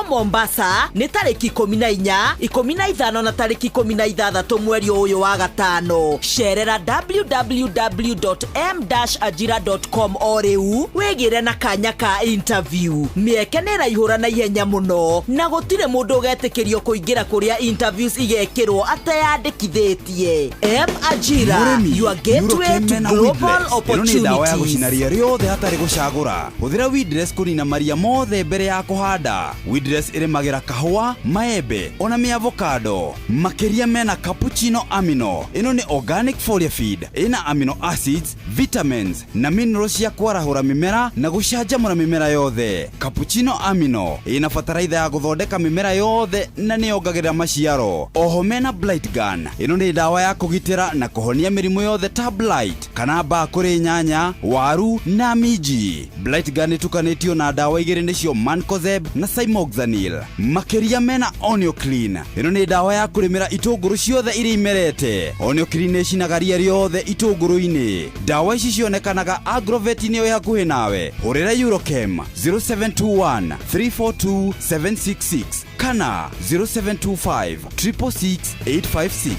Mombasa nĩ tarĩki 14, 15 na tarĩki 16 mweri ũyũ wa gatano. Cerera www.m-ajira.com o rĩu wĩgĩre na kanya ka interview. Mĩeke nĩ ĩraihũra na ihenya mũno na gũtirĩ mũndũ ũgetĩkĩrio kũingĩra kũrĩa interviews igekĩrwo ateyandĩkithĩtie. M Ajira, Mũrĩmi, your gateway Eurochem to mena global Weedless. Ĩno nĩ ndawa ya opportunities. gũcina ria rĩothe hatarĩ gũcagũra. Hũthĩra Weedless kũnina maria mothe mbere ya kũhanda. Weedless ĩrĩmagĩra kahũa, maembe ona mĩavokado. Makĩria mena cappuccino amino. Ĩno nĩ organic foliar feed ĩna amino acids, vitamins na minerals cia kwarahũra mĩmera na gũcanjamũra mĩmera yothe. Cappuccino amino ĩna bataraitha ya gũthondeka mĩmera yothe na nĩyongagĩrĩra maciaro. Oho mena blight gun. Ĩno nĩ ndawa ya kũgitĩra na kũhonia mĩrimũ yothe ta blight kana mbaa kũrĩ nyanya, waru na minji. Blight gun ĩtukanĩtio na ndawa igĩrĩ nĩcio mancozeb na cymoxanil. Makĩria mena Onioclean. Ĩno nĩ ndawa ya kũrĩmĩra itũngũrũ ciothe iria imerete. Onioclean nĩ ĩcinaga ria rĩothe itũngũrũ-inĩ. Ndawa ici cionekanaga agrovet-inĩ ĩ hakuhĩ nawe. Hũrĩra Eurochem 0721 342 766 kana 0725 666 856.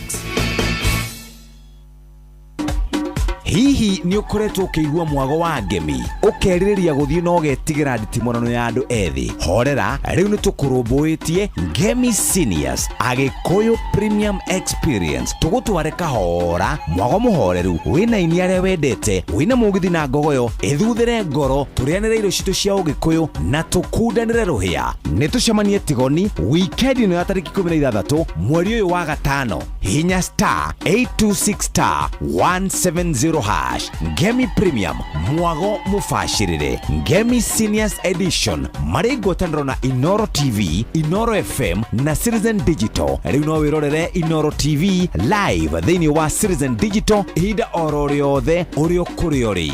Hihi nĩ ũkoretwo ũkĩigua mwago wa ngemi, ũkerirĩria gũthiĩ na ũgetigĩra nditimũrano ya andũ ethĩ? Horera, rĩu nĩ tũkũrũmbũĩtie. Ngemi Seniors Agĩkũyũ Premium Experience, tũgũtware kahora, mwago mũhoreru, wĩna aini arĩa wendete, wĩna mũgithi na ngogoyo ĩthuthĩre ngoro, tũrĩanĩre irio citũ cia ũgĩkũyũ na tũkundanĩre rũhĩa. Nĩ tũcemanie Tigoni wikendi ĩno ya tarĩki 16 mweri ũyũ wa gatano. Hinya star 826 star 170 hash. Ngemi Premium, mwago mũbacĩrĩre. Ngemi Seniors Edition marĩ ngwatanĩro na Inoro TV, Inoro FM na Citizen Digital. Rĩu no wĩrorere Inoro TV live thĩinĩ wa Citizen Digital ihinda oro rĩothe ũrĩ o kũrĩa ũrĩ.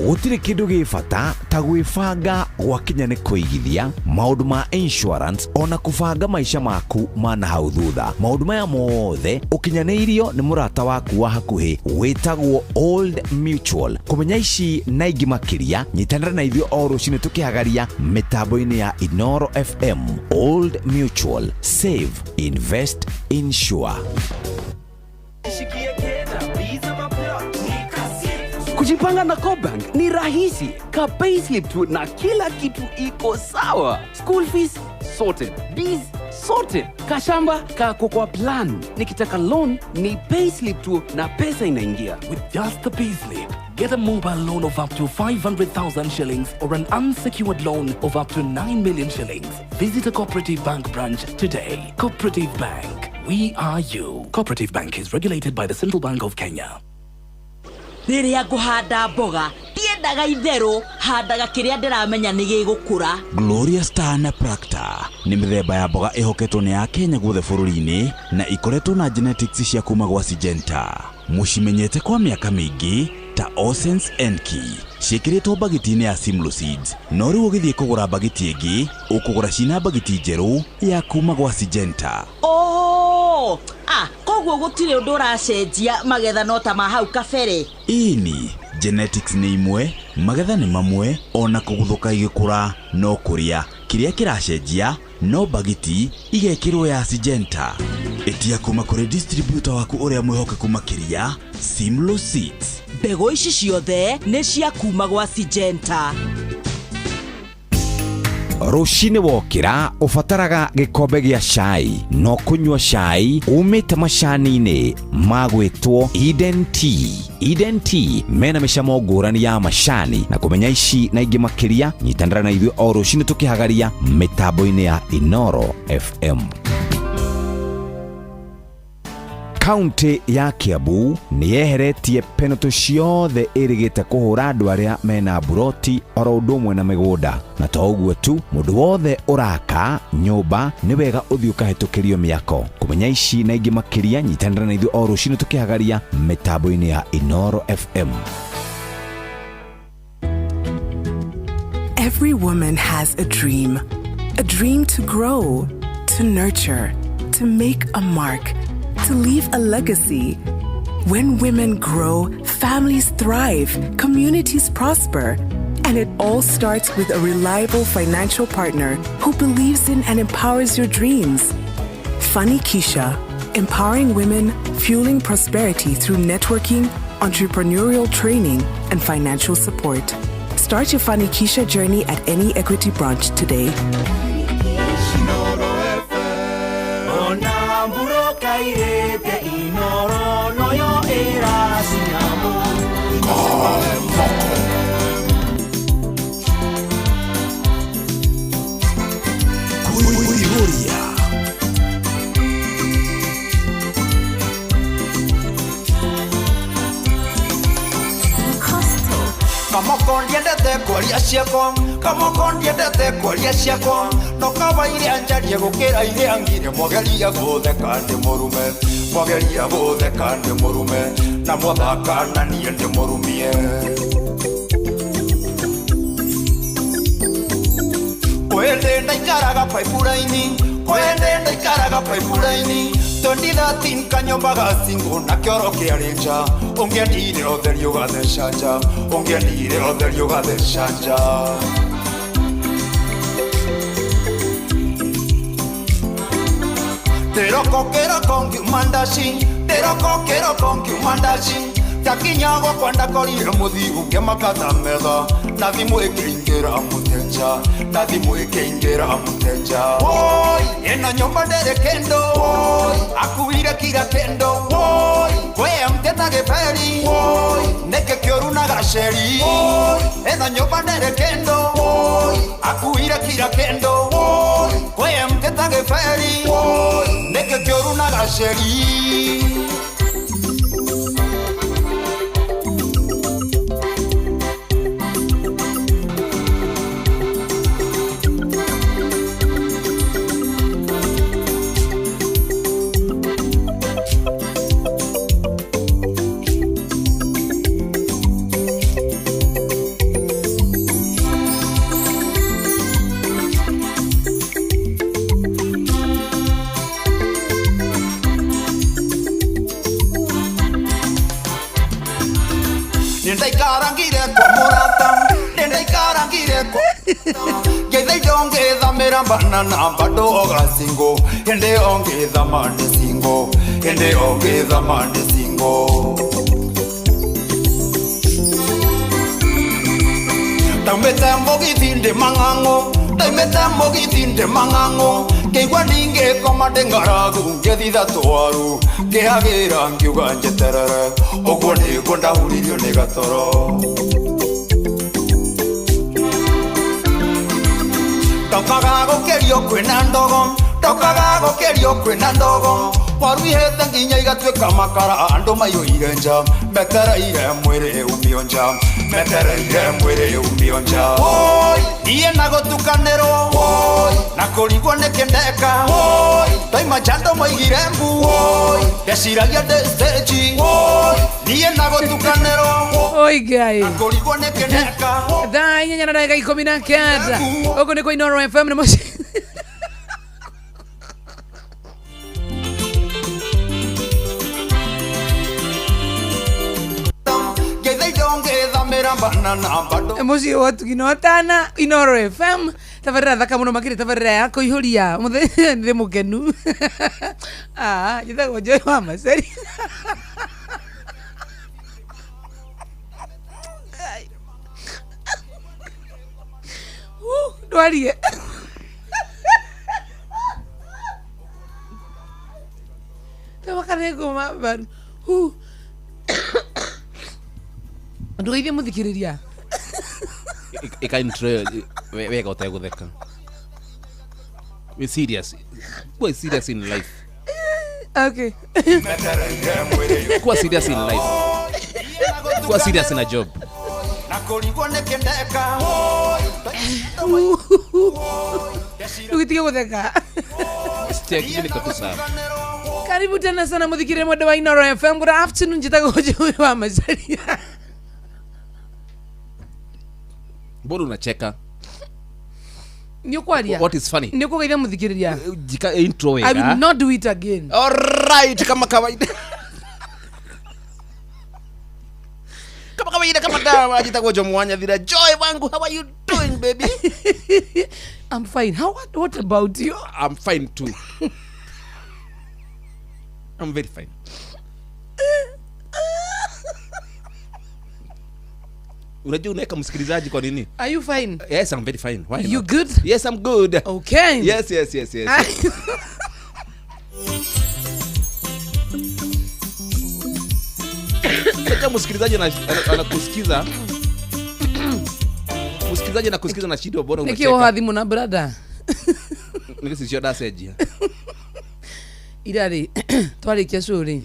Gũtirĩ kĩndũ gĩ bata ta gwĩbanga gwakinya nĩ kũigithia, maũndũ ma insurance ona kũbanga maica maku ma na hau thutha. Maũndũ maya mothe ũkinyanĩirio nĩ mũrata waku wa hakuhĩ wĩtagwo Old Mutual. Kũmenya ici na ingĩ makĩria, nyitanĩra na ithuĩ o rũcinĩ tũkĩhagaria mĩtambo-inĩ ya Inoro FM. Old Mutual, save, invest, insure. Kujipanga na CoBank ni rahisi. Ka payslip tu na kila kitu iko sawa. School fees sorted, biz sorted, kashamba kako kwa plan. Nikitaka loan ni payslip tu na pesa inaingia. With just the payslip, get a mobile loan of up to 500,000 shillings or an unsecured loan of up to 9 million shillings. Visit a Cooperative Bank branch today. Cooperative Bank. We are you. Cooperative Bank is regulated by the Central Bank of Kenya. Rĩrĩa ngũhanda mboga ndiendaga itherũ, handaga kĩrĩa ndĩramenya nĩ gĩgũkũra. Gloria Star na Practor nĩ mĩthemba ya mboga ĩhoketwo nĩ Akenya guothe bũrũri-inĩ na ikoretwo na genetics cia kuma gwa Syngenta. Mũcimenyete kwa mĩaka mĩingĩ ta Osens Enki, ciĩkĩrĩtwo mbagiti-inĩ ya Simlo Seeds, no rĩu ũgĩthiĩ kũgũra mbagiti ĩngĩ ũkũgũra cina mbagiti njerũ ya kuma gwa Syngenta. Oh, ah, koguo gũtirĩ ũndũ ũracenjia, magetha no ta ma hau kabere. Ĩni, genetics nĩ imwe, magetha nĩ mamwe, ona kũguthũka igĩkũra no kũrĩa. Kĩrĩa kĩracenjia no mbagiti igekĩrwo ya Syngenta. Ĩtia kuma kũrĩ distributor waku ũrĩa mwĩhokeku makĩria, Simlo Seeds. Mbegũ ici ciothe nĩ cia kuma gwa Syngenta. Rũcinĩ wokĩra ũbataraga gĩkombe gĩa cai, no kũnyua cai umĩte macani-inĩ ma gwĩtwo Eden Tea. Eden Tea mena mĩcamo ngũrani ya macani, na kũmenya ici na ingĩ makĩria, nyitanĩra na ithuĩ o rũcinĩ tũkĩhagaria mĩtambo-inĩ ya Inoro FM. Kaunti ya Kiambu nĩ yeheretie penalty ciothe ĩrĩgĩte kũhũra andũ arĩa mena mburoti oro ũndũ ũmwe na mĩgũnda. Na to ũguo tu, mũndũ wothe ũraka nyũmba nĩ wega ũthiĩ ũkahĩtũkĩrio mĩako. Kũmenya ici na ingĩ makĩria, nyitanĩra na ithuĩ o rũcinĩ tũkĩhagaria mĩtambo-inĩ ya Inoro FM. Every woman has a dream. A dream to grow, to nurture, to make a mark, to leave a legacy. When women grow, families thrive, communities prosper. And it all starts with a reliable financial partner who believes in and empowers your dreams. Fanikisha, empowering women, fueling prosperity through networking, entrepreneurial training, and financial support. Start your Fanikisha journey at any Equity branch today. Kuihuria. Kamoko ndiendete kwaria ciakwa, kamoko ndiendete kwaria ciakwa, no kaba iria njarie gukira iria ngire, mwageria gutheka ndi murume, mwageria gutheka ndi murume, na mwathaka na niĩ ndi murumie. Kwende ndaikaraga pipeline, kwende ndaikaraga pipeline, 2013 kanyomba ga single na kĩoro kĩarĩ nja, ũngĩendire ũtheri ũgatheca nja, ũngĩendire ũtheri ũgatheca nja. Ndĩroko kĩroko ngiuma ndaci, ndĩroko kĩroko ngiuma ndaci, ndakinya gwakwa ndakorire mũthiu ngĩmaka ta metha, na thimũ ĩkĩingĩra mũteja, na thimũ ĩkĩingĩra mũteja. Woi, ĩno nyũmba ndĩrĩ kĩndũ, woi, akuire kira kĩndũ, woi, kwĩ mteta gĩberi, woi, nĩkĩ kĩũru na gaceri, woi, ĩno nyũmba ndĩrĩ kĩndũ, woi, akuire kira kĩndũ, woi, kwĩ mteta gĩberi, woi, nĩkĩ kĩũru na gaceri. Nindaikarangire kwa murata, nindaikarangire kwa Geitha ongithamira banana bado ogasingo, ende ongithama ndi singo, ende ongithama ndi singo. Ndaumĩte mũgithi ndĩ mang'ang'o, ndaumĩte mũgithi ndĩ mang'ang'o, ngĩigua ningĩkoma ndĩ ng'aragu, ngĩthitha twaru, ngĩhagĩra ngiuga njeterere, ũguo nĩguo ndahuririo nĩ gatoro. Ndokaga gũkĩrio kwĩna ndogo, ndokaga gũkĩrio kwĩna ndogo, waru ihĩte nginya igatuĩka makara, andũ maiyũire nja, metereire mwĩrĩ umio nja, metereire mwĩrĩ umio nja. Woi, niĩ na gũtukanĩrwo, woi, na kũrigwo nĩkĩ ndeka, woi, ndoima nja andũ moigire mbu, woi, ndeciragia ndĩ stage, woi, niĩ na gũtukanĩrwo, Oi Ngai. na kũrigwo nĩkĩ ndeka. Thaa inyanya na ndagĩka 19. Ũguo nĩ kwa Inooro FM na mũciĩ. Mũciĩ wa ũtugi na ũtana Inooro FM tabarĩra thaka mũno makĩria tabarĩra ya kũihũria mũthenya ndĩ mũkenu. Ah, njĩtagwo Joy wa Maceri. Ndwarie. Tawakane ngoma mbaru. Ndũgeithie mũthikĩrĩria. Ika intro wega ũtegũtheka. We serious. Kuwa serious in life. Okay. Kuwa serious in life. Kuwa serious in a job. Ndũgĩtige gũtheka. Sicheki niko tu sawa. Karibu tena sana muthikire mwenda wa Inooro FM. Good afternoon, njĩtagwo Joy wa Macharia. Mbona unacheka? Nĩ ũkwaria? What is funny? Nĩ ũkũgeithia mũthikĩrĩria? Jika intro wega. I will not do it again. All right, kama kawaida. Kama kawaida, kama dawa, njĩtagwo Joe Mwanyathira. Joy Wangu, how are you doing, baby? I'm fine. How what about you? I'm fine too. I'm very fine. Unajua unaweka msikilizaji kwa nini? Are you fine? Yes, I'm very fine. Why You not? good? Yes, I'm good. Okay. Yes, yes, yes, yes. Unajua msikilizaji anakusikiza. Msikilizaji anakusikiza na shida bora Niki unacheka. thimu na brother. Niki sio daseji. Ira rĩ twarĩkia show rĩ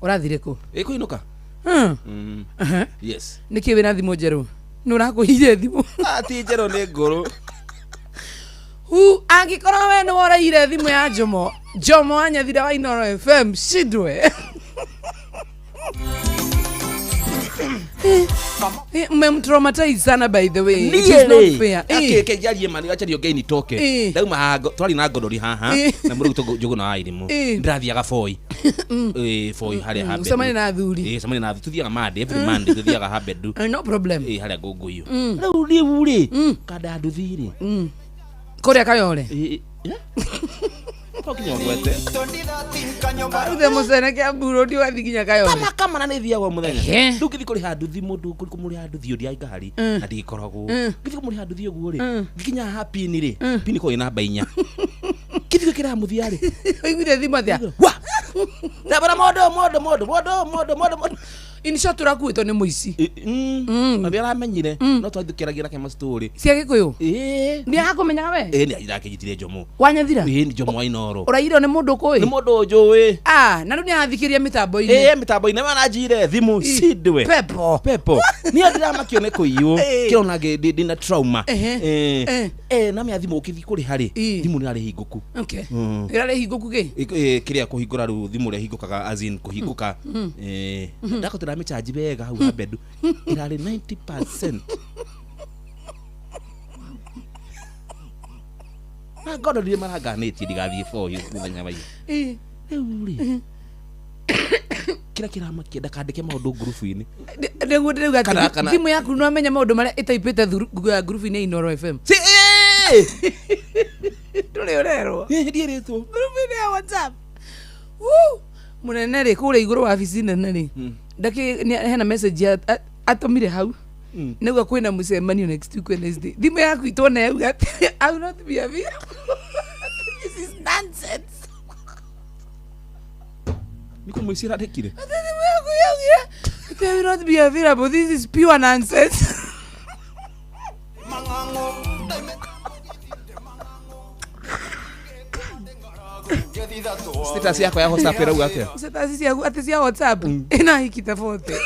ũrathire kũ? Ĩkũinũka. Hmm. Yes. Nĩkĩ wĩna thimũ njerũ? Nĩ ũrakũhire thimũ? Ti njerũ nĩ ngũrũ. Hu angĩkorwo we nĩ woraire thimũ ya Jomo, Jomo wa Nyathira wa Inooro FM shindwe. Mmemtraumatize sana by the way. It is not fair. Ake njarie mani acha niongee nitoke. Eh. Ndauma twari na ngondori haha Eh. na mũrũ gwitũ Njũgũna wa Irimũ. Eh. Ndĩrathiaga boi. Boi harĩa ha Bedu. Ucemanie na athuri. Cemanie na athuri. Tuthiaga Monday, every Monday tuthiaga ha Bedu. No problem. Harĩa ngũngũyũ. Rĩu rĩu rĩ kanda nduthi rĩ. Kũrĩa Kayole. To kinya ngwete. Rĩu the mũcene Kiambu Road ũgathiĩ nginya Kayole. Kama kama na nĩ thiaga o mũthenya. Ehe. Rĩu ngĩthiĩ kũrĩha nduthi mũndũ kũmũrĩha nduthi ũrĩa ngari na ndĩkoragwo. Ngĩthiĩ kũmũrĩha nduthi ũguo rĩ nginya haha pini rĩ pini koragwo ĩ namba 4. Ngĩthiĩ gwĩkĩra mũthia rĩ Ũiguire thimũ atĩa? wa ndabara mondo mondo mondo mondo mondo mondo mondo. In short ũrakuĩtwo nĩ mũici. Na nĩ aramenyire no twathikĩragia nake mastori. Cia Gĩkũyũ? Ĩĩ. Nĩ akũmenyaga we? Ĩĩ nĩ arakĩnyitire Njomo. Wanyathira? Ĩĩ nĩ Njomo wa Inooro. Ũraiyirwo nĩ mũndũ ũkũĩ? Nĩ mũndũ njũĩ. Ah, na rĩu nĩ arathikĩria mĩtambo-inĩ. Ĩĩ mĩtambo-inĩ maranjire thimũ cindwe. Pepo. Pepo. Niĩ ndĩramakio nĩ kũiywo. Kĩrona ndĩna trauma. Ehe. Na mĩa thimũ ũkĩthiĩ kũrĩha rĩ thimũ nĩ ĩrarĩ hingũku. Okay. Ĩrarĩ hingũku kĩ? Kĩrĩa kũhingũra rĩu thimũ ũrĩa hingũkaga as in kũhingũka. Ndakũtĩra mĩchanji wega hau ha Bedu. Ĩrarĩ 90%. Na ngondo ndirĩ maranganĩtie ndigathiĩ boy mũthenya wa ira. Rĩu rĩ kĩrĩa kĩramakia ndakandĩke maũndũ ngurubu-inĩ. Nĩguo ndĩrauga atĩ thimũ yaku nĩ wamenya maũndũ marĩa ĩtaipĩte ngurubu-inĩ ya Inooro FM. Si Ndũrĩ ũrerwo. Ndiĩrĩtwo. Ngurubu-inĩ ya WhatsApp. Woo! Mũnene rĩ kũrĩa igũrũ wabici nene rĩ ndakĩ hena message atũmire hau nĩguo kwĩna mũcemanio next week Wednesday. Thimũ yaku itwona yauga atĩ I will not be available. This is nonsense. Nĩkũ mũici ĩrandĩkire? Thimũ yaku yaugire atĩ I will not be available. This is pure nonsense. Status yakwa ya WhatsApp ĩrauga atĩa? Status ciaku atĩ cia WhatsApp ĩna hiki ta 40.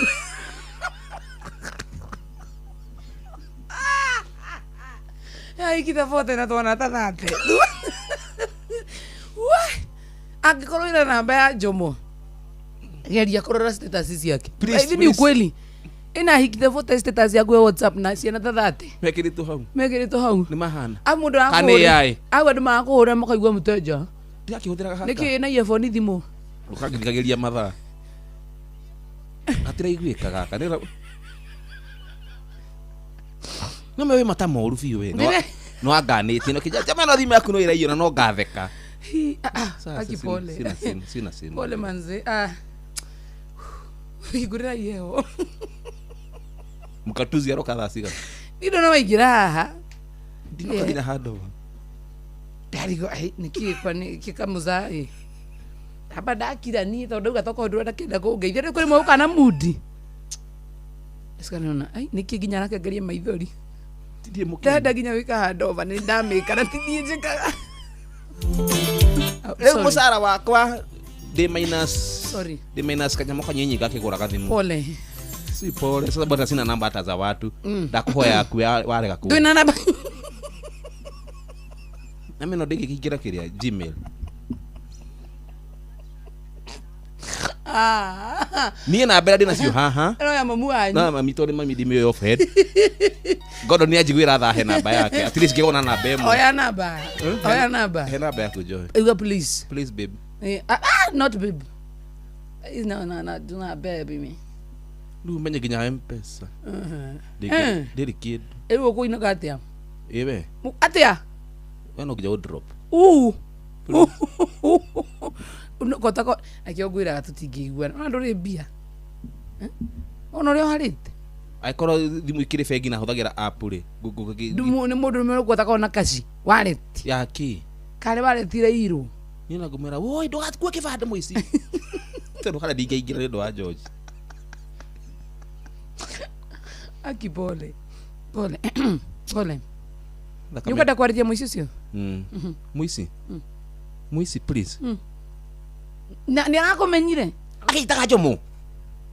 Ĩna hiki ta 40 na twana ta 30. Angĩkorwo ĩna namba ya Jomo geria kũrora status ciake. Please, Hivi ni ukweli ĩna hiki ta 40 status yaku ya WhatsApp na ciana ta 30 Mekĩrĩtwo hau. Mekĩrĩtwo hau. Nĩ mahana. Au mũndũ Kana AI. Au andũ marakũhũra makaigua mũteja. Ndĩrakĩhũthĩraga haka. Nĩkĩ ĩna earphone thimũ? Ũkangirikagĩria mathaa. Gatiraiguĩka gaka. No me wĩ mata moru biũ we. No anganĩtie no kĩnja jama no thimũ yaku no ĩraiywo na no ngatheka. Aki pole. Sina simu, sina simu. Pole manze. Ah. Hingũrĩra iheho. Mkatuzi aroka thaa cigana? Niĩ ndona waingĩra haha. Ndinoka nginya handũ. Ndarigwo nĩkĩ kwa nĩkĩ kamũca ĩ. Amba ndakira niĩ tondũ ndauga tokorwo ndũrenda kĩenda kũngeithia rĩu kũrĩ mũgũka na mundi. Ndikanona ai nĩkĩ nginya arakengeria maithori. Ndirĩ mũkenu. Ndenda nginya gwĩka handover nĩ ndamĩka na ti niĩ njĩkaga. Rĩu mũcara wakwa ndĩ minus. Sorry. Ndĩ minus kanyamũ kanyinyi gakĩgũra gathimũ. Pole. Si pole. Sasa bwana sina namba hata za watu. Ndakuhoya yaku warega ku. Ndwĩna namba. Na mimi no ndingĩkĩingĩra kĩrĩa Gmail. Niĩ namba ĩrĩa ndĩnacio haha. Ĩno ya mamu wanyu. Na mami tondũ mami ndimĩũĩ off head. Ngondo nĩ anjiguĩra tha he namba yake. At least ngĩgona namba ĩmwe. Oya namba. Oya namba. He namba yaku Joy. Uga please. Please babe. Not babe. No no no, do not baby me. Rĩu menye nginya M-Pesa. Ndĩrĩ kĩndũ. Rĩu ũkũinũka atĩa? Ĩ we. Atĩa? We no nginya ũ drop. Uu. Kotako akĩo ngwĩraga tũtingĩiguana. Ona ndũrĩ mbia. Eh? Ona ũrĩa ũharĩte. Angĩkorwo thimũ ikĩrĩ bengi na hũthagĩra app rĩ, Nĩ mũndũ rũme ũgwatako na kaci. Wallet. Ya kĩ? Karĩ wallet irairwo. Niĩ na ngũmwĩra, woi ndũgakue kĩbandĩ mũici. Tondũ harĩa ndingĩingĩra nĩ ũndũ wa George. Aki pole. Pole. Pole. Nĩ ũkwenda kwarĩria mũici ũcio? Mũici? Mũici please. Na nĩ arakũmenyire? Agĩitaga njomo.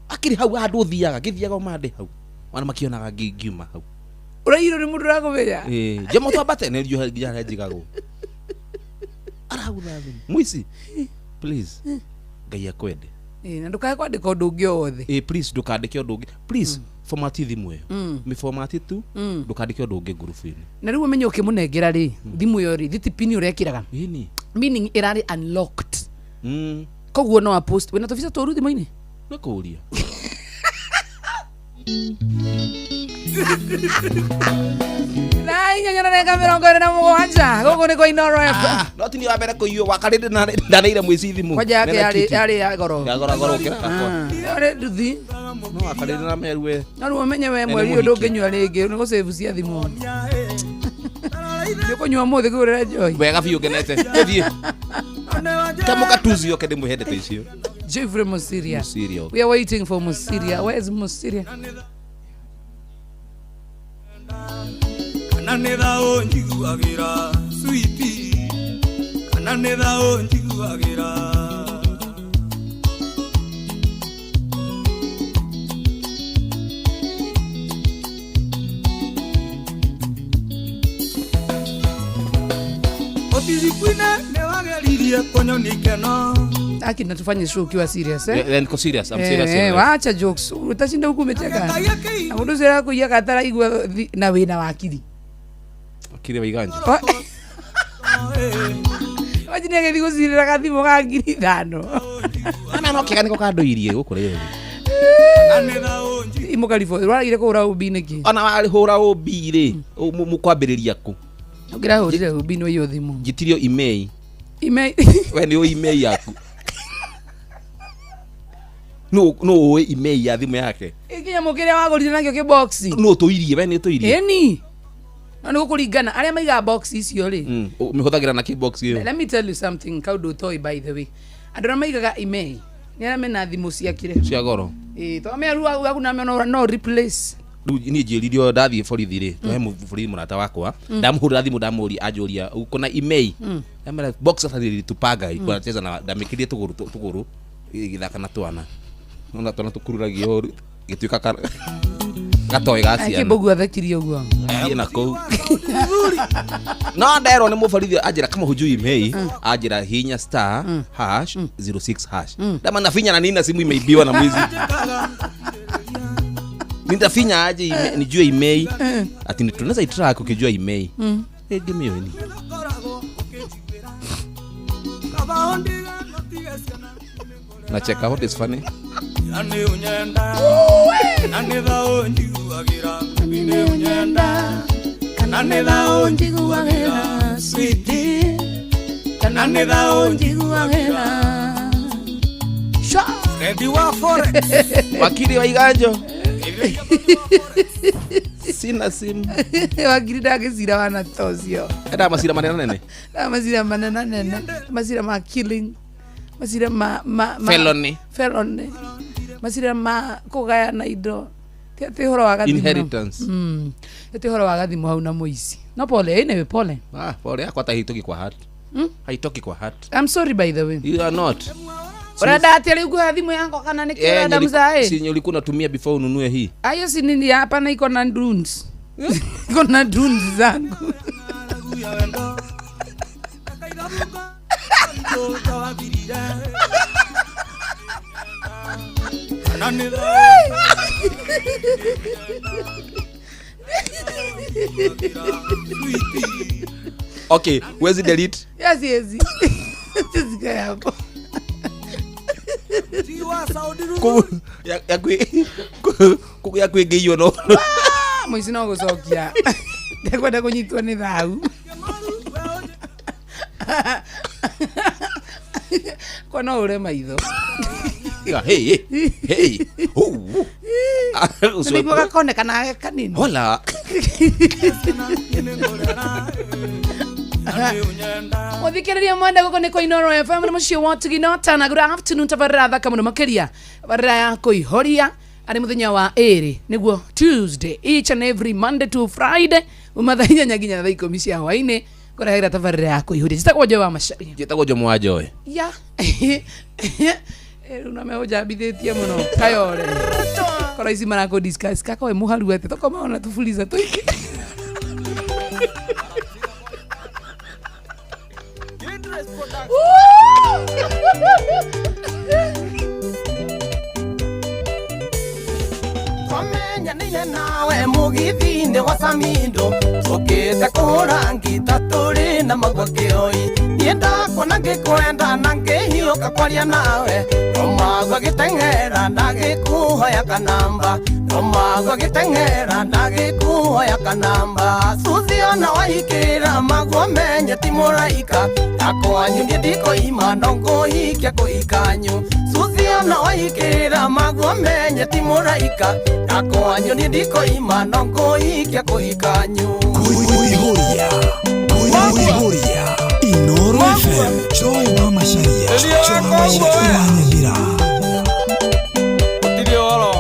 Akĩrĩ hau handũ ũthiaga, ngĩthiaga o mandĩ hau. Ona makĩonaga ngiuma hau. Ũrairwo nĩ mũndũ ũrakũmenya? Ĩĩ, njomo twambate nĩ nginya harĩa njigagwo. Aragũtha thimũ. Mũici please. Ngai akwende. Ĩĩ, na ndũkae kwandĩka ũndũ ũngĩ o wothe. Ĩĩ, please ndũkandĩke ũndũ ũngĩ. Please format thimũ ĩyo. Mĩformat tu, ndũkandĩke ũndũ ũngĩ ngurubu-inĩ. Na rĩu ũmenye ũkĩmũnengera rĩ, thimũ ĩyo rĩ, thiti pin ũrekĩraga. Ĩni. Meaning ĩrarĩ unlocked. Koguo no apost. Wĩna tũbica tũru thimũ-inĩ? Nĩ kũũria. Thaa inyanya na ndagĩka mĩrongo ĩrĩ na mũgwanja gũkũ nĩ kwa Inooro FM. No ti niĩ wa mbere kũiywo wakarĩ ndanĩire mũici thimũ. Kwanja yake Mena cutie. yarĩ ya goro. Ya goro goro ũkĩra gakwa. Yarĩ nduthi. No wakarĩ na meru we. No rĩu ũmenye we Na nĩ mweri ũyũ mũhiki. ndũngĩnyua rĩngĩ nĩ gũcĩbu cia thimũ. Nĩ ũkũnyua ũmũthĩ kũgũrĩra njohi. Wega biũ ngenete. Gĩthiĩ. Kamũka tuzi oke ndĩmwĩhe ndeto icio. Jeffrey Musiria. Musiria. We are waiting for Musiria. Where is Musiria? Kana nĩ thaũ njiguagĩra switi, kana nĩ thaũ njiguagĩra. Ũticikwine nĩ wageririe kũnyonia ikeno. Aki na tufanye show ukiwa serious eh? Yeah, niko serious. I'm serious. Eh, wacha jokes. Utashinda huku umecheka. Na mũndũ ũcio arakũiya kataraigua na wĩna wakiri. Akiri wa iganja. Waji nĩ agĩthiĩ gũcirĩra gathimũ ga 5,000. Ana no kĩga nĩko kandũirie gũkũ rĩrĩ. Imũkaribũ, ũragire kũhũra ũmbi nĩkĩ? Ona warĩhũra ũmbi rĩ, mũkwambĩrĩria kũ? Ũngĩrahũrire ũmbi nĩ ũiywo thimũ. Njitirio email. Email. We nĩ ũĩ email yaku. No ũĩ email ya thimũ yake. Kĩnyamũ kĩrĩa wagũrire nakĩo kĩboxi. No ũtũirie, we nĩ ũtũirie. Ĩni. No nĩ gũkũringana arĩa maigaga box icio rĩ. Ũmĩhũthagĩra na kĩbox ĩyo. Let me tell you something kaũndũ ũtoĩ by the way. Andũ arĩa maigaga email nĩ arĩa mena thimũ ciakire. Cia goro. Ĩĩ, to meru waku na mena no replace. Rĩu niĩ njĩririo ndathiĩ borithi rĩ, twahe borithi mũrata wakwa, ndamũhũrĩra thimũ ndamũria anjũria uko na email. Ndamwĩra box sasa nilitupaga ilikuwa nacheza na ndamĩkĩrire tũgũrũ ĩgĩthaka na twana. Nona twana tũkururagio gĩtuĩka gatoĩ ga ciana. Akĩmbũgu athekirie ũguo. Thiĩ na kũu. No nderwo nĩ mũborithi anjĩra kama hujui email, anjĩra hinya star hash 06 hash. Ndama nafinya na nini na simu imeibiwa na mwizi. Nitafinya aje nijue email? Ati tunaweza itrack ukijua email. Give me ni. Na check out is funny. Nĩ ũnyenda, na nĩ thaũ njiguagĩra, nĩ ũnyenda, kana nĩ thaũ njiguagĩra, switi, kana nĩ thaũ njiguagĩra. Ready wa forex. Wakiri wa iganjo. Sina simu. Wakiri ndagĩcira wana ta ũcio. Enda macira manene nene. Macira manene nene. Macira ma killing. Macira ma felony. Felony. Macira ma kũgayana indo. Ti atĩ ũhoro wa gathimũ. Inheritance. Ti atĩ ũhoro wa gathimũ hau na mũici. No pole, anyway, pole. Ah, pole yakwa ta haitoki kwa heart. Haitoki kwa heart. I'm sorry by the way. You are not. Urenda atĩa rĩu ngũhe thimũ yakwa kana nĩkĩ ũrenda mzae? Si ulikuwa unatumia before ununue hii. Ayo si nini hapa na iko na drones. Iko na drones zangu. Okay, where's delete? Yes, yes. Tuzikae hapo. Ya kwingĩiywo no. Mũici no gũcokia ndekwenda kũnyitwo nĩ thau kwa no ũre maitho. Hey, hey, hey. Oh. Nĩguo gakonekana kanini. Hola. Muthikiriria mwenda guku ni kwa Inooro FM ni muciĩ wa Tugino tana. Good afternoon, tabarĩra thaka mũno makĩria, tabarĩra ya kũihoria arĩ mũthenya wa ĩrĩ nĩguo Tuesday, each and every Monday to Friday uma thaa 8 nginya thaa 10 cia hwainĩ kũrehagĩra tabarĩra ya kũihoria. Njĩtagwo Joy wa Macharia. Njĩtagwo Jomo wa Joy. Ya rĩu no mehũnjambithĩtie mũno kayore kora ici marakũ discuss kaka we mũharu atĩ tũkomaona tũbuliza tũingĩ. Twamenyanire nawe mũgithi-inĩ wa Samindo, tũkĩte kũhũra ngita tũrĩ na magua kĩoi. Niĩ ndakuona ngĩkwenda na ngĩhiũka kwaria nawe, no magua gĩteng'era ndagĩkũhoya kanamba, no magua gĩteng'era ndagĩkũhoya kanamba. Suzi ona wahikĩra magua menye ti mũraika, ndakwanyu niĩ ndikoima no ngũhikia kũhikanyu. Suzi ona wahikĩra magua menye ti mũraika, ndakwanyu niĩ ndikoima no ngũhikia kũhikanyu. Kuihuria. Kuihuria. Inooro FM. Joy wa Macharia. Joy wa Macharia. Wa Nyamira. Gũtirĩ ũhoro.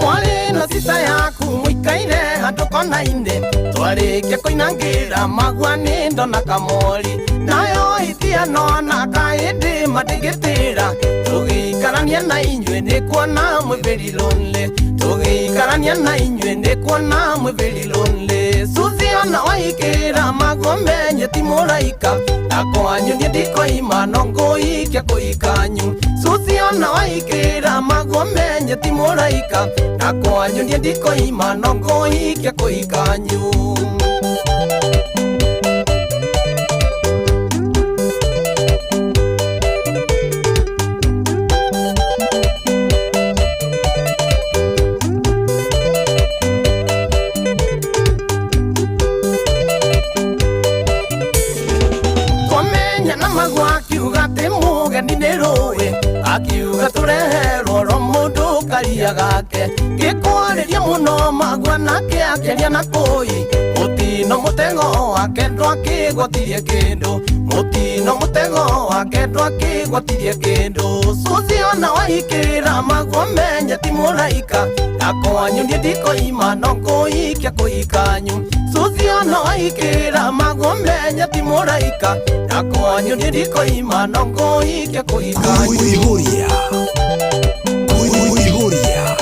Mwarĩ na sita yaku mũikaire handũ kona-inĩ, twarĩkia kũinangĩra magua nĩ ndona kamori, nayo itia nona kaĩndĩ mandĩgĩtĩra, tũgĩikarania na inyuĩ nĩ kuona mwĩ very lonely, tũgĩikarania na inyuĩ nĩ kuona mwĩ very lonely. Suzi ona waikĩra magua menye ti mũraika, ndakwanyu niĩ ndikoima no ngũhikia kũhikanyu. Suzi ona waikĩra magua menye ti mũraika, ndakwanyu niĩ ndikoima no ngũhikia kũhikanyu. Twamenya na magua akiuga atĩ mũgeni nĩ rũĩ, akiuga tũreherwo ro mũndũ karia gake, ngĩkwarĩria mũno magua nake akĩaria na kũi, mũtino mũtego wake ndwakĩgwatirie kĩndũ, mũtino mũtego wake ndwakĩgwatirie kĩndũ. Suzi ona wahikĩra magua menye ti mũraika, ndakwanyu niĩ ndikoima no ngũhikia kũhikanyu. Suzi ona wahikĩra magua menye ti mũraika, ndakwanyu niĩ ndikoima no ngũhikia kũhikanyu. Kuihuria. Kuihuria.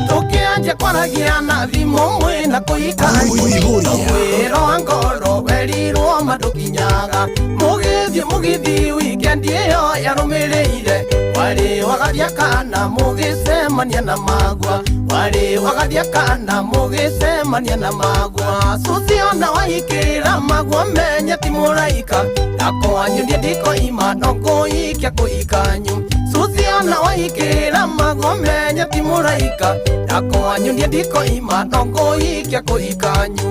Tũkĩanjia kwaragia na thimũ mwĩna kũhikanyu, mwĩro wa ngoro werirwo mandũkinyaga, mũgĩthiĩ mũgĩthiĩ wikendi ĩyo yarũmĩrĩire, warĩ wagathia kana mũgĩcemania na magua, warĩ wagathia kana mũgĩcemania na magua. Suzi ona wahikĩra magua menye ti mũraika, ndakwanyu niĩ ndikoima no ngũhikia kũhikanyu. Suzi ona wahikĩra magua menye ti mũraika, ndakwanyu niĩ ndikoima no ngũhikia kũhikanyu.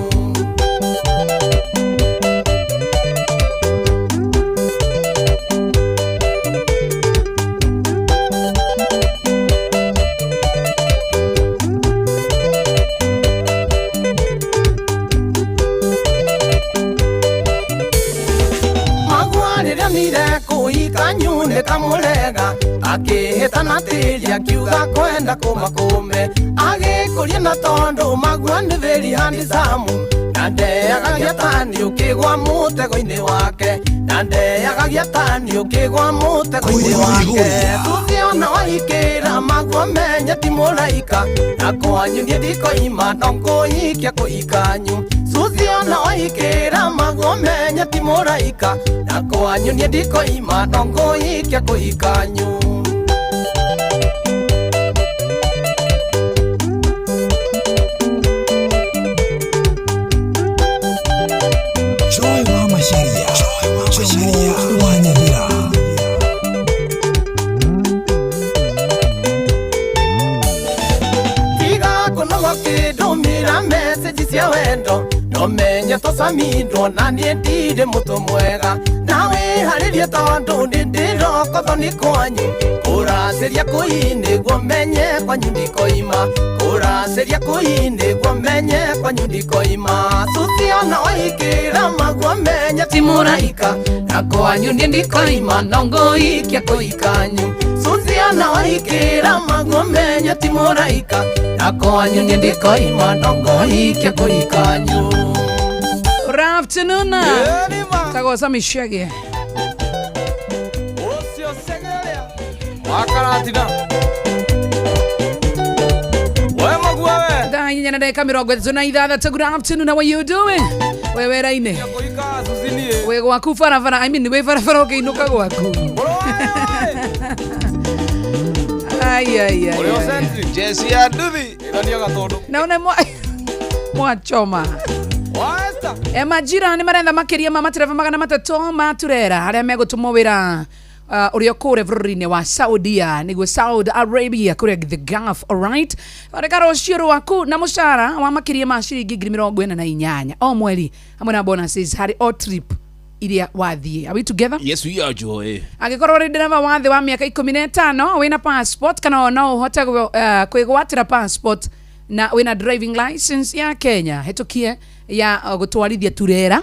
Magua rĩrĩa nire kũhikanyu nĩ kamũrega, akĩhĩtana tĩri akiuga kwenda kũmakũme, agĩkũria na tondũ magua nĩ very handsome, na ndeagagia tani ũkĩgwa mũtego-inĩ wake, na ndeagagia tani ũkĩgwa mũtego-inĩ wake. Suzi ona wahikĩra magua menye ti mũraika, na kwanyu niĩ ndikoima no ngũhikia kũhikanyu. Suzi Susiana oikira maguo menye ti mũraika na kwanyu niĩ ndikoima no ngũikia kũikanyu. Joy wa Macharia, Jomo wa Nyamira. Tiga kũnoga ũkĩndũmĩra message cia wendo no menye tũcamindwo na niĩ ndirĩ mũtũ mwega na wĩharĩrie tondũ nĩ ndĩrokotho nĩ kwanyu kũracĩria kũi nĩguo menye kwanyu ndikoima kũracĩria kũi nĩguo menye kwanyu ndikoima. Susiana oikĩra maguo menye ti mũraika na kwanyu niĩ ndikoima no ngũikia kũikanyu. Susiana oikĩra maguo menye ti mũraika na kwanyu niĩ ndikoima no ngũikia kũikanyu. Good afternoon. Tagosa mishege. Wakaratina. We magua we. Thaa inya na ndagĩka mĩrongo ĩtatũ na ithathatũ. Good afternoon, how are you doing? We wĩra-inĩ. Wĩ gwaku barabara, I mean wĩ barabara ũkĩinũka gwaku. Ai ai ai. Ai. Jesi ya nduthi. Naona mwachoma. Majira nĩ maretha makĩria ma matereba 300 ma turera arĩa megũtũmwo wĩra ũrĩa kũrĩa bũrũri-inĩ wa Saudia nĩguo Saudi Arabia kũrĩa the Gulf, alright. Reka rũciũ rwaku na mũcara wa makĩria ma ciringi 48,000 o mweri hamwe na bonuses harĩ o trip iria wathiĩ. Are we together? Yes, we are, Joy. Angĩkorwo ũrĩ ndereba wa thĩ wa mĩaka 15 wĩna passport kana no ũhote kwĩgwatĩra passport na wĩna driving license ya Kenya hĩtũkie ya gũtwarithia turera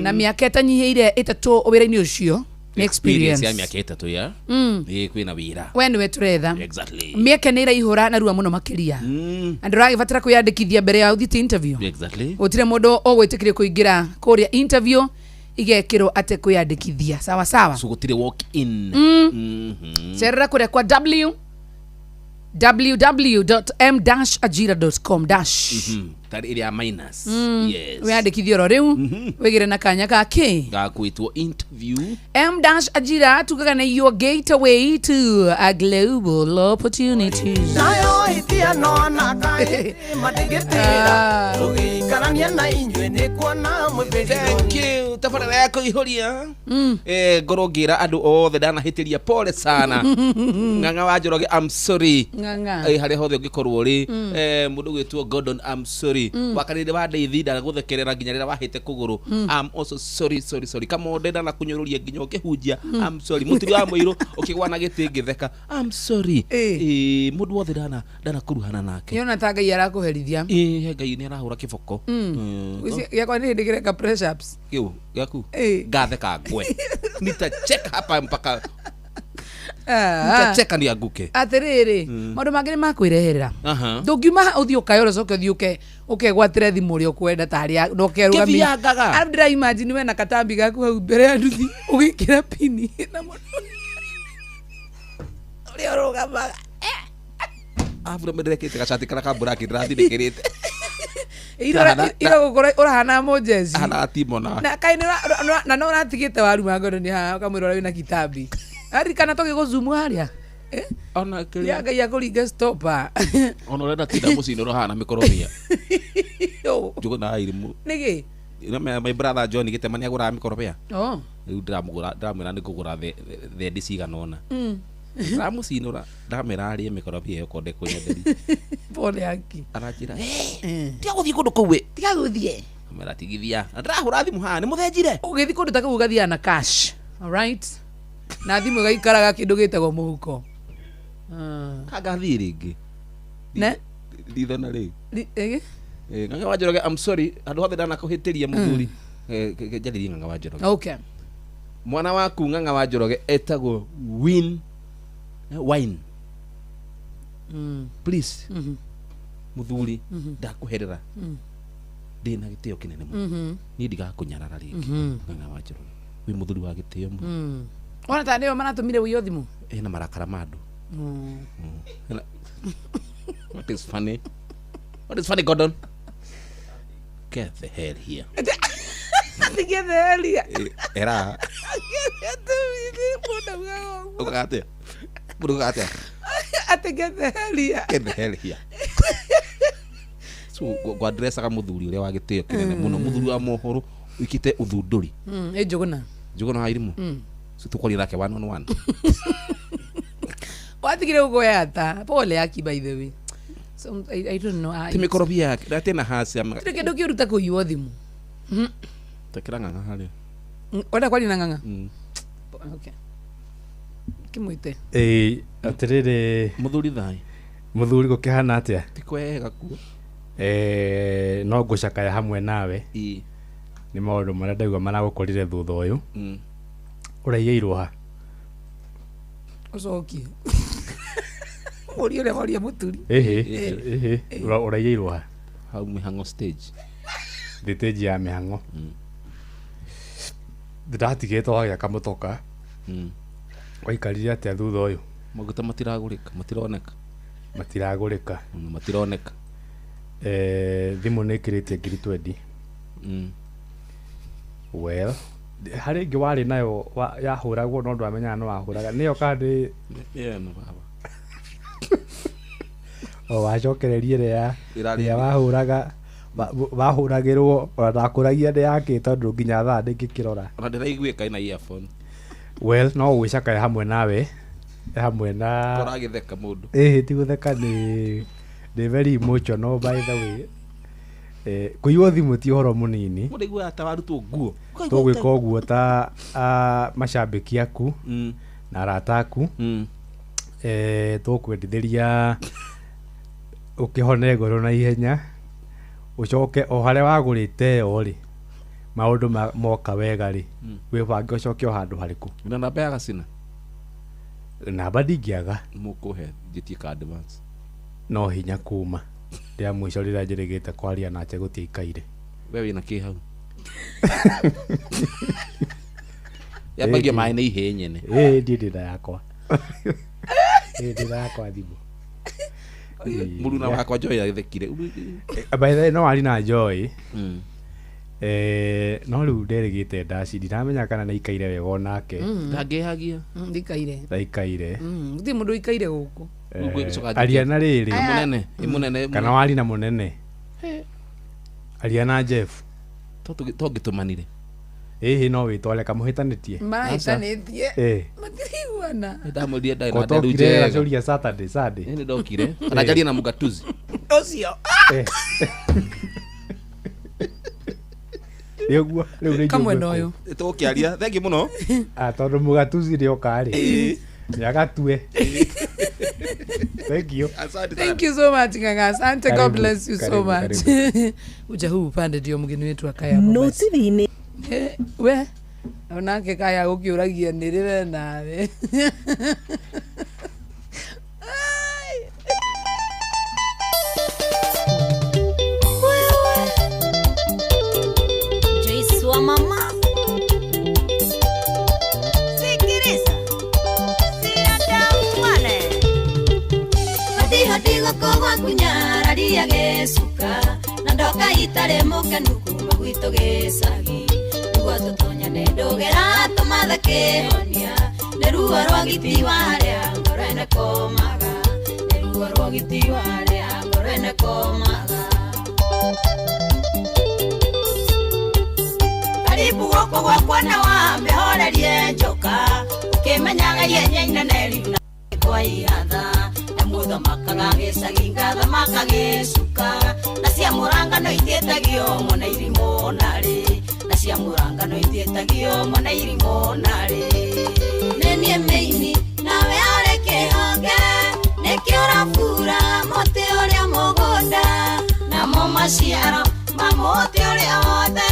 na mĩaka ĩtanyihĩire 3 wĩra-inĩ ũcio nĩ experience ya mĩaka 3 ya. Ĩ kwĩna wĩra. We nĩwe tũretha. Exactly. Mĩeke nĩ ĩraihũra narua mũno makĩria. Na ndũragĩbatara kwĩyandĩkithia mbere ya ũthiĩte interview. Exactly. Gũtirĩ mũndũ ũgwĩtĩkĩrio kũingĩra kũrĩa interview igekĩrwo ate kwĩyandĩkithia. Sawa sawa. So gũtirĩ walk in. Cerera kũrĩa kwa www.m-ajira.com dash. Tarĩ ĩrĩa minus. Yes. Wĩyandĩkithie oro rĩu wĩgĩre na kanya ka kĩ Gakwĩtwo interview. M-Ajira tugaga nĩ your gateway to a global opportunities. Nayo itia nona kaĩ matigĩtĩra tũgĩikarania na inyuĩ nĩ kuona mwĩbĩrĩro. Thank you. Tabarĩra ya kũihũria. Ngorwo ngĩra andũ othe ndanahĩtĩria pole sana. Ng'ang'a wa Njoroge, I'm sorry. Ng'ang'a. Harĩa hothe ũngĩkorwo ũrĩ. Mũndũ ũgwĩtwo Gordon, I'm sorry. Wakarĩrĩ wa ndeithi ndagũthekerera nginya rĩrĩa wahĩte kũgũrũ. I'm also sorry, sorry, sorry. Kamonde ndanakũnyũrũria nginya ũkĩhunjia. I'm sorry. Mũturi wa mũirũ ũkĩgwa na gĩtĩ ngĩtheka. I'm sorry. Mũndũ wothe ndanakuruhana nake. Yona ta Ngai arakũherithia. Ngai nĩ arahũra kĩboko. Gĩakwa nĩ hĩndĩ kĩreka press ups. Kĩu gĩaku? Ngatheka ngwe. Nitacheka hapa mpaka nitacheka nianguke. Atĩrĩrĩ, maũndũ mangĩ nĩ makwĩreherera. Ndũngiuma ũthiĩ ũkayũra ũcoke ũthiĩ ũke ũkegwatĩre thimũ ũrĩa ũkwenda tarĩ na ũkerũgamia. Kĩthiangaga. Arabu ndĩra imagine we na katambi gaku hau mbere ya nduthi ũgĩkĩra pini na mũndũ ũrĩa ũrũgamaga. Arabu ndĩrekĩte gacati karĩa ka mburaki ndĩrathiĩ ndĩkĩrĩte. Ira gũkorwo ũrahana mũjeci. Ahana timona. Na kaĩ na no ũratigĩte waru wa ngondo nĩ haha ũkamwĩra ũrĩa wĩna kitambi. Aririkana tũgĩgũzumu harĩa. Ona kĩrĩa. Ya Ngai akũringe stopa. Ona ũrenda tinda mũciĩ-inĩ ũrahana mĩkorobia. Njũgũ na irimũ. Nĩkĩ? My brother John gĩtema nĩagũraga mĩkorobia. Rĩu ndĩramwĩra nĩ ngũgũra thendi cigana ũna. Ndĩramũcinũra ndamwĩra arĩe mĩkorobia ĩyo korwo ndekũnyenderia. Pole haki. Aranjĩra, tiga gũthiĩ kũndũ kũu ĩ. Tiga gũthiĩ. Amwĩra tigithia. Na ndĩrahũra thimũ haha nĩ mũthenjire. Ũgĩthiĩ kũndũ ta kũu ũgathiaga na cash. Alright? Na thimũ ĩgaikaraga kĩndũ gĩtagwo mũhuko. Kangathiĩ rĩngĩ. Ne? Rithana rĩu. Ĩ? Ng'ang'a wa Njoroge, I'm sorry. Handũ hothe ndanakũhĩtĩria mũthuri. Njarĩrie Ng'ang'a wa Njoroge. Okay. Mwana waku Ng'ang'a wa Njoroge etagwo Win Wine. Please. Mũthuri ndakũherera. Ndĩna gĩtĩo kĩnene mũno. Niĩ ndigakũnyarara rĩngĩ. Ng'ang'a wa Njoroge. Wĩ mũthuri wa gĩtĩo mũno. Ona ta nĩo maratũmire ũiywo thimũ. Ena marakara ma andũ. What is funny? What is funny, Gordon? Get the hell here. Atĩ get the hell here. Era. Ugaga atĩa? Mũndũ ugaga atĩa? Atĩ get the hell here. Get the hell here. So ngwadressaga mũthuri ũrĩa wa gĩtĩo kĩnene mũno, mũthuri wa mohoro wĩkĩte ũthundũri. Ĩ Njũgũna. Njũgũna wa Irimũ. So tũkwaria nake one on one. Watigire gũkũyata. Pole yaki by the way. So I don't know. Ti mĩkorobia yake ndatĩ na hacia. Gũtirĩ kĩndũ kĩũru ta kũiywo thimũ. Tekĩra ng'ang'a harĩa. Wenda kwaria na ng'ang'a? Okay. Kĩmwĩte. Ĩĩ, atĩrĩrĩ. Mũthuri thayũ. Mũthuri gũkĩhana atĩa? Ti kwega kuo. No ngũcakaya hamwe nawe. Ĩĩ. Nĩ maũndũ marĩa ndaigua maragũkorire thutha ũyũ. Ũraiyĩirwo ha? Ũcokie. Mũria ũrĩa waria mũturi. Ĩhĩ, ĩhĩ, ũraiyĩirwo ha? Hau mĩhang'o stage. Thitĩnji ya mĩhang'o. Ndĩratigĩtwo wagĩaka mũtoka. Waikarire atĩa thutha ũyũ? Maguta matiragũrĩka, matironeka. Matiragũrĩka. Matironeka. Thimũ nĩ ĩkĩrĩtie ngiri 20. Well, harĩ ĩngĩ warĩ nayo yahũragwo no ndwamenyaga no wahũraga. Nĩyo kana nĩ Ĩno baba. O wacokereria ĩrĩa ĩrĩa wahũraga wahũragĩrwo ona ndakũragia nĩ yakĩ tondũ nginya thaa ndĩngĩkĩrora. Ona ndĩraiguĩka ĩna earphone. Well, no gwĩcakaya hamwe nawe hamwe na Ũragĩtheka mũndũ. Ĩhĩ, ti gũtheka, nĩ very emotional by the way. Kũiywo thimũ ti ũhoro mũnini. Mũndũ aiguaga ta warutwo nguo. Tũgwĩka ũguo ta macambĩki aku na arata aku. Tũkwendithĩria ũkĩhone ngoro na ihenya, ũcoke o harĩa wagũrĩte ĩyo rĩ, maũndũ moka wega rĩ, wĩbange ũcoke o handũ harĩkũ. Na namba ya Gacina? Namba ndingĩaga. Mũkũhe njĩtie ka advance. No hinya kuma rĩa mũico rĩrĩa njĩrĩgĩte kwaria nake gũtiaikaire. We wĩna kĩ hau? Yambagia maĩ na ihĩĩ nyene. Ĩĩ, ndiĩ ndĩna yakwa. Ĩĩ, ndĩna yakwa thimũ. Mũruna wakwa Joy agĩthekire. By the way, no wari na Joy. No rĩu nderĩgĩte ndaci, ndiramenya kana nĩaikaire wega onake. Ndangĩhagia. Ndikaire. Ndaikaire. Gũtirĩ mũndũ ũikaire gũkũ. Aria na rĩrĩ. Mũnene, mũnene. Kana wari na mũnene. Aria na Jeff. Tongĩtũmanire. Ĩhĩ, no wĩtware kamũhĩtanĩtie. Marahĩtanĩtie. Matiraiguana. Ndamwĩrire ndarĩ na nderu Kotokire njega. acũria Saturday, Sunday. Nĩ ndokire. Ona njarie na mũgatuzi. Ũcio. Nĩ ũguo, rĩu nĩ Kamwena ũyũ. Tũgũkĩaria. Thengiũ mũno. Tondũ mũgatuzi rĩoka rĩ. Nĩ agatue. Thank you. Thank you so much Ng'ang'a. Asante, God bless you so much. Uja huu upande ndio mgeni wetu akaya. Notithini. We onake kaya gũkĩũragia nĩ rĩ we nawe. Joyce wa mama. Sikiriza. Siatamwane. Hadi hadi goko gwaku nyararia gĩcuka na ndoka itarĩ mũkenu kuma gwitũ gĩcagi. Nĩguo tũtonyane ndũgera tũmathe kĩhonia nĩ ruo rwa giti wa harĩa ngoro ĩnekomaga, nĩ ruo rwa giti wa harĩa ngoro ĩnekomaga. Karibu gũkũ gwakwa na wambe horerie njoka ũkĩmenyaga ihenya inene riu na kwa ihatha na mũthamakaga gĩcagi ngathamaka gĩcuka na cia mũrangano itiĩtagio mwana irimũ narĩ, na cia mũrangano itiĩtagio mwana irimũ narĩ. Nĩ niĩ mĩini nawe arĩ kĩhonge nĩkĩo ũrabura mũtĩ ũrĩa mũgũnda namo maciaro ma mũtĩ ũrĩa wothe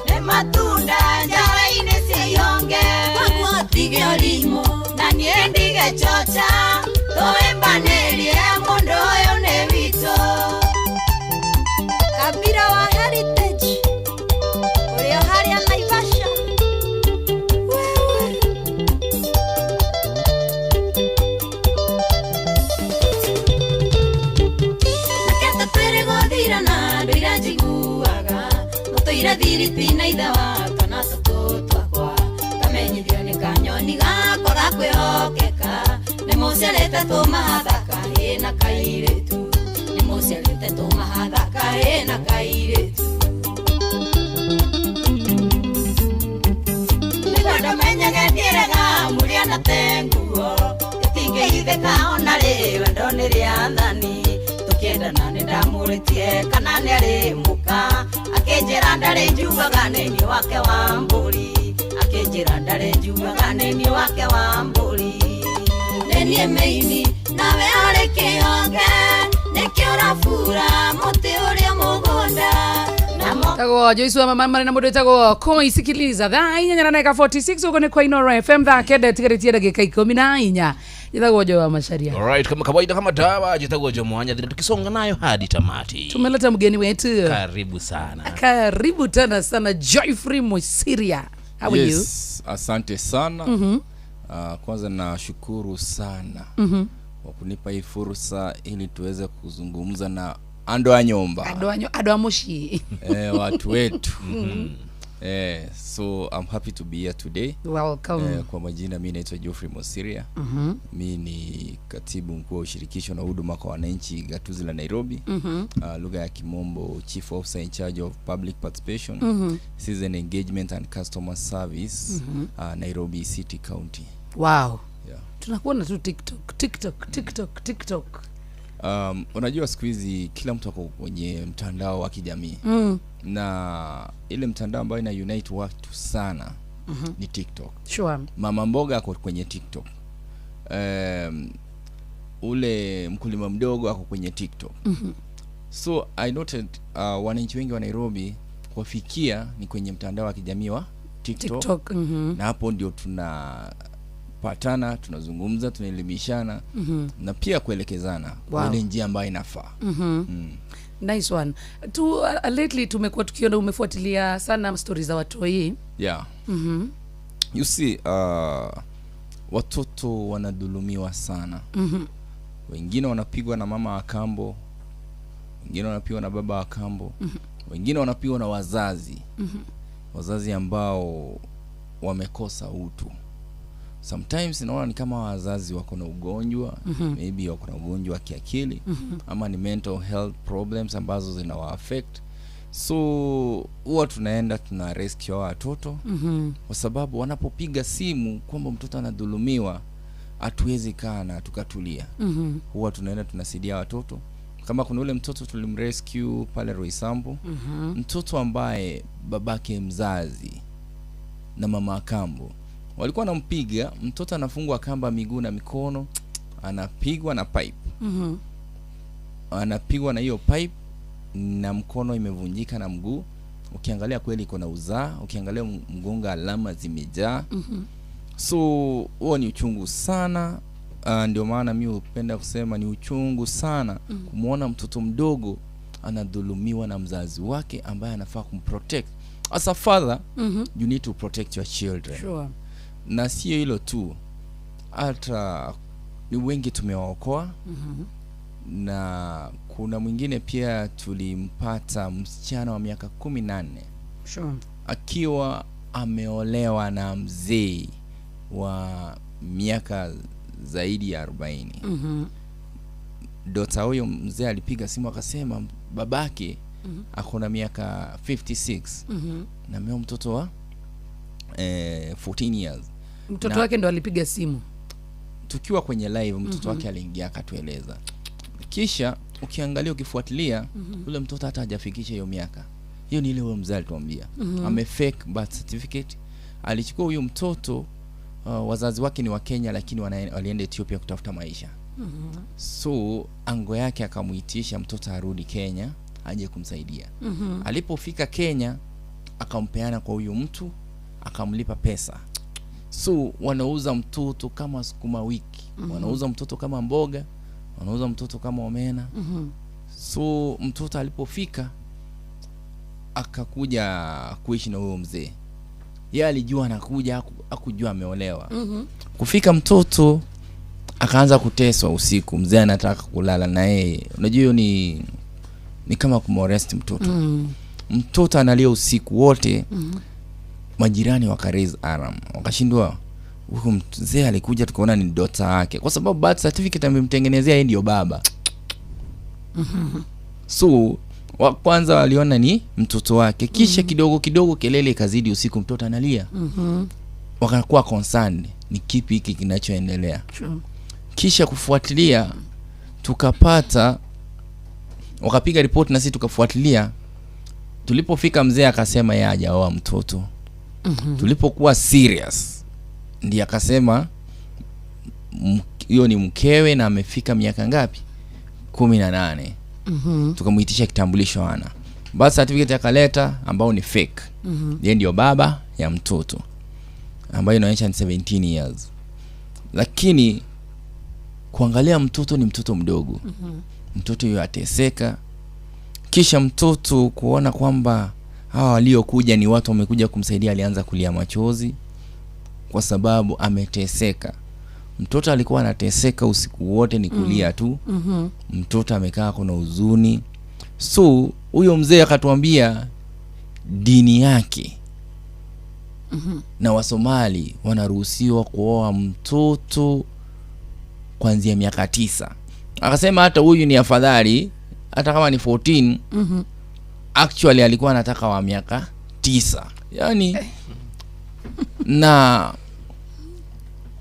nĩ matunda njara-inĩ cia ihonge. Waguo tige ũrimũ na niĩ ndige chocha tũhĩmbanĩrie mũndũ ũyũ nĩ witũ. Kabira wa Heritage ũrĩa harĩa Naivasha. Wewe Naketa twĩrĩ gũthirana ndũira njiguaga Thiripi na ithe wa twana tũtũ twakwa kamenyithio nĩ kanyoni gakwa ga kwĩhokeka nĩ mũciarĩte tũmahathaka ĩ na kairĩtu nĩ mũciarĩte tũmahathaka ĩ na kairĩtu nĩkwenda menyage ndiĩrega mũrĩa na tenguo ĩtingĩhithĩka ona rĩ wendo nĩ rĩathani tũkĩendana nĩ ndamũrĩtie kana nĩ arĩ mũka akĩnjĩra ndarĩ njugaga nĩ niĩ wake wa mbũri akĩnjĩra ndarĩ njugaga nĩ niĩ wake wa mbũri nĩ niĩ mĩini nawe arĩ kĩonge nĩkĩo ũrabura mũtĩ ũrĩa mũgũnda. Tagwo Joyce wa mama mari na mundu tagwo koisikiliza thaa inya na ndagika 46 uko ni kwa Inoro FM thaa kenda itigarĩtie ndagika 14 jitagwo Joy wa Macharia. Alright, kama kawaida kama dawa jitagwo Joy Mwanya tukisonga nayo hadi tamati. Tumeleta mgeni wetu. Karibu sana. Karibu tena sana Joyfrey Mosiria. How are you? Yes, asante sana. Kwanza nashukuru sana kwa kunipa hii fursa ili tuweze kuzungumza na ando a nyomba. Ando a mushi. Watu wetu. So I'm happy to be here today. Welcome. Kwa majina mimi naitwa Geoffrey Mosiria. Mimi ni katibu mkuu wa ushirikisho na huduma kwa wananchi gatuzi la Nairobi. Lugha ya kimombo Chief Officer in charge of Public Participation, Citizen Engagement and Customer Service, Nairobi City County. Wow. Yeah. Tunakuona tu TikTok, TikTok, TikTok, TikTok. Unajua siku hizi kila mtu ako kwenye mtandao wa kijamii. Na ile mtandao ambayo ina unite watu sana ni TikTok. Sure. Mama mboga ako kwenye TikTok. Ule mkulima mdogo ako kwenye TikTok. So I noted wananchi wengi wa Nairobi kuwafikia ni kwenye mtandao wa kijamii wa TikTok. Na hapo ndio tunapatana, tunazungumza, tunaelimishana na pia kuelekezana kwa ile njia ambayo inafaa. Nice one. Lately tumekuwa tukiona umefuatilia sana stories za watoi. Yeah. You see, watoto wanadhulumiwa sana. Wengine wanapigwa na mama wa kambo, wengine wanapigwa na baba wa kambo, wengine wanapigwa na wazazi. Wazazi ambao wamekosa utu. Sometimes naona ni kama wazazi wako na ugonjwa, maybe wako na ugonjwa wa kiakili, ama ni mental health problems ambazo zinawa affect. So huwa tunaenda tuna rescue watoto kwa sababu wanapopiga simu kwamba mtoto anadhulumiwa hatuwezi kaa na tukatulia. Huwa tunaenda tunasaidia watoto. Kama kuna ule mtoto tulimrescue pale Roysambu, mtoto ambaye babake mzazi na mama kambo walikuwa wanampiga, mtoto anafungwa kamba miguu na mikono, anapigwa na pipe. Anapigwa na hiyo pipe na mkono imevunjika na mguu. Ukiangalia kweli iko na uzaa, ukiangalia mgonga alama zimejaa. So huo ni uchungu sana. Ndio maana mimi hupenda kusema ni uchungu sana kumuona mtoto mdogo anadhulumiwa na mzazi wake ambaye anafaa kumprotect. As a father, you need to protect your children. Sure. Na sio hilo tu, hata ni wengi tumewaokoa. Na kuna mwingine pia tulimpata msichana wa miaka 14. Sure. Akiwa ameolewa na mzee wa miaka zaidi ya 40. Dota huyo mzee alipiga simu akasema babake ako na miaka 56 na mimi mtoto wa 14 years. Mtoto wake ndo alipiga simu. Tukiwa kwenye live mtoto wake aliingia akatueleza. Kisha ukiangalia ukifuatilia yule mtoto hata hajafikisha hiyo miaka. Hiyo ni ile huyo mzee alituambia. Ame fake birth certificate. Alichukua huyo mtoto, wazazi wake ni wa Kenya lakini walienda Ethiopia kutafuta maisha. So ango yake akamuitisha mtoto arudi Kenya aje kumsaidia. Alipofika Kenya akampeana kwa huyu mtu, akamlipa pesa. So wanauza mtoto kama sukuma wiki, wanauza mtoto kama mboga, wanauza mtoto kama omena. So mtoto alipofika akakuja kuishi na huyo mzee. Yeye alijua anakuja, hakujua ameolewa. Kufika mtoto akaanza kuteswa usiku, mzee anataka kulala na yeye. Unajua hiyo ni kama kumorest mtoto. Mtoto analia usiku wote. Majirani waka raise alarm, wakashindwa, huyu mzee alikuja tukaona ni dota yake, kwa sababu birth certificate amemtengenezea yeye ndio baba. So wa kwanza waliona ni mtoto wake, kisha kidogo kidogo kelele ikazidi usiku, mtoto analia. Wakakuwa concerned, ni kipi hiki kinachoendelea? Kisha kufuatilia tukapata, wakapiga ripoti na sisi tukafuatilia. Tulipofika mzee akasema yeye hajaoa mtoto. Tulipokuwa serious ndiye akasema hiyo ni mkewe na amefika miaka ngapi? 18. Tukamuitisha kitambulisho, ana birth certificate akaleta ambao ni fake. Yeye ndio baba ya mtoto ambayo inaonyesha ni 17 years, lakini kuangalia mtoto ni mtoto mdogo. Mtoto huyo ateseka, kisha mtoto kuona kwamba hawa waliokuja ni watu wamekuja kumsaidia, alianza kulia machozi kwa sababu ameteseka. Mtoto alikuwa anateseka usiku wote, ni kulia tu. Mtoto amekaa kuna huzuni. So huyo mzee akatuambia dini yake na Wasomali wanaruhusiwa kuoa mtoto kuanzia miaka 9. Akasema hata huyu ni afadhali, hata kama ni 14. Actually alikuwa anataka wa miaka 9. Yani na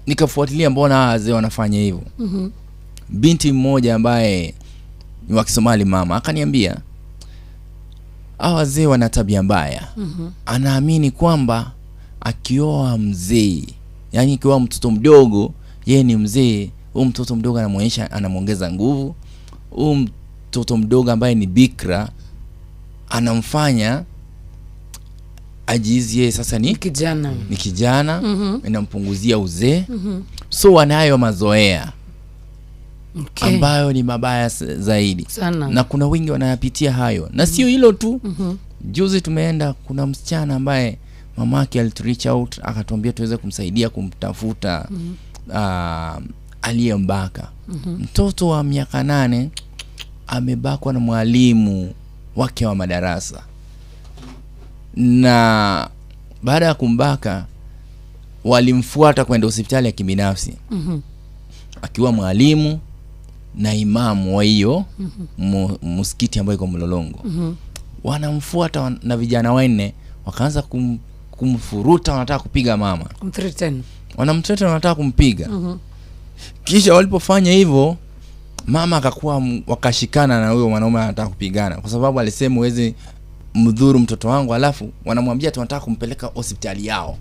nikafuatilia mbona wazee wanafanya hivyo. Binti mmoja ambaye ni wa Kisomali mama akaniambia hawa wazee wana tabia mbaya. Anaamini kwamba akioa mzee, yani akioa mtoto mdogo, yeye ni mzee, huyu mtoto mdogo anamuonyesha, anamuongeza nguvu. Huyu mtoto mdogo ambaye ni bikra anamfanya ajizi yeye sasa ni kijana, ni kijana. Inampunguzia uzee. So wanayo mazoea ambayo ni mabaya zaidi sana. Na kuna wengi wanayapitia hayo. Na sio hilo tu. Juzi tumeenda, kuna msichana ambaye mamake alitu reach out akatuambia tuweze kumsaidia kumtafuta aliyembaka. Mtoto wa miaka 8 amebakwa na mwalimu wake wa madarasa, na baada ya kumbaka walimfuata kwenda hospitali ya kibinafsi. Akiwa mwalimu na imamu wa hiyo msikiti ambayo iko Mlolongo. Wanamfuata na vijana wanne, wakaanza kumfuruta, wanataka kupiga mama. Kumthreaten. Wanamthreaten, wanataka kumpiga. Kisha walipofanya hivyo mama akakuwa wakashikana na huyo mwanaume anataka kupigana, kwa sababu alisema huwezi mdhuru mtoto wangu, alafu wanamwambia tunataka kumpeleka hospitali yao.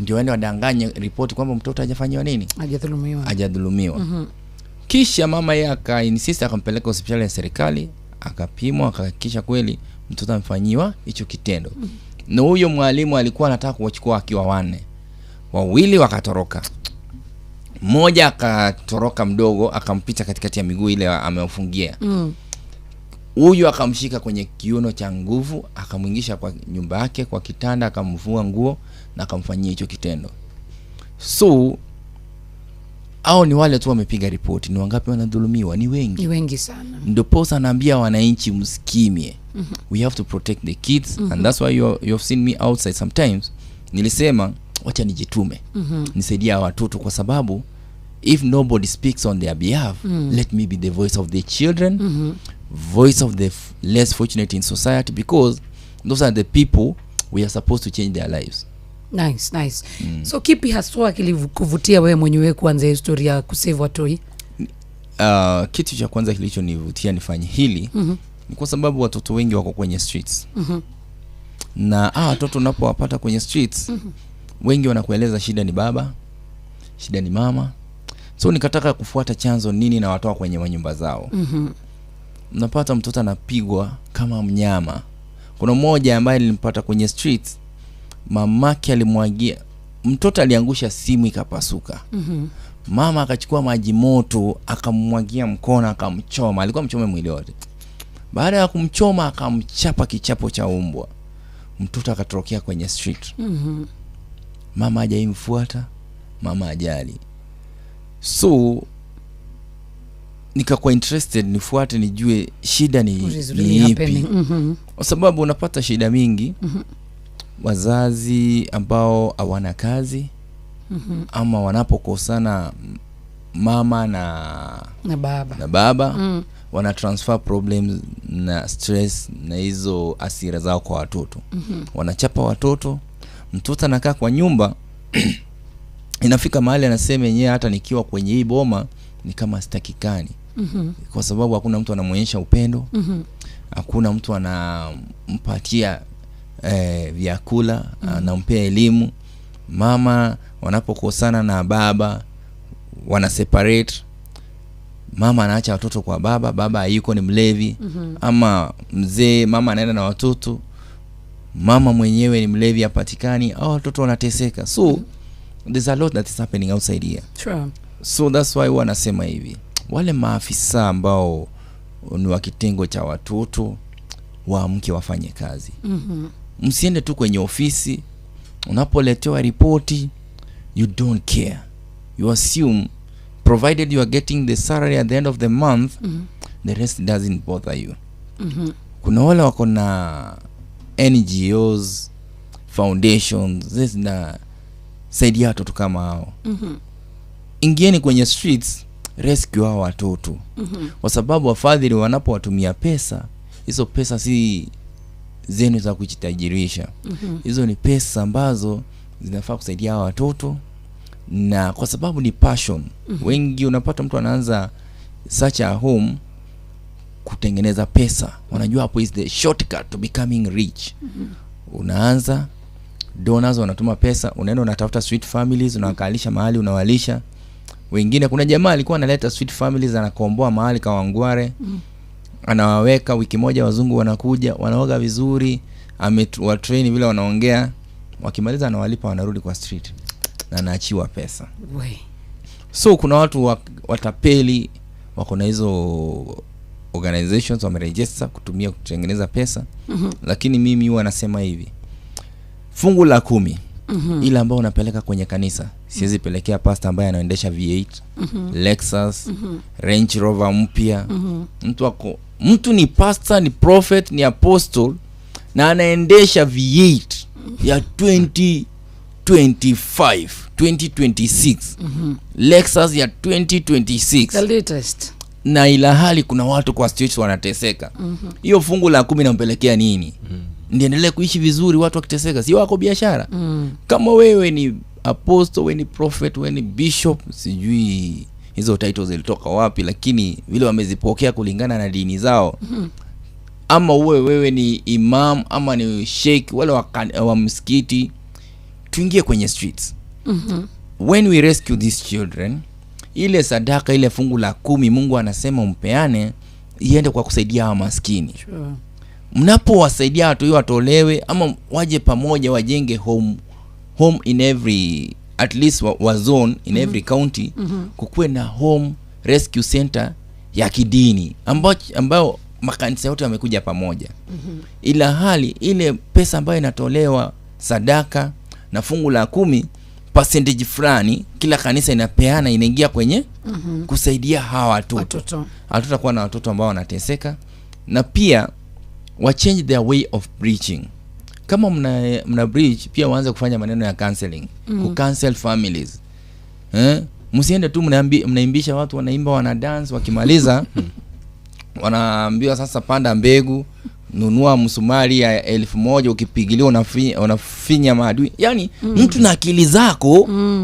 Ndio waende wadanganye ripoti kwamba mtoto hajafanyiwa nini? Hajadhulumiwa. Hajadhulumiwa. Kisha mama yeye akainsist akampeleka hospitali ya serikali, akapimwa, akahakikisha kweli mtoto amefanyiwa hicho kitendo. Na huyo mwalimu alikuwa anataka kuwachukua akiwa wanne. Wawili wakatoroka. Mmoja akatoroka mdogo, akampita katikati ya miguu ile amewafungia. Huyu akamshika kwenye kiuno cha nguvu, akamwingisha kwa nyumba yake kwa kitanda, akamvua nguo na akamfanyia hicho kitendo. So hao ni wale tu wamepiga ripoti. Ni wangapi wanadhulumiwa? Ni wengi. Ni wengi sana. Ndio posa anaambia wananchi msikimie. We have to protect the kids. And that's why you have seen me outside sometimes. Nilisema wacha nijitume. Nisaidie watoto, kwa sababu if nobody speaks on their behalf, let me be the voice of the children, voice of the less fortunate in society, because those are the people we are supposed to change their lives. Nice, nice. So kipi haswa kilikuvutia wewe mwenyewe kuanza historia ya kusave watoi? Kitu cha kwanza kilichonivutia nifanye hili ni kwa sababu watoto wengi wako kwenye streets. Na watoto unapowapata kwenye streets, wengi wanakueleza shida ni baba, shida ni mama. So nikataka kufuata chanzo nini na watoa kwenye manyumba zao. Mnapata mtoto anapigwa kama mnyama. Kuna mmoja ambaye nilimpata kwenye streets, mamake alimwagia, mtoto aliangusha simu ikapasuka. Mama akachukua maji moto akamwagia mkono akamchoma, alikuwa mchome mwili wote. Baada ya kumchoma akamchapa kichapo cha umbwa. Mtoto akatorokea kwenye street. Mama hajaimfuata, mama hajali. So Nikakuwa interested nifuate nijue shida ni, What is ni really ipi. happening? Mhm. Kwa sababu unapata shida mingi. Wazazi ambao hawana kazi ama wanapokosana mama na Na baba. na baba wana transfer problems na stress na hizo asira zao kwa watoto. Wanachapa watoto, mtoto anakaa kwa nyumba, inafika mahali anasema yenyewe hata nikiwa kwenye hii boma ni kama sitakikani, kwa sababu hakuna mtu anamwonyesha upendo, hakuna mtu anampatia vyakula, anampea elimu. Mama wanapokosana na baba wana separate, mama anaacha watoto kwa baba, baba hayuko, ni mlevi, ama mzee, mama anaenda na watoto, mama mwenyewe ni mlevi, hapatikani, au watoto wanateseka. So there's a lot that is happening outside here. Sure. So that's why huwa nasema hivi, wale maafisa ambao ni wa kitengo cha watoto waamke wafanye kazi. Msiende tu kwenye ofisi, unapoletewa ripoti you don't care, you assume provided you are getting the salary at the end of the month, the rest doesn't bother you. Kuna wale wako na NGOs, foundations zile zinasaidia watoto kama hao. Ingieni kwenye streets, rescue hao watoto, kwa sababu wafadhili wanapowatumia pesa, hizo pesa si zenu za kujitajirisha. Hizo ni pesa ambazo zinafaa kusaidia hawa watoto, na kwa sababu ni passion. Wengi unapata mtu anaanza such a home kutengeneza pesa, wanajua hapo is the shortcut to becoming rich. Unaanza, donors wanatuma pesa, unaenda unatafuta sweet families, unawakalisha mahali, unawalisha wengine. Kuna jamaa alikuwa analeta sweet families, anakomboa mahali Kawangware, anawaweka wiki moja, wazungu wanakuja wanaoga vizuri, amewatrain vile wanaongea, wakimaliza anawalipa, wanarudi kwa street na anaachiwa pesa. We. So kuna watu watapeli wako na hizo organizations wameregister kutumia kutengeneza pesa. Lakini mimi huwa nasema hivi, fungu la 10 ile ambayo unapeleka kwenye kanisa, siwezi pelekea pastor ambaye anaendesha V8, Lexus, Range Rover mpya. Mtu ni pastor, ni prophet, ni apostle na anaendesha V8 ya 2025, 2026, Lexus ya 2026, The latest. na ila hali kuna watu kwa streets wanateseka. Hiyo fungu la 10 nampelekea nini? Ndiendelee kuishi vizuri watu wakiteseka, si wako biashara. Kama wewe ni apostle, wewe ni prophet, wewe ni bishop, sijui hizo titles zilitoka wapi, lakini vile wamezipokea kulingana na dini zao. Ama uwe wewe ni imam ama ni sheikh wale wa msikiti, tuingie kwenye streets. When we rescue these children, ile sadaka, ile fungu la 10 Mungu anasema umpeane, iende kwa kusaidia hawa maskini. Sure. Mnapowasaidia watu hiyo watolewe ama waje pamoja wajenge home in every, at least wa zone in every county, kukuwe na home rescue center ya kidini ambayo makanisa yote yamekuja pamoja. Ila hali ile pesa ambayo inatolewa sadaka na fungu la 10, percentage fulani kila kanisa inapeana, inaingia kwenye kusaidia hawa watoto. Hatutakuwa na watoto ambao wanateseka. Na pia wa change their way of preaching. Kama mna preach, pia waanze kufanya maneno ya counseling, ku-counsel families. Msiende tu mnaimbisha watu, wanaimba, wana dance, wakimaliza wanaambiwa sasa panda mbegu, nunua msumari ya 1000, ukipigilia unafinya maadui. Yaani, mtu na akili zako,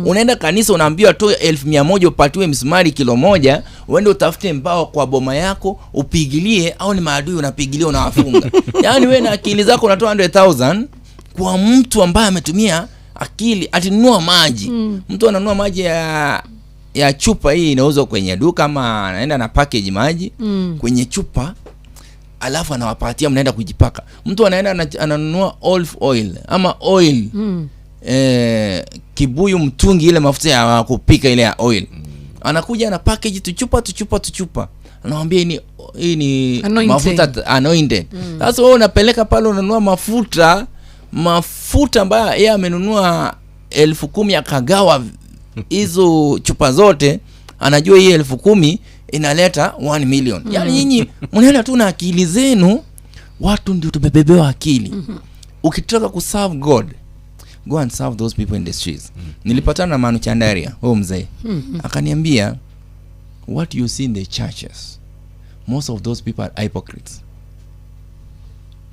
unaenda kanisa unaambiwa toa 100,000 upatiwe msumari kilo 1, uende utafute mbao kwa boma yako upigilie, au ni maadui unapigilia unawafunga. Yaani wewe na akili zako unatoa 100,000 kwa mtu ambaye ametumia akili atinunua maji. Mtu ananunua maji ya chupa hii inauzwa kwenye duka, ama anaenda na package maji kwenye chupa, alafu anawapatia mnaenda kujipaka. Mtu anaenda ananunua olive oil ama oil, kibuyu mtungi ile mafuta ya kupika ile ya oil, anakuja na package tuchupa tuchupa tuchupa, anamwambia hii ni Anointing. mafuta anointed. Sasa wewe unapeleka pale unanunua mafuta ambayo yeye amenunua 10,000 akagawa hizo chupa zote, anajua hii 10,000 Inaleta 1 million. Yaani nyinyi mnaenda tu na akili zenu. Watu ndio tumebebewa akili. Ukitaka kuserve God, go and serve those people in the streets. Nilipatana na Manu Chandaria, huyo mzee. Akaniambia, what you see in the churches, most of those people are hypocrites.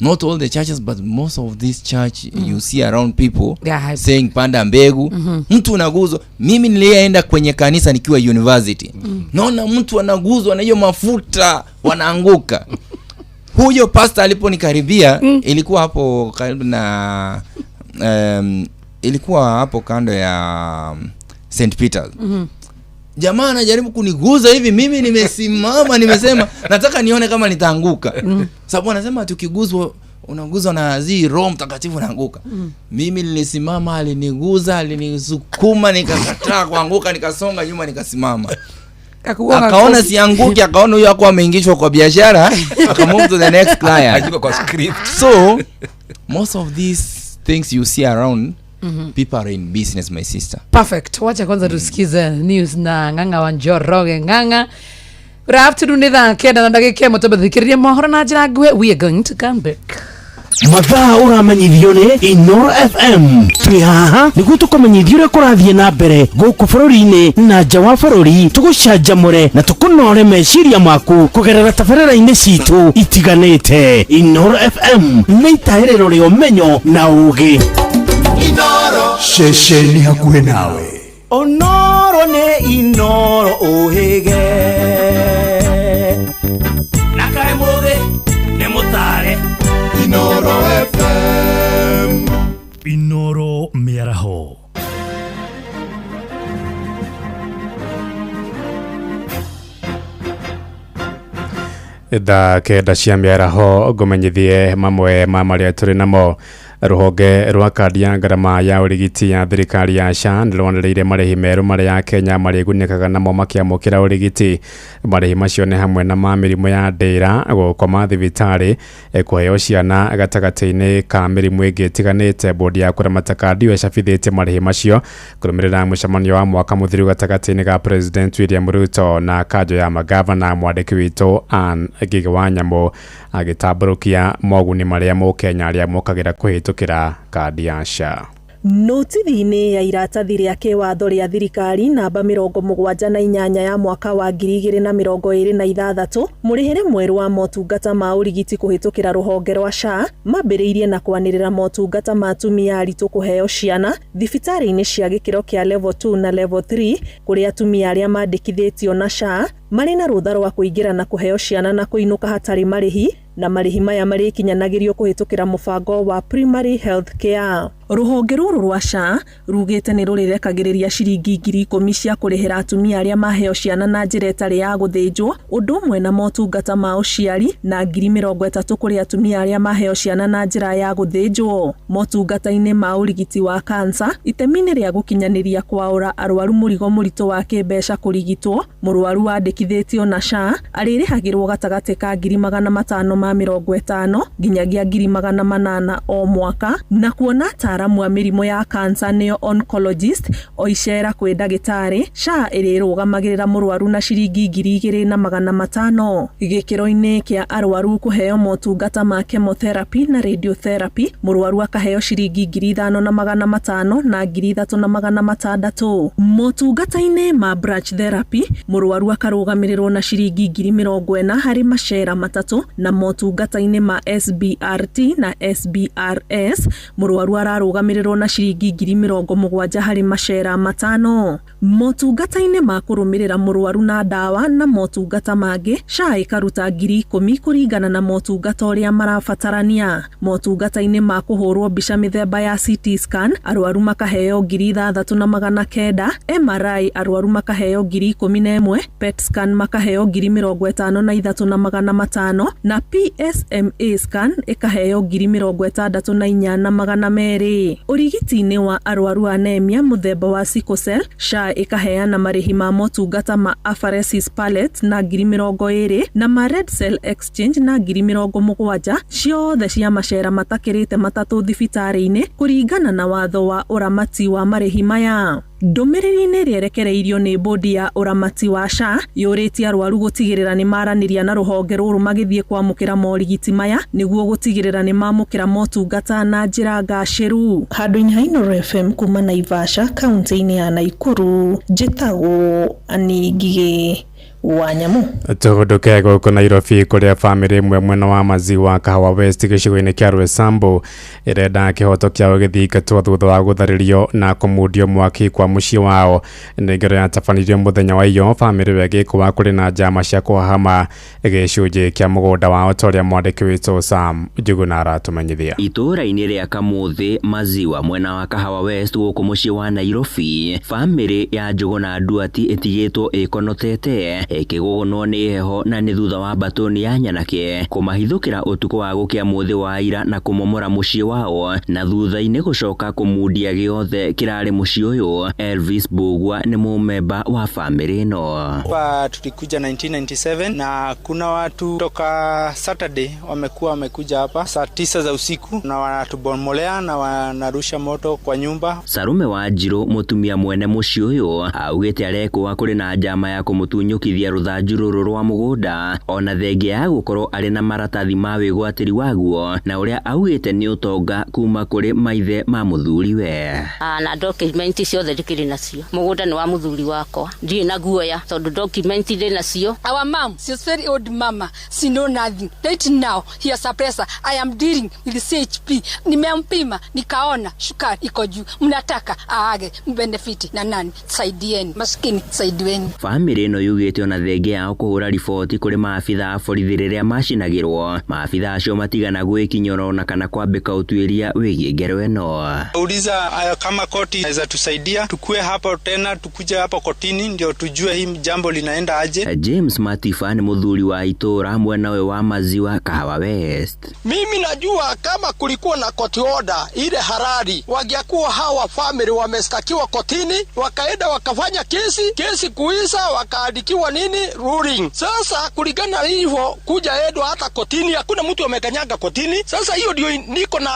Not all the churches, but most of this church you see around people They are hypocrites. saying panda mbegu. Mtu unaguzwa. Mimi nilienda kwenye kanisa nikiwa university. Naona mtu anaguzwa na hiyo mafuta, wanaanguka. Huyo pastor aliponikaribia, ilikuwa hapo karibu na ilikuwa hapo kando ya St Peters. Jamaa anajaribu kuniguza hivi, mimi nimesimama, nimesema nataka nione kama nitaanguka. Sababu anasema tukiguzwa, unaguzwa na zi Roho Mtakatifu, unaanguka. Mimi nilisimama, aliniguza, alinisukuma, nikakataa kuanguka, nikasonga nyuma, nikasimama. Akakugonga Akaona kofi. sianguki, akaona huyo hakuwa ameingishwa kwa biashara, akamove to the next client. Akiwa kwa script. So most of these things you see around, people are in business, my sister. Perfect. Wacha kwanza tusikize news na Ng'ang'a wa Njoroge. Ng'ang'a, good afternoon. Nĩ thaa 9 na ndagĩka 1. Tũmethikĩrĩrie mohoro na njĩra nguhĩ. We are going to come back. Mathaa ũramenyithio nĩ Inoro FM. Twĩ haha nĩguo tũkũmenyithia ũrĩa kũrathiĩ na mbere gũkũ bũrũri-inĩ na nja wa bũrũri, tũgũcanjamũre na tũkũnore meciria maku kũgerera tabarĩra-inĩ citũ itiganĩte. Inoro FM nĩ itahĩrĩro rĩa ũmenyo na ũgĩ. Ceceni hakuhĩ nawe. Onoro nĩ Inoro ũhĩge na kaĩ mũthĩ nĩ mũtare. Inoro FM. Inoro mĩaraho. Thaa 9 cia mĩaraho, ngũmenyithie mamwe ma marĩa tũrĩ namo. Rũhonge rwa kandi ya ngarama ya ũrigiti ya thirikari ya SHA nĩ rwanĩrĩire marĩhi merũ marĩa Akenya marĩgunĩkaga namo makĩamũkĩra ũrigiti. Marĩhi macio nĩ hamwe na ma mĩrimũ ya ndĩra, gũkoma thibitarĩ, kũheo ciana gatagatĩ-inĩ ka mĩrimũ ĩngĩ ĩtiganĩte. Bodi ya kũramata kandi ĩyo ĩcabithĩtie marĩhi macio kũrũmĩrĩra mũcemanio wa mwaka mũthiru gatagatĩ-inĩ ga President William Ruto na kanjũ ya magavana. Mwandĩki witũ Ann Ngigĩ wa Nyamũ agĩtambũrũkia moguni marĩa mũkenya arĩa mokagĩra kũhĩtũkĩra kandi ya SHA. Notithi-inĩ ya iratathi rĩa kĩwatho rĩa thirikari namba 78 ya mwaka wa 2026, mũrĩhĩre mwerũ wa motungata ma ũrigiti kũhĩtũkĩra rũhonge rwa SHA mambĩrĩirie na kwanĩrĩra motungata ma atumia aritũ kũheo ciana thibitarĩ-inĩ cia gĩkĩro kĩa level 2 na level 3, kũrĩa atumia arĩa mandĩkithĩtio na SHA marĩ na rũtha rwa kũingĩra na kũheo ciana na kũinũka hatarĩ marĩhi, na marĩhi maya marĩkinyanagĩrio kũhĩtũkĩra mũbango wa primary health care. Rũhonge rũrũ rwa SHA rugĩte nĩ rũrĩrekagĩrĩria ciringi 10,000 cia kũrĩhĩra atumia arĩa maheo ciana na njĩra ĩtarĩ ya gũthĩnjwo, ũndũ ũmwe na motungata ma ũciari, na 30,000 kũrĩ atumia arĩa maheo ciana na njĩra ya gũthĩnjwo. Motungata-inĩ ma ũrigiti wa kansa, itemi-inĩ rĩa gũkinyanĩria kwaũra arwaru mũrigo mũritũ wa kĩmbeca kũrigitwo, mũrwaru wandĩkithĩtio na SHA arĩrĩhagĩrwo gatagatĩ ka 550,000 nginyagia 800,000 o mwaka, na kuona ataaramu a mĩrimũ ya kansa nĩo oncologist o icera kwĩ ndagĩtarĩ, SHA ĩrĩrũgamagĩrĩra mũrwaru na ciringi 2,500. Gĩkĩro-inĩ kĩa arwaru kũheo motungata ma chemotherapy na radiotherapy, mũrwaru akaheo ciringi 5,500 na 3,600. Motungata-inĩ ma brachytherapy, mũrwaru akarũgamĩrĩrwo na ciringi 40,000 harĩ macera 3, na motungata-inĩ ma SBRT na SBRS mũrwaru ararũgamĩrĩrwo na ciringi 70,000 harĩ macera 5. Motungata-inĩ ma kũrũmĩrĩra mũrwaru na ndawa na motungata mangĩ, SHA ĩkaruta 10,000 kũringana na motungata ũrĩa marabatarania. Motungata-inĩ ma kũhũrwo mbica mĩthemba ya CT scan, arwaru makaheo 6,900, MRI arwaru makaheo 11,000, PET scan makaheo 53,500 na PSMA scan ĩkaheo 64,200. Ũrigiti-inĩ wa arwaru anemia mũthemba wa sickle cell, SHA ĩkaheana marĩhi ma motungata ma apheresis pallet na 20,000 na ma red cell exchange na 70,000, ciothe cia macera matakĩrĩte 3 thibitarĩ-inĩ kũringana na watho wa ũramati wa marĩhi maya. Ndũmĩrĩri-inĩ ĩrĩa ĩrekereirio nĩ bodi ya ũramati wa SHA yũrĩtie arwaru gũtigĩrĩra nĩ maranĩria na rũhonge rũrũ magĩthiĩ kwamũkĩra morigiti maya nĩguo gũtigĩrĩra nĩ mamũkĩra motungata na njĩra ngacĩru. Handũ-inĩ ha Inooro FM kuma Naivasha kaunti-inĩ ya Naikuru, njĩtagwo Annie Ngigĩ wa Nyamu. Tũhũndũke gũkũ Nairobi kũrĩa bamĩrĩ ĩmwe mwena wa Maziwa Kahawa West gĩcigo-inĩ kĩa Roysambu ĩrenda kĩhoto kĩao gĩthingatwo thutha wa gũtharĩrio na kũmundio mwaki kwa mũciĩ wao. Nĩ ngero yatabanirio mũthenya wa iyo bamĩrĩ ĩyo ĩgĩkũa kũrĩ na njama cia kũhahama gĩcunjĩ kĩa mũgũnda wao ta ũrĩa mwandĩki witũ Sam Njuguna aratũmenyithia. Itũũra-inĩ rĩa Kamũthĩ Maziwa mwena wa Kahawa West gũkũ mũciĩ wa Nairobi, bamĩrĩ ya Njũgũna Nduati ĩtigĩtwo ĩkonotete ĩkĩgũgũnwo nĩ heho na nĩ thutha wa mbatũni ya nyanake kũmahithũkĩra ũtukũ wa gũkĩa mũthĩ wa ira na kũmomora mũciĩ wao na thutha-inĩ gũcoka kũmundia gĩothe kĩrarĩ mũciĩ ũyũ. Elvis Mbugua nĩ mũmemba wa bamĩrĩ ĩno. Hapa tulikuja 1997 na kuna watu toka Saturday wamekuwa wamekuja hapa saa 9 za usiku na wanatubomolea na wanarusha moto kwa nyumba. Sarume wa Njirũ mũtumia mwene mũciĩ ũyũ augĩte arekũa kũrĩ na njama ya kũmũtunyũkithia rũthanju rũrũ rwa mũgũnda ona thengia ya gũkorwo arĩ na maratathi ma wĩgwatĩri waguo na ũrĩa augĩte nĩ ũtonga kuma kũrĩ maithe ma mũthuriwe. Na document ciothe ndikĩrĩ nacio, mũgũnda nĩ wa mũthuri wakwa, ndirĩ na guoya tondũ document ndĩ nacio. Our mom, she's very old mama, she know nothing. Right now, he has a pressure. I am dealing with CHP. Nimempima, nikaona sukari iko juu. Mnataka aage mbenefit na nani? Saidieni. Maskini saidieni. Bamĩrĩ ĩno yugĩte ona thengia yao kũhũra riboti kũrĩ maabitha a borithi rĩrĩa macinagĩrwo, maabitha acio matigana gwĩkinyora ona kana kwambĩka ũtuĩria wĩgiĩ ngero ĩno. Uliza kama koti inaweza tusaidia tukue hapo tena, tukuje hapo kotini ndio tujue hii jambo linaenda aje. James Matifa nĩ mũthuri wa itũũra mwena ũyũ wa Maziwa Kahawa West. Mimi najua kama kulikuwa na court order ile harari, wangekuwa hawa family wamestakiwa kotini, wakaenda wakafanya kesi kuisa, wakaandikiwa nini ruling. Sasa kulingana hivyo kuja edwa hata kotini, hakuna mtu amekanyaga kotini. Sasa hiyo ndio niko na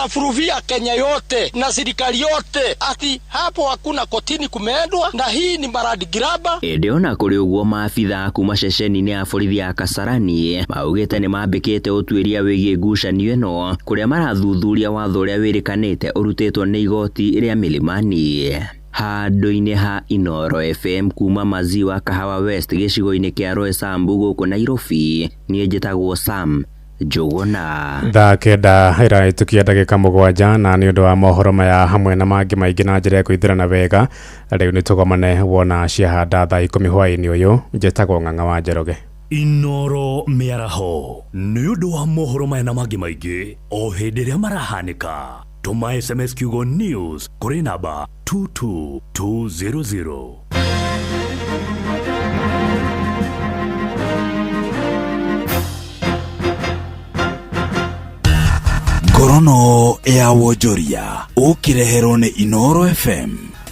furuvia Kenya yote na serikali yote ati hapo hakuna kotini kumeendwa, na hii ni maradi graba. Ĩndĩ ona kũrĩ ũguo maabitha kuma ceceni-inĩ ya borithi ya Kasarani maugĩte nĩ mambĩkĩte ũtuĩria wĩgiĩ ngucanio ĩno kũrĩa marathuthuria watho ũrĩa wĩrĩkanĩte ũrutĩtwo nĩ igoti rĩa Milimani. Handũ-inĩ ha Inooro FM kuma Maziwa Kahawa West gĩcigo-inĩ kĩa Roysambu gũkũ Nairobi, niĩ njĩtagwo Sam Njũgũna. Thaa 9 ĩrahĩtũkia ndagĩka 7 na nĩ ũndũ wa mohoro maya hamwe na mangĩ maingĩ na njĩra ya kũithĩrana wega, rĩu nĩ tũgomane wona ciahanda thaa 10 hwaĩ-inĩ ũyũ. Njĩtagwo Ng'ang'a wa Njoroge. Inooro mĩaraho nĩ ũndũ wa mohoro maya na mangĩ maingĩ o hĩndĩ ĩrĩa marahanĩka. Tũma SMS kiugo news kũrĩ namba 22200. Ngorono ya wonjoria ũkĩreherwo nĩ Inooro FM.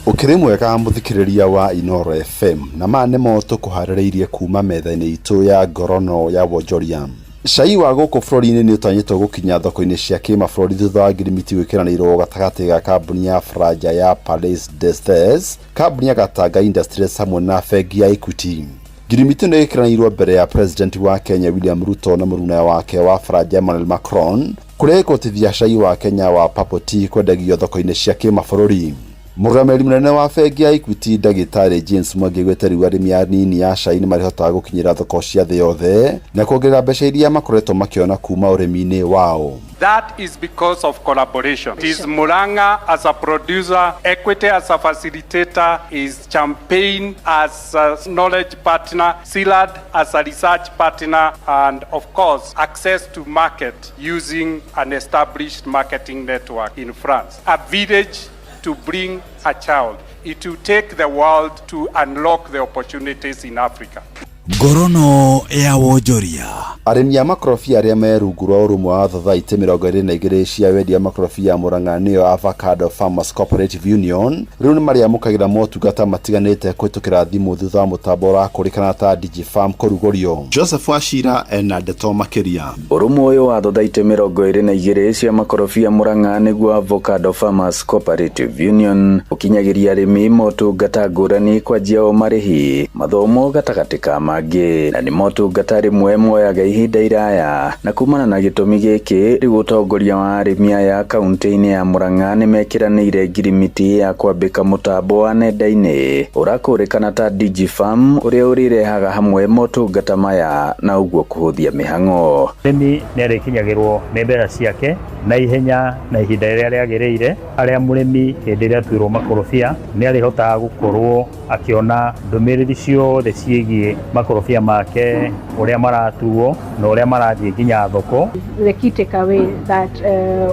Ũkĩrĩ mwega mũthikĩrĩria wa Inooro FM, na maya nĩmo tũkũharĩrĩirie kuma metha-inĩ itũ ya ngorono ya wonjoria. Cai wa gũkũ bũrũri-inĩ nĩ ũtanyĩtwo gũkinya thoko-inĩ cia kĩmabũrũri thutha wa ngirimiti gwĩkĩranĩirwo gatagatĩ ga kambuni ya Faranja ya Palais des Thés, kambuni ya Gatanga Industries hamwe na bengi ya Equity. Ngirimiti ĩno ĩkĩranĩirwo mbere ya President wa Kenya William Ruto na mũruna wake wa Faranja Emmanuel Macron, kũrĩa ĩkũhotithia cai wa Kenya wa Purple Tea kwendagio thoko-inĩ cia kĩmabũrũri. Mũrũgamĩrĩri mũnene wa bengi ya Equity ndagĩtarĩ James Mwangi augĩte rĩu arĩmi anini a cai nĩmarĩhotaga gũkinyĩra thoko cia thĩ yothe na kuongerera mbeca iria makoretwo makĩona kuma ũrĩmi-inĩ wao. That is because of collaboration. It is Murang'a as a producer, Equity as a facilitator, is Champagne as a knowledge partner, CILAD as a research partner, and of course, access to market using an established marketing network in France. A village to bring a child. It will take the world to unlock the opportunities in Africa. Ngorono ya wonjoria. Arĩmi a makorobia arĩa me rungu rwa ũrũmwe wa thothaitĩ 22 cia wendia makorobia Murang'a nĩyo Avocado Farmers Cooperative Union rĩu nĩ marĩamũkagĩra motungata matiganĩte kũhĩtũkĩra thimũ thutha wa mũtambo ũrakũrĩkana ta DigiFarm kũrugũrio. Joseph Wachira ena ndeto makĩria. Ũrũmwe ũyũ wa thothaitĩ 22 cia makorobia Murang'a nĩguo Avocado Farmers Cooperative Union ũkinyagĩria arĩmi motungata ngũrani kwanjia o marĩhi mathomo gatagatĩ ka mangĩ, na nĩ motungata rĩmwe moyaga ihinda iraya. Na kumana na gĩtũmi gĩkĩ, rĩu ũtongoria wa arĩmi aya kaunti-inĩ ya Murang'a nĩmekĩranĩire ngirimiti ya kwambĩka mũtambo wa nenda-inĩ ũrakũrĩkana ta DigiFarm ũrĩa ũrĩrehaga hamwe motungata maya na ũguo kũhũthia mĩhang'o. Mũrĩmi nĩ arĩkinyagĩrwo nĩ mbeca ciake na ihenya na ihinda rĩrĩa rĩagĩrĩire, harĩa mũrĩmi hĩndĩ ĩrĩa atuĩrwo makorobia nĩ arĩhotaga gũkorwo akĩona ndũmĩrĩri ciothe ciĩgiĩ makorobia make, ũrĩa maratuo na ũrĩa marathiĩ nginya thoko. The key takeaway that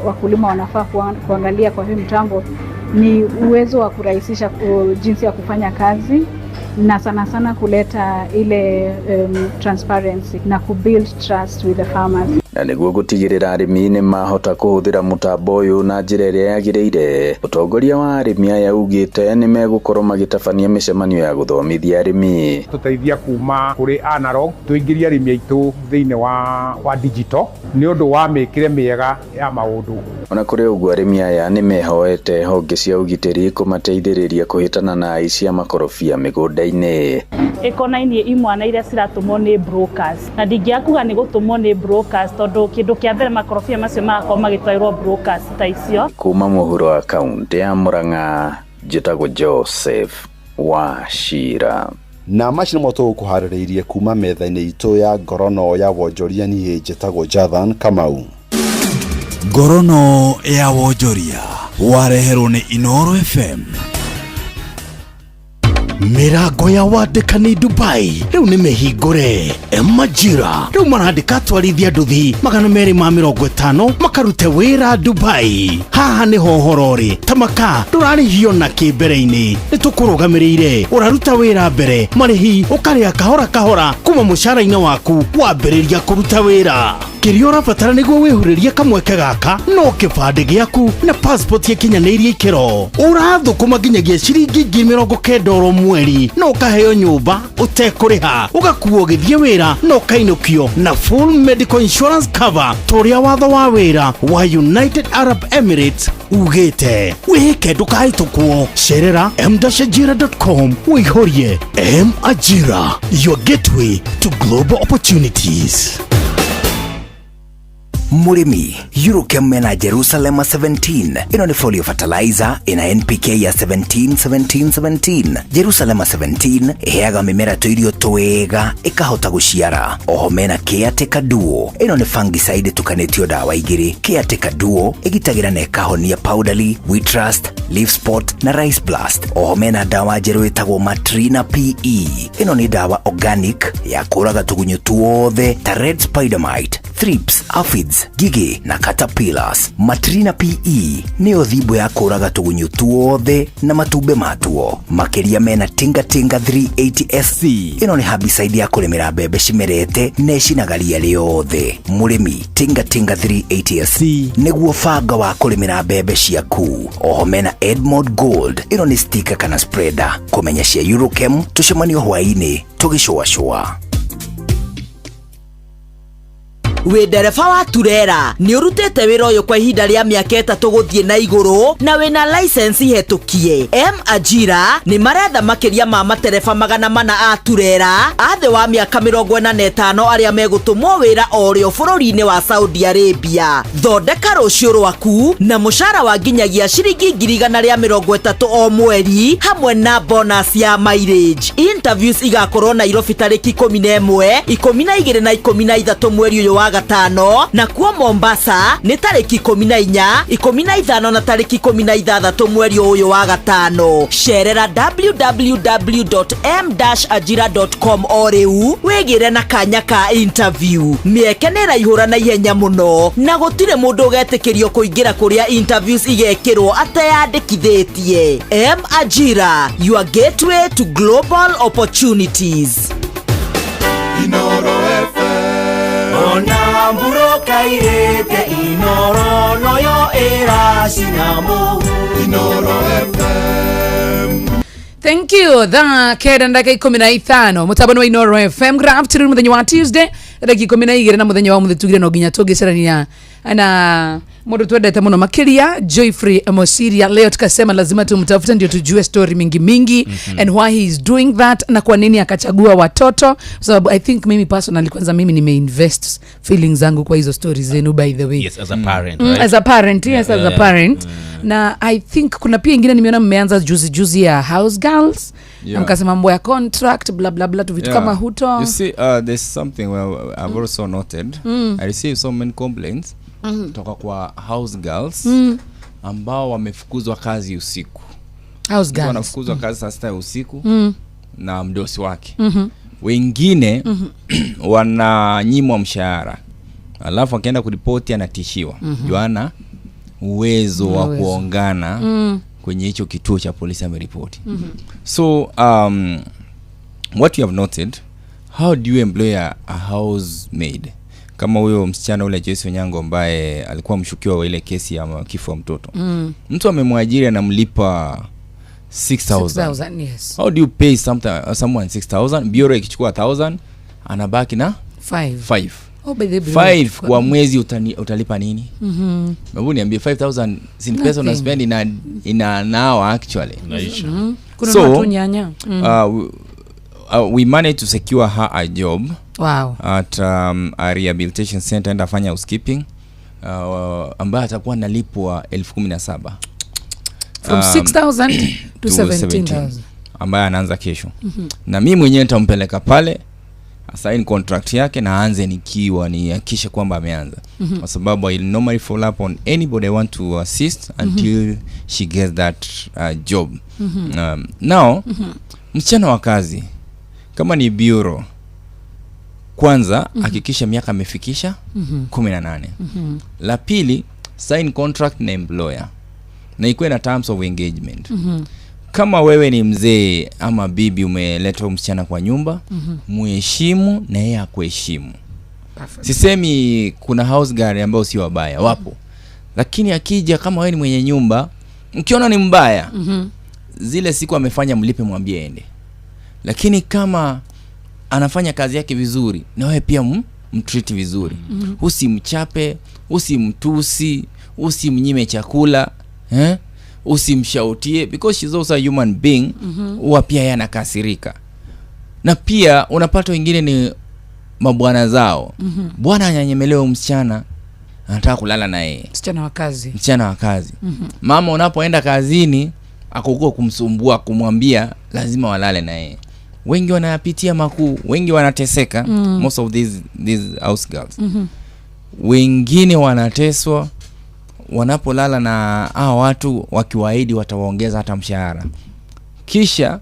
wakulima wanafaa kuangalia kwa hii mtambo ni uwezo wa kurahisisha jinsi ya kufanya kazi na sana sana kuleta ile transparency na kubuild trust with the farmers. Na nĩguo gũtigĩrĩra arĩmi nĩ mahota kũhũthĩra mũtambo ũyũ na njĩra ĩrĩa yagĩrĩire, ũtongoria wa arĩmi aya ugĩte nĩ megũkorwo magĩtabania mĩcemanio ya gũthomithia arĩmi. Tũteithia kuma kũrĩ analog tũingĩrie arĩmi aitũ thĩinĩ wa digital nĩ ũndũ wa mĩkĩre mĩega ya maũndũ. Ona kũrĩ ũguo, arĩmi aya nĩ mehoete honge cia ũgitĩri kũmateithĩrĩria kũhĩtana na aici a makorobia mĩgũnda-inĩ. Ĩkonainie imwana iria ciratũmwo nĩ brokers, na ndingĩakuga nĩ gũtũmwo nĩ brokers tondũ kĩndũ kĩa mbere makorobia macio magakorwo magĩtwarĩrwo brokers ta icio. Kuma mũhuro wa kaunti ya Murang'a, njĩtagwo Joseph Wachira. Na macio nĩmo tũgũkũharĩrĩirie kuma metha-inĩ itũ ya ngorono ya wonjoria. Niĩ njĩtagwo Jathan Kamau. Ngorono ya wonjoria wareherwo nĩ Inoro FM. Mĩrango ya wandĩkani Dubai rĩu nĩ mĩhingũre. Majira rĩu marandĩka atwarithia nduthi 250 makarute wĩra Dubai. Haha nĩho ũhoro ũrĩ. Tamaka ndũrarĩhio na kĩ mbere-inĩ, nĩ tũkũrũgamĩrĩire. Ũraruta wĩra mbere, marĩhi ũkarĩha kahora kahora kuma mũcara-inĩ waku wambĩrĩria kũruta wĩra. Kĩrĩa ũrabatara nĩguo wĩhurĩrie kamweke gaka no kĩbandĩ gĩaku na passport ĩkinyanĩirie ikĩro. Ũrathũkũma nginyagia ciringi 90,000 oro mweri na ũkaheo nyũmba ũtekũrĩha, ũgakuo ũgĩthiĩ wĩra na ũkainũkio na full medical insurance cover ta ũrĩa watho wa wĩra wa United Arab Emirates ugĩte. Wĩhĩke, ndũkahĩtũkwo. Cerera m-ajira.com wĩihũrie. M Ajira, your gateway to global opportunities. Mũrĩmi, Eurochem mena Jerusalem 17. Ĩno nĩ foliar fertilizer ĩna NPK ya 17 17 17. Jerusalem 17 ĩheaga mĩmera tũirio twega ĩkahota gũciara. Oho mena Caretaker Duo. Ĩno nĩ fungicide ĩtukanĩtio ndawa igĩrĩ. Caretaker Duo ĩgitagĩra na ĩkahonia powdery, wheat rust, leaf spot na rice blast. Oho mena ndawa njerũ ĩtagwo Matrina PE. Ĩno nĩ ndawa organic ya kũraga tũgunyũ tuothe ta red spider mite, thrips, aphids, ngigĩ na caterpillars. Matrina PE nĩyo thimbo ya kũraga tũgunyũ tuothe na matumbĩ matuo. Makĩria mena Tinga Tinga 380 SC. Ĩno nĩ herbicide ya kũrĩmĩra mbembe cimerete na ĩcinaga ria rĩothe. Mũrĩmi, Tinga Tinga 380 SC nĩguo banga wa kũrĩmĩra mbembe ciaku. Oho mena Edmond Gold. Ĩno nĩ sticker kana spreader. Kũmenya cia Eurochem, tũcemanio hwaĩ-inĩ tũgĩcũacũa. Wĩ ndereba wa turera, nĩ ũrutĩte wĩra ũyũ kwa ihinda rĩa mĩaka 3 gũthiĩ na igũrũ na wĩna license hetũkie, M Ajira nĩ maretha makĩria ma matereba 400 a turera a thĩ wa mĩaka 45 arĩa megũtũmwo wĩra o rĩo bũrũri-inĩ wa Saudi Arabia. Thondeka rũciũ rwaku na mũcara wa nginyagia ciringi 130,000 o mweri hamwe na bonus ya mileage. Interviews igakorwo Nairobi tarĩki 11, 12 na 13 mweri ũyũ wa gatano, na kuo Mombasa nĩ tarĩki 14, 15 na tarĩki 16 mweri ũyũ wa gatano. Cerera www.m-ajira.com o rĩu wĩgĩre na kanya ka interview. Mĩeke nĩ ĩraihũra na ihenya mũno na gũtirĩ mũndũ ũgetĩkĩrio kũingĩra kũrĩa interviews igekĩrwo ateyandĩkithĩtie. M Ajira, your gateway to global opportunities. Inoro FM. Ona mburoka irĩte Inoro noyo ĩracina mũhu. Inoro FM. Thank you. Thaa 9 ndagĩka 15 mutabano wa Inoro FM. Good afternoon muthenya wa Tuesday ndagĩka 12 na muthenya wa muthi tugire no nginya tũngĩcarania na mundu twendete muno makiria Joyfrey Mosiria. Leo tukasema lazima tumtafute ndio tujue story mingi mingi, and why he is doing that na kwa nini akachagua watoto, sababu I think mimi personally kwanza mimi nimeinvest feelings zangu kwa hizo stories zenu, by the way. Yes, as a parent, right? As a parent, yes, as a parent. Na I think kuna pia ingine nimeona mmeanza juzi juzi ya house girls. Yeah. Mkasema mambo ya contract bla bla bla tu vitu kama huto. You see, there's something I've also noted. I received so many complaints kutoka kwa house girls ambao wamefukuzwa kazi usiku. House girls wanafukuzwa kazi saa 6 usiku na mdosi wake. Wengine wananyimwa mshahara, alafu akienda kuripoti anatishiwa. Joana uwezo wa kuongana kwenye hicho kituo cha polisi ameripoti. So what you have noted, how do you employ a housemaid? Kama huyo msichana ule Joyce Onyango ambaye alikuwa mshukiwa wa ile kesi ya kifo wa mtoto. Mtu amemwajiri anamlipa 6,000. Yes. How do you pay someone 6,000? Bureau ikichukua 1,000 anabaki na 5. Oh, by the 5 kwa mwezi utalipa nini? Hebu niambie 5,000 si pesa una spend in an hour actually. Kuna so, nyanya. We managed to secure her a job. Wow. At a rehabilitation center and afanya housekeeping, ambaye atakuwa analipwa 17,000. From 6,000 to 17,000. Ambaye anaanza kesho. Na mimi mwenyewe nitampeleka pale, sign contract yake na aanze nikiwa nihakikishe kwamba ameanza. Kwa sababu I normally follow up on anybody I want to assist until she gets that job. Now, msichana wa kazi kama ni bureau, kwanza hakikisha miaka amefikisha 18. La pili, sign contract na employer na ikuwe na terms of engagement. Kama wewe ni mzee ama bibi umeleta msichana kwa nyumba, muheshimu na yeye akuheshimu. Sisemi kuna house girl ambao si wabaya, wapo. Lakini akija kama wewe ni mwenye nyumba, mkiona ni mbaya, zile siku amefanya mlipe, mwambie ende. Lakini kama anafanya kazi yake vizuri, na wewe pia mtreat vizuri. Usimchape, usimtusi, usimnyime chakula, usimshautie, because she's also a human being. Huwa pia yeye anakasirika. Na pia unapata wengine ni mabwana zao. Bwana ananyemelewa msichana, anataka kulala na yeye. Msichana wa kazi. Msichana wa kazi. Mama unapoenda kazini akokuwa kumsumbua, kumwambia lazima walale na yeye. Wengi wanayapitia makuu, wengi wanateseka. Most of these house girls. Wengine wanateswa wanapolala na hao watu wakiwaahidi watawaongeza hata mshahara. Kisha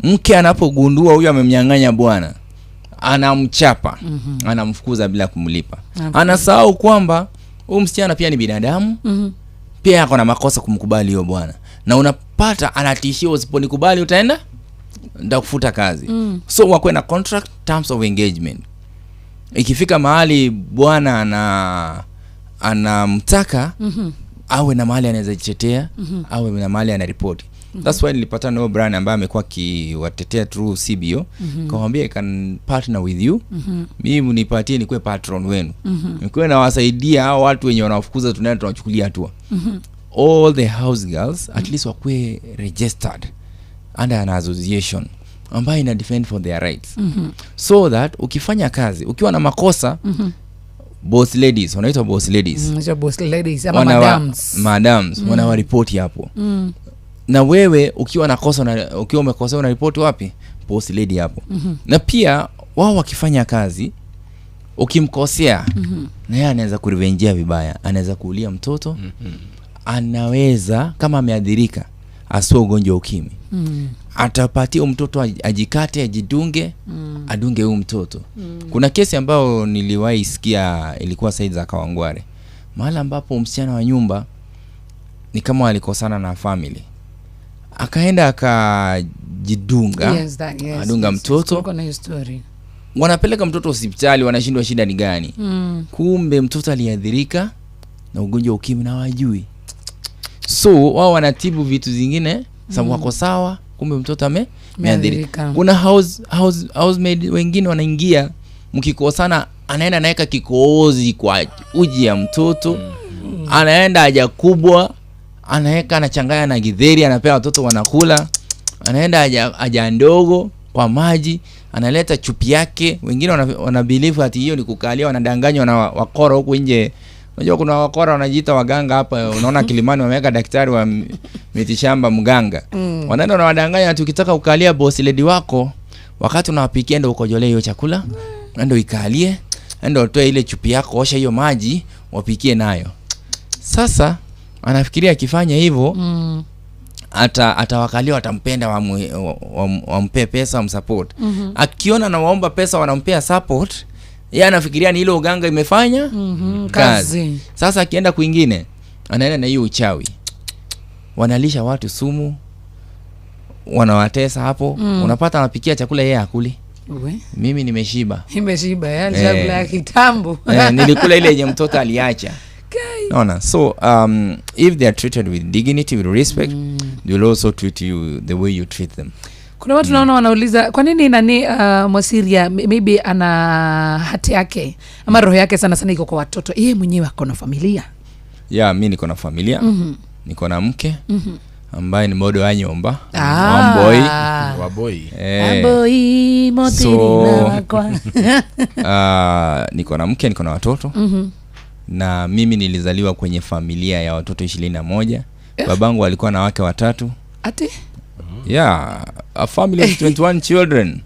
mke anapogundua huyu amemnyang'anya bwana, anamchapa, anamfukuza bila kumlipa. Anasahau kwamba huyu msichana pia ni binadamu. Pia ako na makosa kumkubali huyo bwana. Na unapata anatishia, usiponikubali utaenda nitakufuta kazi. So wakuwe na contract, terms of engagement. Ikifika mahali bwana anamtaka, awe na mahali anaweza jitetea, awe na mahali anaripoti. That's why nilipata na Brian ambaye amekuwa akiwatetea through CBO. Kamwambia I can partner with you. Mimi nipatie nikuwe patron wenu. Nikuwe nawasaidia hao watu wenye wanawafukuza, tunaenda tunawachukulia hatua. All the house girls at least wakuwe registered under an association ambayo ina defend for their rights. So that ukifanya kazi ukiwa na makosa, boss ladies, wanaitwa boss ladies. Boss ladies ama madams. Madams wanawaripoti hapo. Na wewe ukiwa na kosa, ukiwa umekosea unaripoti wapi? Boss lady hapo. Na pia wao wakifanya kazi ukimkosea, na yeye anaweza kurevenjia vibaya, anaweza kuulia mtoto. Anaweza kama ameadhirika asio ugonjwa ukimwi, atapatia mtoto ajikate, ajidunge, adunge huyu mtoto. Kuna kesi ambayo niliwahi sikia, ilikuwa side za Kawangware, mahali ambapo msichana wa nyumba ni kama alikosana na family, akaenda akajidunga, adunga mtoto. Kuna story. Wanapeleka mtoto hospitali, wanashindwa shida ni gani. Kumbe mtoto aliathirika na ugonjwa wa ukimwi na hawajui. So wao wanatibu vitu zingine sababu wako sawa, kumbe mtoto ameathirika. Kuna housemaid wengine wanaingia, mkikosana anaenda anaweka kikohozi kwa uji ya mtoto. Anaenda haja kubwa, anaweka, anachanganya na githeri, anapea watoto wanakula. Anaenda haja ndogo kwa maji, analeta chupi yake. Wengine wana believe ati hiyo ni kukalia, wanadanganywa na wakora huku nje. Unajua kuna wakora wanajiita waganga hapa, unaona Kilimani wameweka daktari wa mitishamba mganga. Wanaenda wanawadanganya ati ukitaka kukalia boss lady wako, wakati unawapikia ndio ukojolee hiyo chakula, ndio ikalie, ndio utoe ile chupi yako, osha hiyo maji, wapikie nayo. Sasa anafikiria akifanya hivyo atawakalia, watampenda, wampe pesa, wamsupport. Akiona na waomba pesa wanampea support, yeye anafikiria ni ile uganga imefanya kazi. Sasa akienda kwingine anaenda na hiyo uchawi. Wanalisha watu sumu, wanawatesa hapo. Unapata anapikia chakula yeye hakuli. Mimi nimeshiba. Nimeshiba, yani chakula ya kitambo. Nilikula ile yenye mtoto aliacha. Naona. So if they are treated with dignity, with respect, they will also treat you the way you treat them. Kuna watu naona wanauliza kwa nini nani Mosiria maybe ana hati yake ama roho yake sana sana iko kwa watoto. Yeye mwenyewe ako na familia. Yeah, mimi niko na familia. Niko na mke ambaye ni modo wa nyumba. Wamboi. Waboi. Wamboi motiri na kwa. Niko na mke, niko na watoto. Na mimi nilizaliwa kwenye familia ya watoto 21. Babangu alikuwa na wake watatu. Ati? Yeah, a family of 21 children.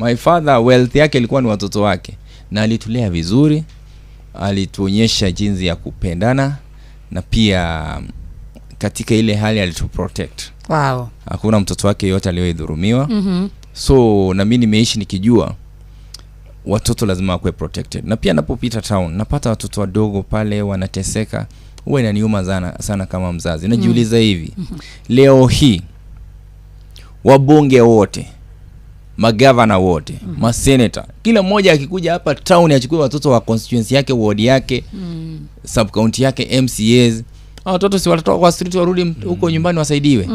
My father wealth yake ilikuwa ni watoto wake. Na alitulea vizuri, alituonyesha jinsi ya kupendana, na pia katika ile hali alituprotect. Wow. Hakuna mtoto wake yote aliyedhulumiwa. So na mimi nimeishi nikijua watoto lazima wakuwe protected. Na pia napopita town napata watoto wadogo pale wanateseka, huwa inaniuma sana sana kama mzazi. Najiuliza hivi, leo hii wabunge wote, magavana wote, maseneta, kila mmoja akikuja hapa town achukue watoto wa constituency yake, ward yake, sub county yake, MCAs, watoto si watatoka kwa street warudi huko nyumbani wasaidiwe.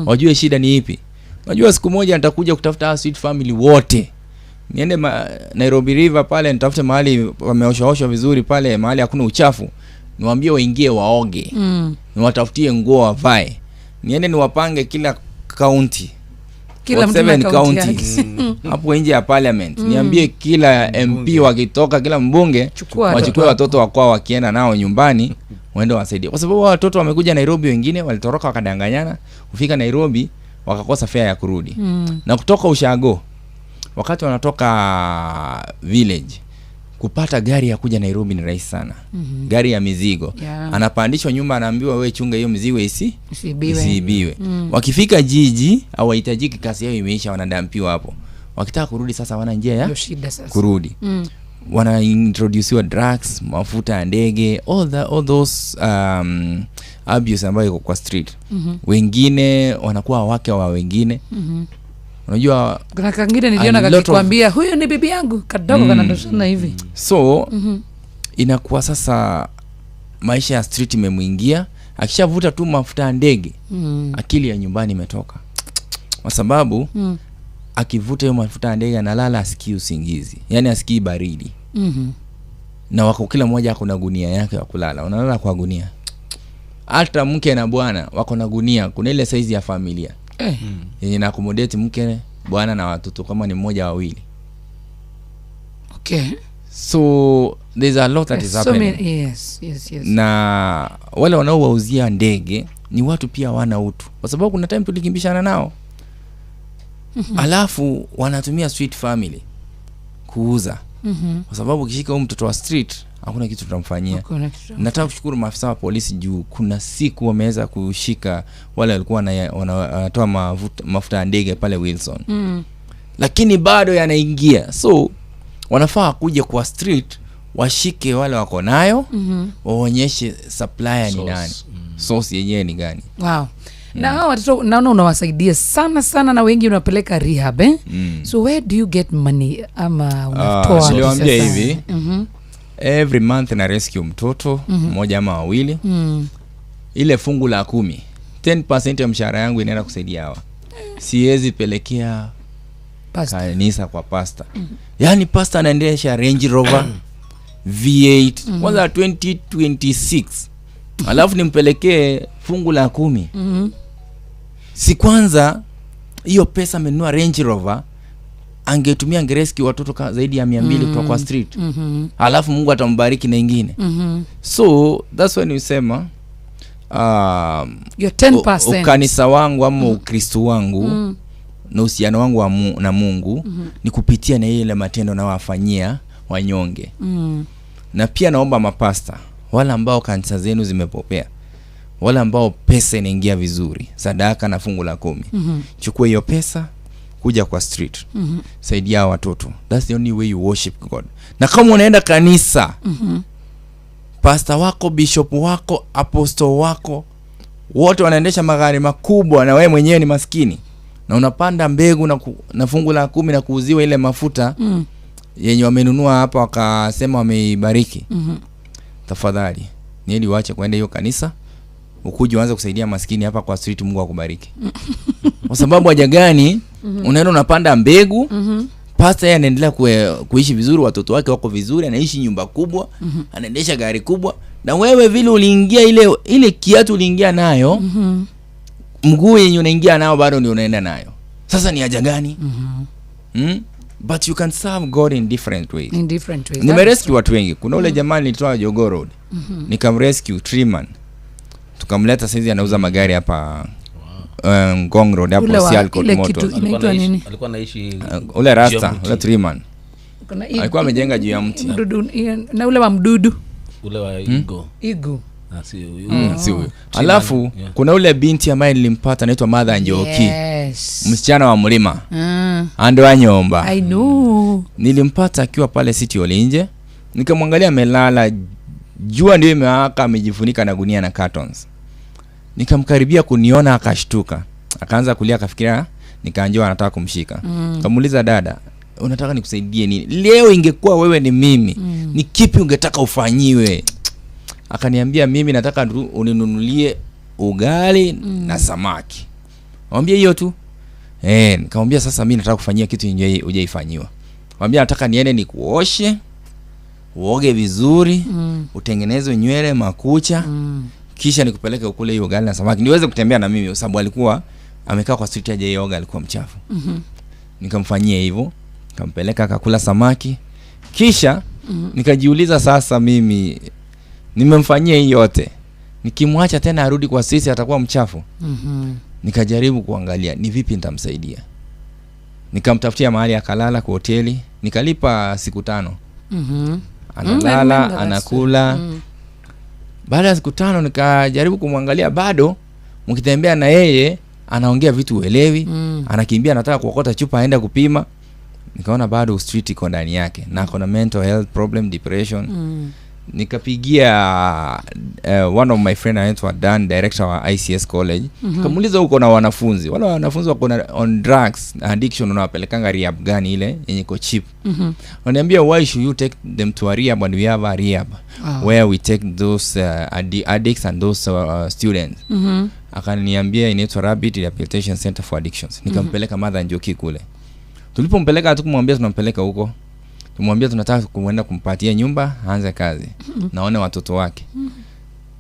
Wajue shida ni ipi. Unajua siku moja nitakuja kutafuta street family wote. Niende Nairobi River pale nitafute mahali wameoshaoshwa vizuri pale, mahali hakuna uchafu, niwaambie waingie waoge. Niwatafutie nguo wavae. Niende niwapange kila county. Kila mtu na county hapo nje ya parliament. Niambie kila MP wakitoka, kila mbunge wachukue watoto wao wakienda nao nyumbani waende wasaidie. Kwa sababu watoto wamekuja Nairobi, wengine walitoroka wakadanganyana, kufika Nairobi wakakosa fare ya kurudi. Na kutoka ushago, wakati wanatoka village, kupata gari ya kuja Nairobi ni rahisi sana. Gari ya mizigo. Anapandishwa nyumba, anaambiwa wewe chunga hiyo mizigo isiibiwe. Wakifika jiji hawahitajiki, kasi yao imeisha, wanadampiwa hapo. Wakitaka kurudi sasa wana njia ya kurudi. Wana introduce drugs, mafuta ya ndege, all those abuse ambayo iko kwa street. Wengine wanakuwa wake wa wengine. Unajua kuna kangine niliona kakikwambia huyu ni bibi yangu kadogo kanatoshana hivi. So inakuwa sasa maisha ya street imemuingia, akishavuta tu mafuta ya ndege, akili ya nyumbani imetoka. Kwa sababu akivuta hiyo mafuta ya ndege analala asikii usingizi, yani asikii baridi. Na wako kila mmoja ako na gunia yake ya kulala, unalala kwa gunia. Hata mke na bwana wako na gunia, kuna ile size ya familia. Yenye na accommodate mke, bwana na watoto kama ni mmoja wawili. Okay. So there's a lot that is happening. So yes. Na wale wanaowauzia ndege ni watu pia wana utu. Kwa sababu kuna time tulikimbishana nao. Alafu wanatumia street family kuuza. Kwa sababu ukishika huyu mtoto wa street hakuna kitu tutamfanyia. Nataka kushukuru maafisa wa polisi juu kuna siku wameweza kushika wale walikuwa wanatoa mafuta ya ndege pale Wilson. Lakini bado yanaingia. So wanafaa kuja kwa street washike wale wako nayo, waonyeshe supplier ni nani, source yenyewe ni gani. Wow. Na hawa watoto naona unawasaidia sana sana, na wengi unawapeleka rehab, eh? So where do you get money, ama unatoa wapi Niliwaambia sasa? hivi, every month na rescue mtoto mmoja ama wawili. Ile fungu la 10, 10% ya mshahara yangu inaenda kusaidia hawa. Siwezi pelekea Pastor. kanisa kwa pastor. Yaani pastor anaendesha Range Rover V8 kwanza 2026, alafu nimpelekee fungu la 10. Si kwanza hiyo pesa amenunua Range Rover, angetumia angerescue watoto zaidi ya 200 kutoka kwa street. Alafu Mungu atambariki na ingine. So that's when you sema Your 10%. ukanisa wangu ama Ukristo wangu na uhusiano wangu na Mungu ni kupitia na ile matendo nawafanyia wanyonge. Na pia naomba mapasta, wale ambao kanisa zenu zimepopea, wale ambao pesa inaingia vizuri, sadaka na fungu la 10, chukua hiyo pesa, kuja kwa street, saidia watoto. That's the only way you worship God. Na kama unaenda kanisa, pastor wako, bishop wako, apostle wako, wote wanaendesha magari makubwa na wewe mwenyewe ni maskini, na unapanda mbegu na fungu la 10 na kuuziwa ile mafuta yenye wamenunua hapa wakasema wameibariki. Tafadhali nieli uache kwenda hiyo kanisa, ukuje uanze kusaidia maskini hapa kwa street, Mungu akubariki. Kwa sababu haja gani? Unaenda unapanda mbegu, pastor yeye anaendelea kuishi vizuri, watoto wake wako vizuri, anaishi nyumba kubwa, anaendesha gari kubwa, na wewe vile uliingia ile kiatu uliingia nayo, mguu yenye unaingia nayo bado ndio unaenda nayo. Sasa ni haja gani? But you can serve God in different ways. In different ways. Nimerescue watu wengi. Kuna ule jamaa nilitoa Jogoo Road. Nikamrescue Treeman. Tukamleta saizi anauza magari hapa Ngong Road hapo Sialkot Motors. Inaitwa nini? Alikuwa anaishi ule rasta, ule Treeman. Alikuwa amejenga juu ya mti. Mdudu, na ule wa mdudu. Ule wa Igo. Igo. Si huyu. Si huyu. Alafu kuna ule binti ambaye nilimpata anaitwa Mother Njoki. Yes. Msichana wa mlima. Ando anyomba. I know. Nilimpata akiwa pale City Hall nje. Nikamwangalia amelala, jua ndio imewaka, amejifunika na gunia na cartons. Nikamkaribia kuniona akashtuka. Akaanza kulia, akafikiria nikaanjua anataka kumshika. Nikamuuliza, dada, unataka nikusaidie nini? Leo ingekuwa wewe ni mimi, ni kipi ungetaka ufanyiwe? Akaniambia, mimi nataka uninunulie ugali na samaki. Nikamwambia hiyo tu. Nikamwambia sasa mimi nataka kufanyia kitu yenye hujaifanyiwa. Nikamwambia nataka niende nikuoshe, uoge vizuri, utengeneze nywele, makucha, kisha nikupeleke ukule hiyo ugali na samaki. Niweze kutembea na mimi sababu alikuwa amekaa kwa street hajaioga, alikuwa mchafu. Nikamfanyia hivyo, nikampeleka akakula samaki. Kisha nikajiuliza sasa mimi nimemfanyia hii yote, nikimwacha tena arudi kwa sisi atakuwa mchafu. Nikajaribu kuangalia ni vipi nitamsaidia. Nikamtafutia mahali akalala kwa hoteli, nikalipa siku 5. Analala, anakula. Baada ya siku 5 nikajaribu kumwangalia, bado mkitembea na yeye anaongea vitu uelewi, anakimbia anataka kuokota chupa aenda kupima. Nikaona bado street iko ndani yake na akona mental health problem, depression. Nikapigia one of my friend anaitwa Dan, director wa ICS College. Kamuuliza huko na wanafunzi, wale wanafunzi wako on drugs addiction, unawapelekanga rehab gani ile yenye iko cheap? Wananiambia, why should you take them to a rehab when we have a rehab where we take those addicts and those students? Akaniambia inaitwa Rabbit Rehabilitation Center for Addictions. Nikampeleka Mother Njoki kule. Tulipompeleka hatukumwambia tunampeleka huko. Tumwambia tunataka kuenda kumpatia nyumba aanze kazi. Naone watoto wake.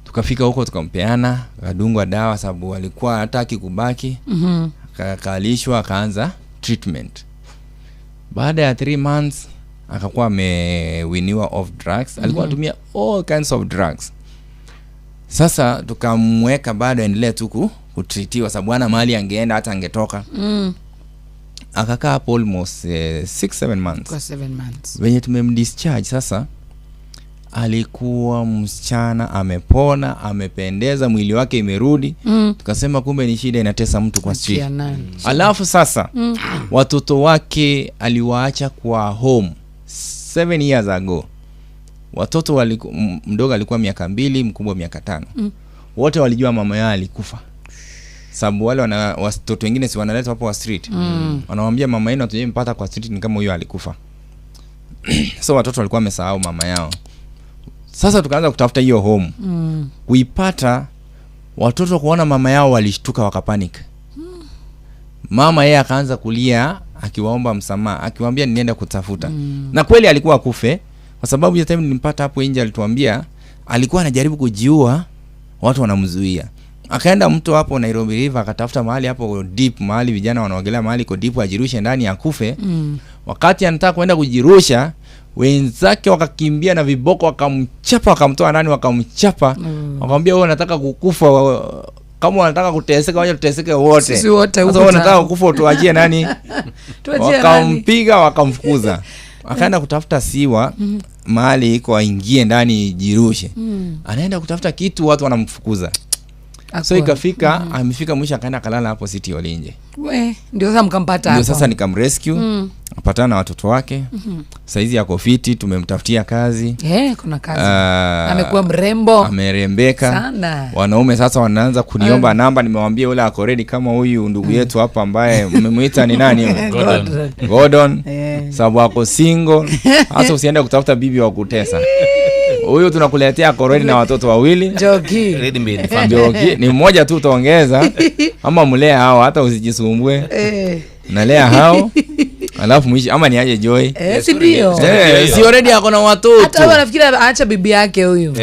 Tukafika huko tukampeana, akadungwa dawa sababu alikuwa hataki kubaki. Akakalishwa akaanza treatment. Baada ya 3 months akakuwa amewiniwa off drugs. Alikuwa anatumia all kinds of drugs. Sasa tukamweka bado aendelee tu kutreatiwa sababu ana mahali angeenda hata angetoka. Akakaa hapo almost 6-7 months. Kwa 7 months. Wenye tumemdischarge sasa, alikuwa msichana amepona, amependeza, mwili wake imerudi. Tukasema kumbe ni shida inatesa mtu kwa street. Alafu sasa watoto wake aliwaacha kwa home 7 years ago. Watoto mdogo alikuwa miaka 2, mkubwa miaka 5. Wote walijua mama yao alikufa. Sababu wale watoto wengine si wanaletwa hapo wa street. Wanamwambia mama yenu hatujaimpata kwa street, ni kama huyo alikufa. So watoto walikuwa wamesahau mama yao. Sasa tukaanza kutafuta hiyo home. Kuipata, watoto kuona mama yao walishtuka wakapanic. Mama yeye akaanza kulia akiwaomba msamaha, akiwaambia nienda kutafuta. Na kweli alikuwa akufe, kwa sababu hiyo time nilimpata hapo nje alituambia alikuwa anajaribu kujiua, watu wanamzuia. Akaenda mto hapo Nairobi River akatafuta mahali hapo deep, mahali vijana wanaogelea, mahali iko deep, ajirushe ndani akufe. Wakati anataka kwenda kujirusha, wenzake wakakimbia na viboko wakamchapa, wakamtoa ndani, wakamchapa. Wakamwambia wewe unataka kukufa, kama unataka kuteseka wacha tuteseke wote. Sisi wote Sasa huku wewe unataka tano. kukufa utuachie nani? Tuachie nani? Wakampiga wakamfukuza. Akaenda kutafuta siwa mahali iko aingie ndani jirushe. Anaenda kutafuta kitu, watu wanamfukuza. So ikafika, amefika mwisho akaenda kalala hapo City Hall nje. We, ndio sasa mkampata Ndio hapo. sasa nikamrescue. Apatana na watoto wake. Saizi yako fiti, tumemtafutia kazi. Kuna kazi. Amekuwa mrembo. Amerembeka. Sana. Wanaume sasa wanaanza kuniomba namba, nimewaambia yule ako ready kama huyu ndugu yetu hapa ambaye mmemuita ni nani? Gordon. Gordon. Sababu ako single. Hasa usiende kutafuta bibi wa kutesa. Huyu tunakuletea ako ready na watoto wawili. Njoki. Ready made family. Njoki ni mmoja tu utaongeza ama mlea hao, hata usijisumbue. Nalea hao. Alafu mwisho ama niaje Joy? Si ndio? Si already ako na watoto. Hata wewe unafikiri aacha bibi yake huyu.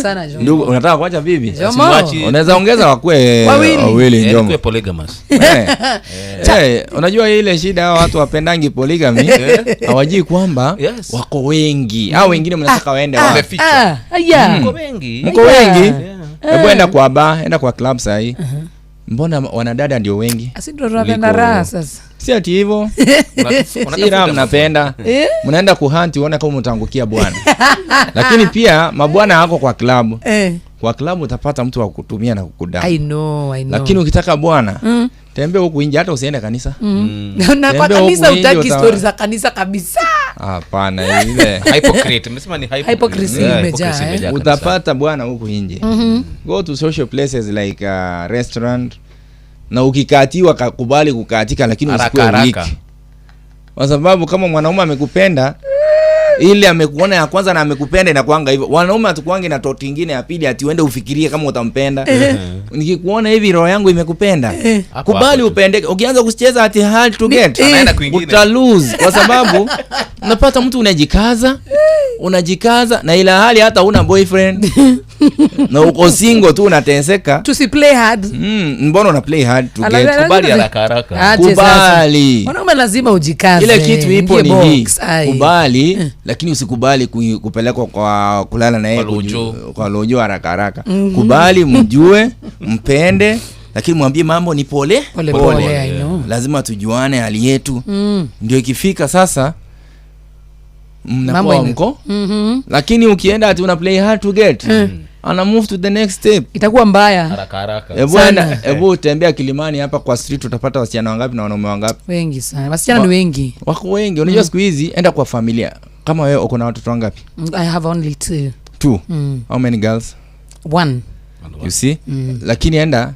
Sana Jomo. Ndugu, unataka kuacha bibi? Jomo. Unaweza ongeza wakue wawili Jomo. Kuwe polygamous. Unajua ile shida hao watu wapendangi polygamy, hawajui kwamba wako wengi. Hao wengine mnataka waende wapi? Aya. Mko wengi. Mko wengi. Hebu enda kwa bar, enda kwa club sahi. Mbona wanadada ndio wengi? Asi ndio tunapenda raha sasa. Si ati hivyo. Si raha mnapenda. Mnaenda kuhunt uone kama mtaangukia bwana. Lakini pia mabwana hako kwa club. Kwa club utapata mtu wa kukutumia na kukudama. I know, I know. Lakini ukitaka bwana, tembea huku nje, hata usiende kanisa. Na kwa kanisa utaki stories za kanisa kabisa. Hapana, ile hypocrite. Nimesema ni hypocrisy imejaa. Utapata bwana huku nje. Go to social places like restaurant. Na ukikatiwa kubali kukatika, lakini usikuwe weak. Kwa sababu kama mwanaume amekupenda, ile amekuona ya kwanza na amekupenda inakuanga hivyo. Wanaume hatukuangi na toti nyingine ya pili ati uende ufikirie kama utampenda. Nikikuona hivi roho yangu imekupenda. Kubali upendeke. Ukianza kucheza ati hard to get, anaenda kwingine. Uta lose kwa sababu unapata mtu unajikaza na ila hali hata huna boyfriend. Na uko single tu unateseka. Tusi play hard. Mbona una play hard to get? Kubali haraka haraka. Kubali. Mwanaume lazima ujikaze. Ile kitu ipo ni hii. Kubali, lakini usikubali kupelekwa kwa kulala na yeye kwa lojo haraka haraka. Kubali, mjue, mpende, lakini mwambie mambo ni pole pole. Pole, I know. Lazima tujuane hali yetu. Ndio ikifika sasa mnakuwa mko. Lakini ukienda ati una play hard to get, ana move to the next step, itakuwa mbaya haraka haraka. Hebu tembea Kilimani hapa kwa street utapata wasichana wangapi na wanaume wangapi? Wengi sana. Wasichana ni wengi. Wako wengi. Unajua siku hizi enda kwa familia. Kama wewe uko na watoto wangapi? I have only 2. 2. How many girls? 1. You see? Lakini enda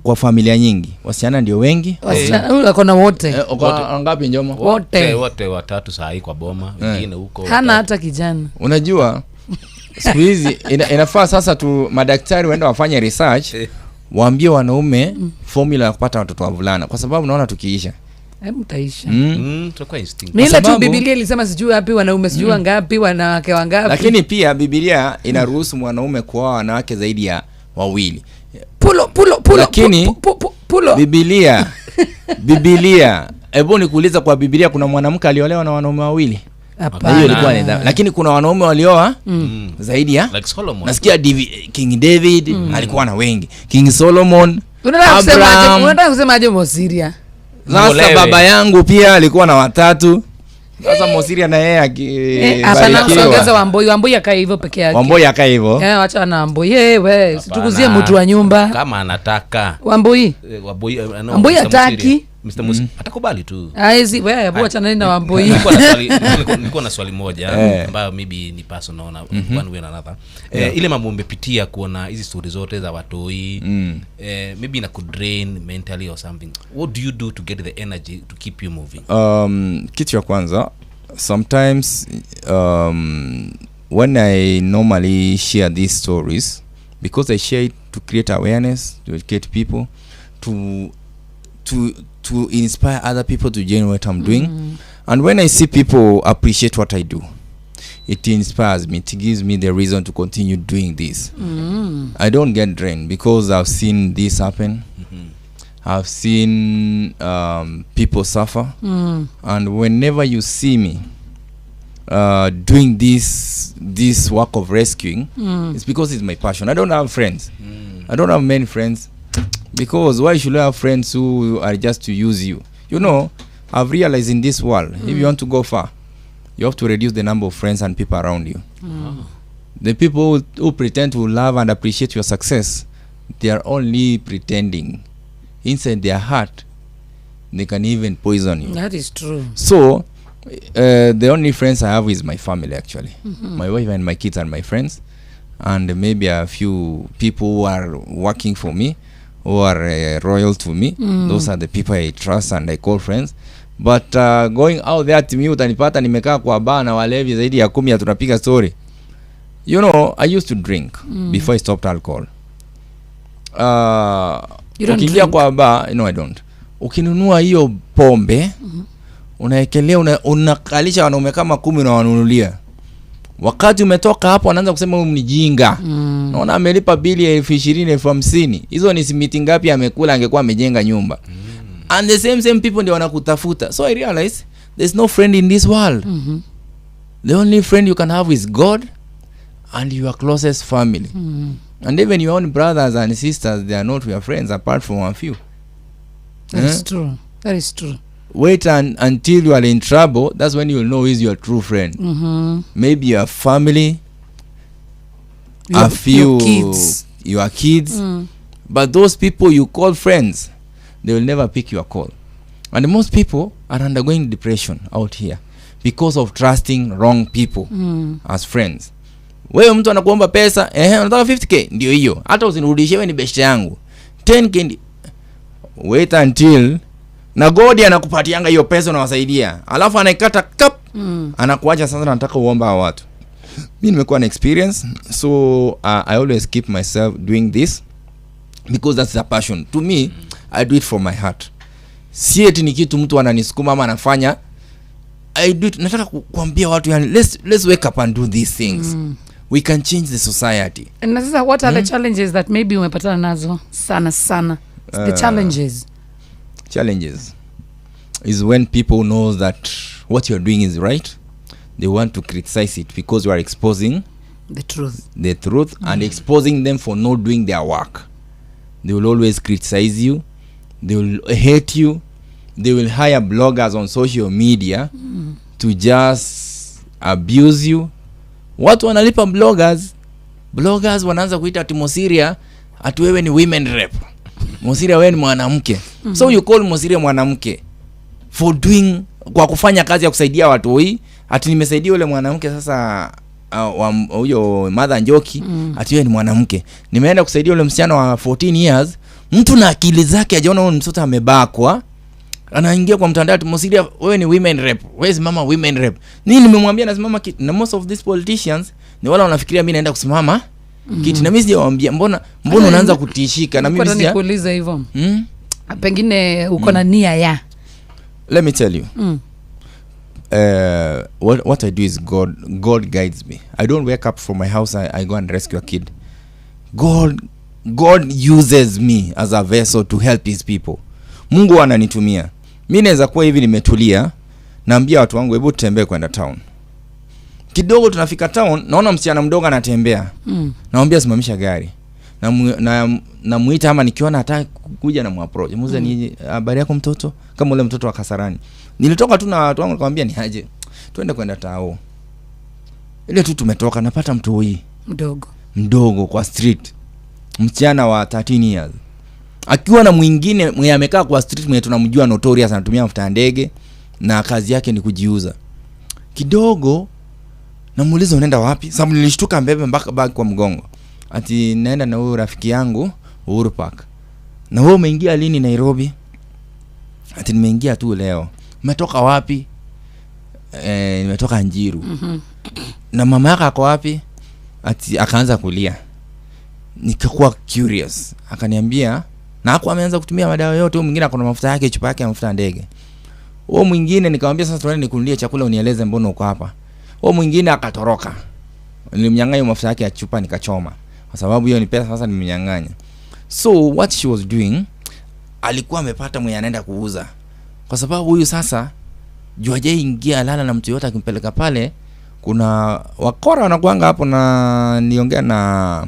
kwa familia nyingi wasichana ndio wengi. Wasichana wako na wote. Uko wangapi Njomo? Wote watatu saa hii kwa boma, wengine huko. Hana hata kijana. Unajua siku hizi inafaa sasa tu madaktari waende wafanye research, waambie wanaume formula ya kupata watoto wavulana, kwa sababu naona tukiisha Hebu taisha. Tutakuwa instinct. Ni ile tu Biblia ilisema sijui wapi wanaume sijui wangapi wanawake wangapi. Lakini pia Biblia inaruhusu mwanaume kuoa wanawake zaidi ya wawili. Pulo. Lakini pulo. Biblia. Hebu nikuuliza, kwa Biblia kuna mwanamke aliolewa na wanaume wawili? Hapana. Hiyo ilikuwa ni dhambi. Lakini kuna wanaume walioa zaidi ya like Solomon. Nasikia King David alikuwa na wengi. King Solomon. Unataka kusema aje Mosiria? Sasa baba yangu pia alikuwa na watatu. Sasa Mosiria na yeye hapana, usongeza Wamboi. Wamboi akae hivyo peke yake. Wamboi akae hivyo. Acha na Wamboi. Wewe usitukuzie mtu wa nyumba. Kama anataka. Wamboi. Wamboi Wamboi hataki. Mr. Musi atakubali tu. Aezi wewe, hebu achana na Wambui. Nilikuwa na swali moja ambayo maybe ni personal na one way or another. Ile mambo umepitia kuona hizi stories zote za watoi, maybe ina could drain mentally or something. What do you do to get the energy to keep you moving? Kitu ya kwanza, sometimes when I normally share these stories, because I share it to create awareness, to educate people, to inspire other people to join what I'm doing. And when I see people appreciate what I do, it inspires me, it gives me the reason to continue doing this. I don't get drained because I've seen this happen. I've seen people suffer. And whenever you see me doing this work of rescuing, it's because it's my passion. I don't have friends. I don't have many friends, because why should I have friends who are just to use you? You know, I've realized in this world, if you want to go far, you have to reduce the number of friends and people around you. The people who pretend to love and appreciate your success, they are only pretending. Inside their heart, they can even poison you. That is true. So, the only friends I have is my family, actually. My wife and my kids and my friends, and maybe a few people who are working for me, who are royal to me. Those are the people I trust and I call friends. But going out there to me, utanipata nimekaa kwa bar na walevi zaidi ya 10 tunapiga story. You know, I used to drink before I stopped alcohol. You don't Ukiingia drink? Kwa bar, no, I don't. Ukinunua hiyo pombe, unaekelea, unakalisha wanaume kama 10 na wanunulia. Wakati umetoka hapo wanaanza kusema huyu ni jinga. Naona amelipa bili ya 20,000, 50,000. Hizo ni simiti ngapi amekula angekuwa amejenga nyumba. And the same people ndio wanakutafuta. So I realize there's no friend in this world. The only friend you can have is God and your closest family. And even your own brothers and sisters, they are not your friends apart from a few. That is true. That is true. Wait until you are in trouble. That's when you will know who is your true friend. Maybe your family, a few, your kids. Your kids. But those people you call friends, they will never pick your call. And most people are undergoing depression out here because of trusting wrong people as friends. Wewe mtu anakuomba pesa, unataka 50k, ndio hiyo. Hata usinirudishie, wewe ni best yangu. 10k wait until na God anakupatianga hiyo pesa unawasaidia. Alafu anaikata kap, anakuacha sasa nataka uomba hao watu. Mimi nimekuwa na experience, so I always keep myself doing this because that's a passion. To me, I do it from my heart. Si eti ni kitu mtu ananisukuma ama anafanya. I do it, nataka kuambia watu yani, let's wake up and do these things. We can change the society. Na sasa what are the challenges that maybe umepatana nazo sana sana? The challenges. Challenges is when people know that what you're doing is right. They want to criticize it because you are exposing the truth. The truth and exposing them for not doing their work. They will always criticize you. They will hate you. They will hire bloggers on social media to just abuse you. Watu wanalipa bloggers. Bloggers wanaanza kuita ati Mosiria ati wewe ni women rep. Mosiria wewe ni mwanamke. So you call Mosiria mwanamke for doing, kwa kufanya kazi ya kusaidia watu hii, ati nimesaidia yule mwanamke sasa huyo Mother Njoki, ati yeye ni mwanamke. Nimeenda kusaidia yule msichana wa 14 years, mtu na akili zake hajaona huyo mtoto amebakwa, anaingia kwa mtandao ati Mosiria wewe ni women rep, wewe simama women rep. Nini nimemwambia nasimama kiti? Na most of these politicians ni wale wanafikiria mimi naenda kusimama kiti, na mimi sijawaambia. Mbona unaanza kutishika? Na mimi Nilikuwa nikuuliza hivyo. Pengine uko na nia ya. Let me tell you. What I do is God guides me. I don't wake up from my house, I go and rescue a kid. God uses me as a vessel to help his people. Mungu ananitumia. Mimi naweza kuwa hivi nimetulia, naambia watu wangu hebu tutembee kwenda town. Kidogo tunafika town, naona msichana mdogo anatembea. Naambia simamisha gari. Namuita ama nikiona hataki kuja na muapproach. Muulize ni habari yako mtoto? Kama ule mtoto wa Kasarani. Nilitoka tu na watu wangu nikamwambia ni aje. Twende kwenda tao. Ile tu tumetoka napata mtu huyu mdogo. Mdogo kwa street. Msichana wa 13 years. Akiwa na mwingine mwenye amekaa kwa street mwenye tunamjua notorious anatumia mafuta ya ndege na kazi yake ni kujiuza. Kidogo namuuliza unaenda wapi? Sababu nilishtuka mbebe mpaka bag kwa mgongo. Ati naenda na huyu rafiki yangu Uhuru Park. Na wewe umeingia lini Nairobi? Ati nimeingia tu leo. Umetoka wapi? Nimetoka Njiru. Na mama yako ako wapi? Ati akaanza kulia. Nikakuwa curious. Akaniambia na hakuwa ameanza kutumia madawa yote, huyu mwingine akona mafuta yake, chupa yake ya mafuta ya ndege. Huyo mwingine nikamwambia sasa tuende nikununulie chakula unieleze mbona uko hapa. Huyo mwingine akatoroka. Nilimnyang'anya mafuta yake ya chupa nikachoma. Kwa sababu hiyo ni pesa sasa nimemnyang'anya. So what she was doing, alikuwa amepata mwenye anaenda kuuza. Kwa sababu huyu sasa juu hajaingia lala na mtu yote akimpeleka pale, kuna wakora wanakuanga hapo. Na niongea na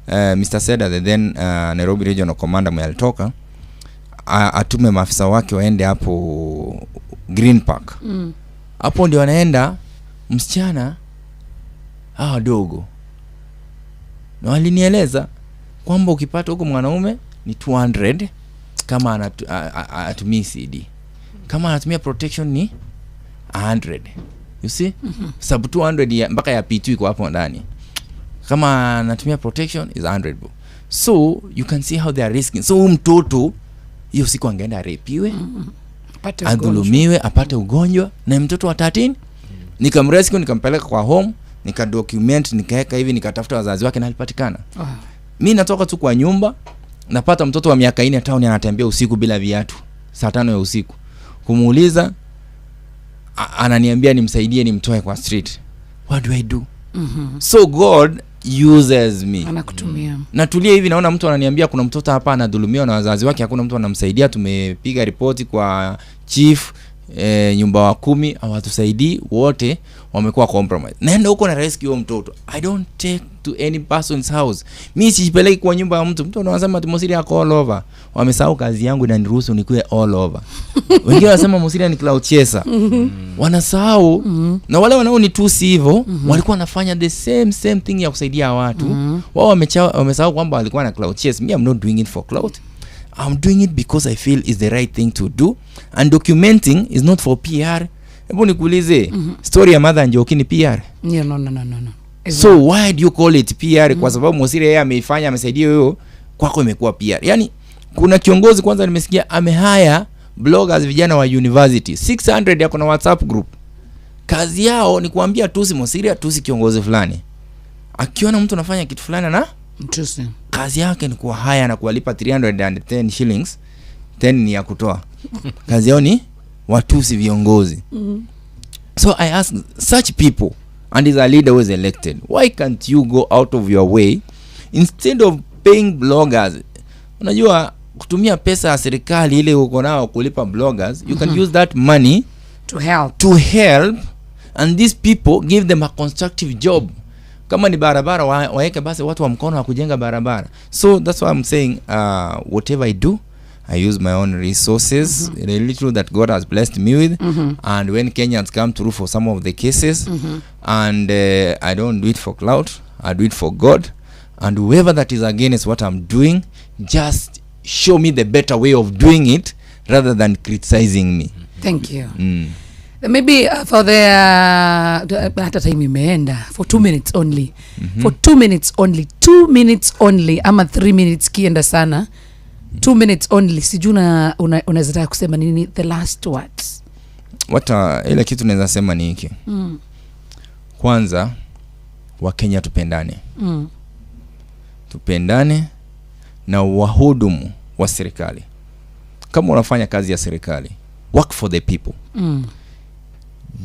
Mr. Seda, the then Nairobi Regional Commander mwenye alitoka, atume maafisa wake waende hapo Green Park. Hapo ndio wanaenda msichana hawa wadogo. Na walinieleza kwamba ukipata huko mwanaume ni 200 kama atumii CD. Kama anatumia protection ni 100. You see? Sub 200 mpaka ya P2 iko hapo ndani. Kama anatumia protection is 100. So you can see how they are risking. So huyu mtoto hiyo siku angeenda rapiwe, apate adhulumiwe, apate ugonjwa, na mtoto wa 13 nikamrescue, nikampeleka kwa home, nikadocument, nikaeka hivi, nikatafuta wazazi wake na alipatikana. Mi natoka tu kwa nyumba, napata mtoto wa miaka 4 town anatembea usiku bila viatu, saa 5 ya usiku. Kumuuliza, ananiambia nimsaidie nimtoe kwa street. What do I do? So God uses me. Anakutumia. Natulia hivi naona mtu ananiambia kuna mtoto hapa anadhulumiwa na wazazi wake, hakuna mtu anamsaidia, tumepiga ripoti kwa chief, nyumba wa 10 hawatusaidii, wote wamekuwa compromise. Naenda huko na rescue huyo mtoto. I don't take to any person's house. Mimi sijipeleki kwa nyumba ya mtu. Mtu anasema ati Mosiria ako all over. Wamesahau kazi yangu inaniruhusu nikuwe all over. Wengine wanasema Mosiria ni cloud chaser. Wanasahau. Na wale wanaonitusi hivyo, walikuwa wanafanya the same thing ya kusaidia watu. Wao wamesahau kwamba walikuwa na cloud chase. Me, I'm not doing it for clout. I'm doing it because I feel is the right thing to do. And documenting is not for PR. Hebu nikuulize, story ya Mother Njoki ni PR? Yeah, no. So why do you call it PR? Kwa sababu Mosiria yeye ameifanya, amesaidia huyo, kwako imekuwa PR. Yaani kuna kiongozi kwanza nimesikia amehire bloggers vijana wa university 600 yako na WhatsApp group. Kazi yao ni kuambia tusi Mosiria, tusi kiongozi fulani. Akiona mtu anafanya kitu fulani na mtusi, kazi yake ni kuwa haya na kuwalipa 310 shillings, 10 ni ya kutoa. Kazi yao ni watusi viongozi. So I ask such people, and is a leader who is elected, why can't you go out of your way instead of paying bloggers? Unajua kutumia pesa ya serikali ile uko nao kulipa bloggers, you can use that money to help. To help, and these people give them a constructive job. Kama ni barabara, waeke basi watu wa mkono wa kujenga barabara. So that's why I'm saying, whatever I do, I use my own resources, the little that God has blessed me with. And when Kenyans come through for some of the cases, and I don't do it for clout, I do it for God. And whoever that is against what I'm doing, just show me the better way of doing it rather than criticizing me. Thank you. Maybe for the hata time imeenda, for 2 minutes only. For 2 minutes only, 2 minutes only, ama 3 minutes kienda sana. 2 minutes only. Sijui unaweza taka kusema nini, the last words. What ile kitu naweza sema ni hiki. Kwanza, Wakenya tupendane. Tupendane na wahudumu wa serikali. Kama unafanya kazi ya serikali, work for the people.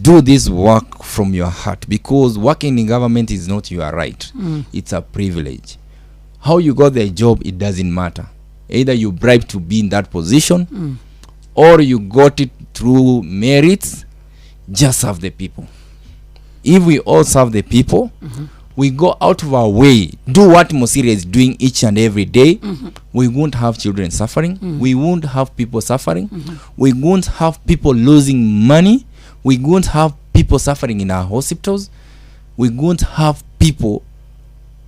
Do this work from your heart, because working in government is not your right. It's a privilege. How you got the job, it doesn't matter. Either you bribed to be in that position, or you got it through merits. Just serve the people. If we all serve the people, we go out of our way, do what Mosiria is doing each and every day, we won't have children suffering, we won't have people suffering, we won't have people losing money, we won't have people suffering in our hospitals, we won't have people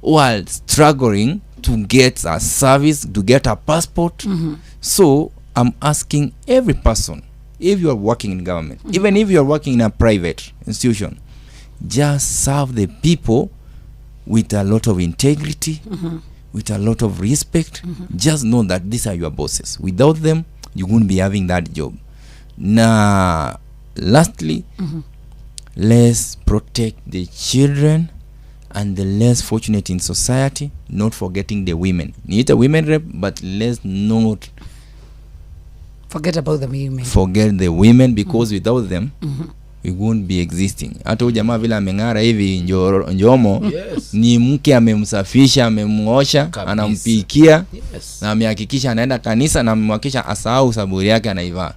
who are struggling to get a service, to get a passport. So I'm asking every person, if you are working in government, even if you are working in a private institution, just serve the people with a lot of integrity, with a lot of respect. Just know that these are your bosses. Without them, you won't be having that job. Na lastly, let's protect the children and the less fortunate in society, not forgetting the women. Niite women rep, but let's not forget about the women. Forget the women, because without them, we won't be existing. Hata huyu jamaa vile ameng'ara hivi Njomo, ni mke amemsafisha, amemuosha, anampikia, na amehakikisha anaenda kanisa, na amemhakikisha asahau saburi yake anaivaa.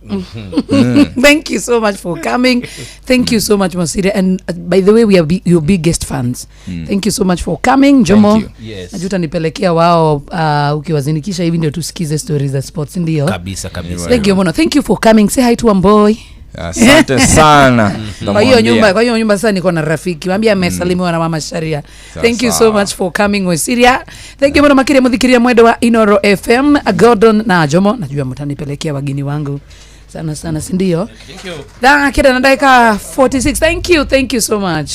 Thank you so much for coming. Thank you so much, Mosiria. And by the way, we are your biggest fans. Thank you so much for coming, Njomo. Thank you. Yes. Najua utanipelekea wao, ukiwazinikisha hivi ndio tusikize stories za sports, ndio? Kabisa, kabisa. Thank you, Mono. Thank you for coming. Say hi to Amboy. Asante sana. Kwa hiyo Namwambia. nyumba, kwa hiyo nyumba sasa niko na rafiki. Mwambie amesalimiwa na mama Sharia. Sawa, Thank you so sawa. much for coming, Wesiria. Thank you muno makiria muthikiria mwendo wa Inoro FM, Gordon na Jomo. Najua mtanipelekea wageni wangu sana sana, si ndio? Thank you. Thaa kenda na dakika 46. Thank you, thank you so much.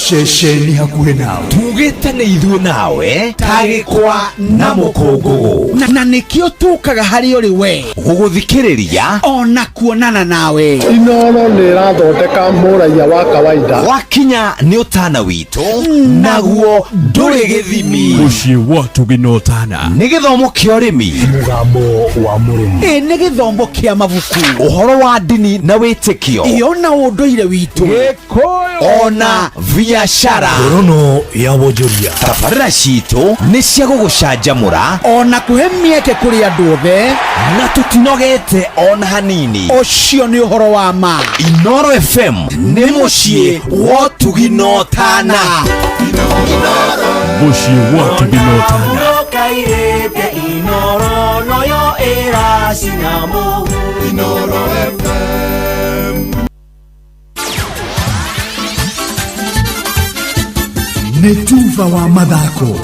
Ceceni hakuhĩ nawe tugĩte nĩ ithuĩ nawe tagĩkwa na mũkũngũgũ na nĩkĩo tũkaga harĩ ũrĩ we gũgũthikĩrĩria ona kuonana nawe. Inoro nĩ ĩrathondeka mũraiya wa kawaida. Wakinya nĩ ũtana witũ naguo ndũrĩ gĩthimi. Mũciĩ wa tũginotana nĩ gĩthomo kĩa ũrĩmi, mũgambo wa mũrĩmi, ĩ nĩ gĩthomo kĩa mabuku, ũhoro wa ndini na wĩtĩkio, ĩyo na ũndũire witũ ona biacara. Ngorono ya wonjoria. Tabarĩra citũ nĩ cia gũgũcanjamũra ona kũhe mĩeke kũrĩ andũ othe, na tũtinogete ona hanini. Ũcio nĩ ũhoro wa ma. Inoro FM nĩ mũciĩ wa ũtugi na ũtana. Mũciĩ wa ũtugi na ũtana. Kairĩte Inoro noyo ĩracina mũhu. Inoro FM. Nĩ tuba wa mathako.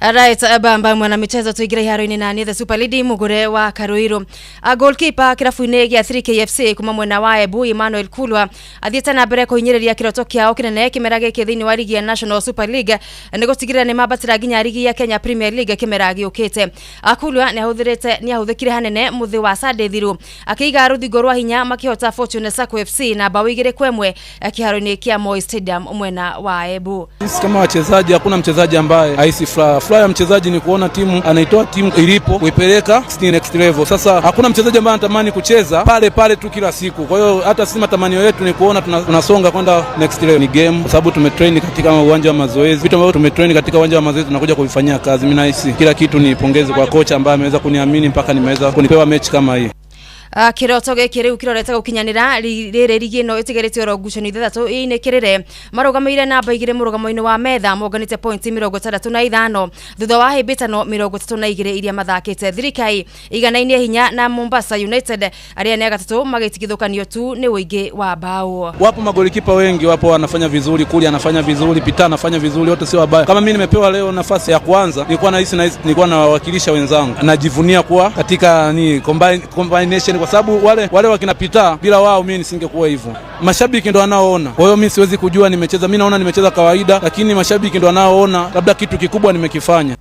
Right, bamba mwana michezo tuingire iharo-inĩ na the Super Lady mugure wa Karuiru. A goalkeeper kirabu-inĩ gĩa 3KFC kuma mwena wa Embu Emmanuel Kulwa athiĩte na mbere kũhinyĩrĩria kĩroto kĩao kĩnene kĩmera gĩkĩ thĩinĩ wa ligi ya National Super League nĩ gũtigĩrĩra nĩ mambatĩra nginya ligi ya Kenya Premier League kĩmera gĩũkĩte. Kulwa nĩ ahũthĩkire hanene mũthĩ wa Sunday thiru akĩiga rũthingo rwa hinya makĩhota Fortune Sacco FC na bao 2-1 kĩharo-inĩ kĩa Moi Stadium mwena wa Embu. Sisi kama wachezaji hakuna mchezaji ambaye haisi furaha. Furaha ya mchezaji ni kuona timu anaitoa timu ilipo kuipeleka next level. Sasa hakuna mchezaji ambaye anatamani kucheza pale pale tu kila siku. Kwa hiyo hata sisi matamanio yetu ni kuona tunasonga kwenda next level. Ni game kwa sababu tumetrain katika uwanja wa mazoezi. Vitu ambavyo tumetrain katika uwanja wa mazoezi tunakuja kuvifanyia kazi. Mimi nahisi kila kitu ni pongezi kwa kocha ambaye ameweza kuniamini mpaka nimeweza kunipewa mechi kama hii. Kiroto gĩkĩ rĩu kĩrorete gũkinyanĩra rĩrĩ rigi ĩno ĩtigarĩte oro ngucanio ithathatũ ĩinĩkĩrĩre marũgamĩire namba 2 mũrũgamo-inĩ wa metha monganĩte pointi 65 thutha wa hĩmbĩtano 32 iria mathakĩte. Thirikai iganainie hinya na Mombasa United arĩa nĩ agatatũ magĩtigithũkanio tu nĩ ũingĩ wa bao. Wapo magolikipa wengi, wapo wanafanya vizuri, Kuli anafanya vizuri, Pita anafanya vizuri, wote sio wabaya. Kama mimi nimepewa leo nafasi ya kwanza, nilikuwa nahisi nilikuwa nawakilisha wenzangu. Najivunia kuwa katika ni combination kwa sababu wale wakina Pita, bila wao mimi nisingekuwa hivyo. Mashabiki ndo wanaoona. Kwa hiyo mimi siwezi kujua nimecheza, mimi naona nimecheza kawaida, lakini mashabiki ndo wanaoona labda kitu kikubwa nimekifanya.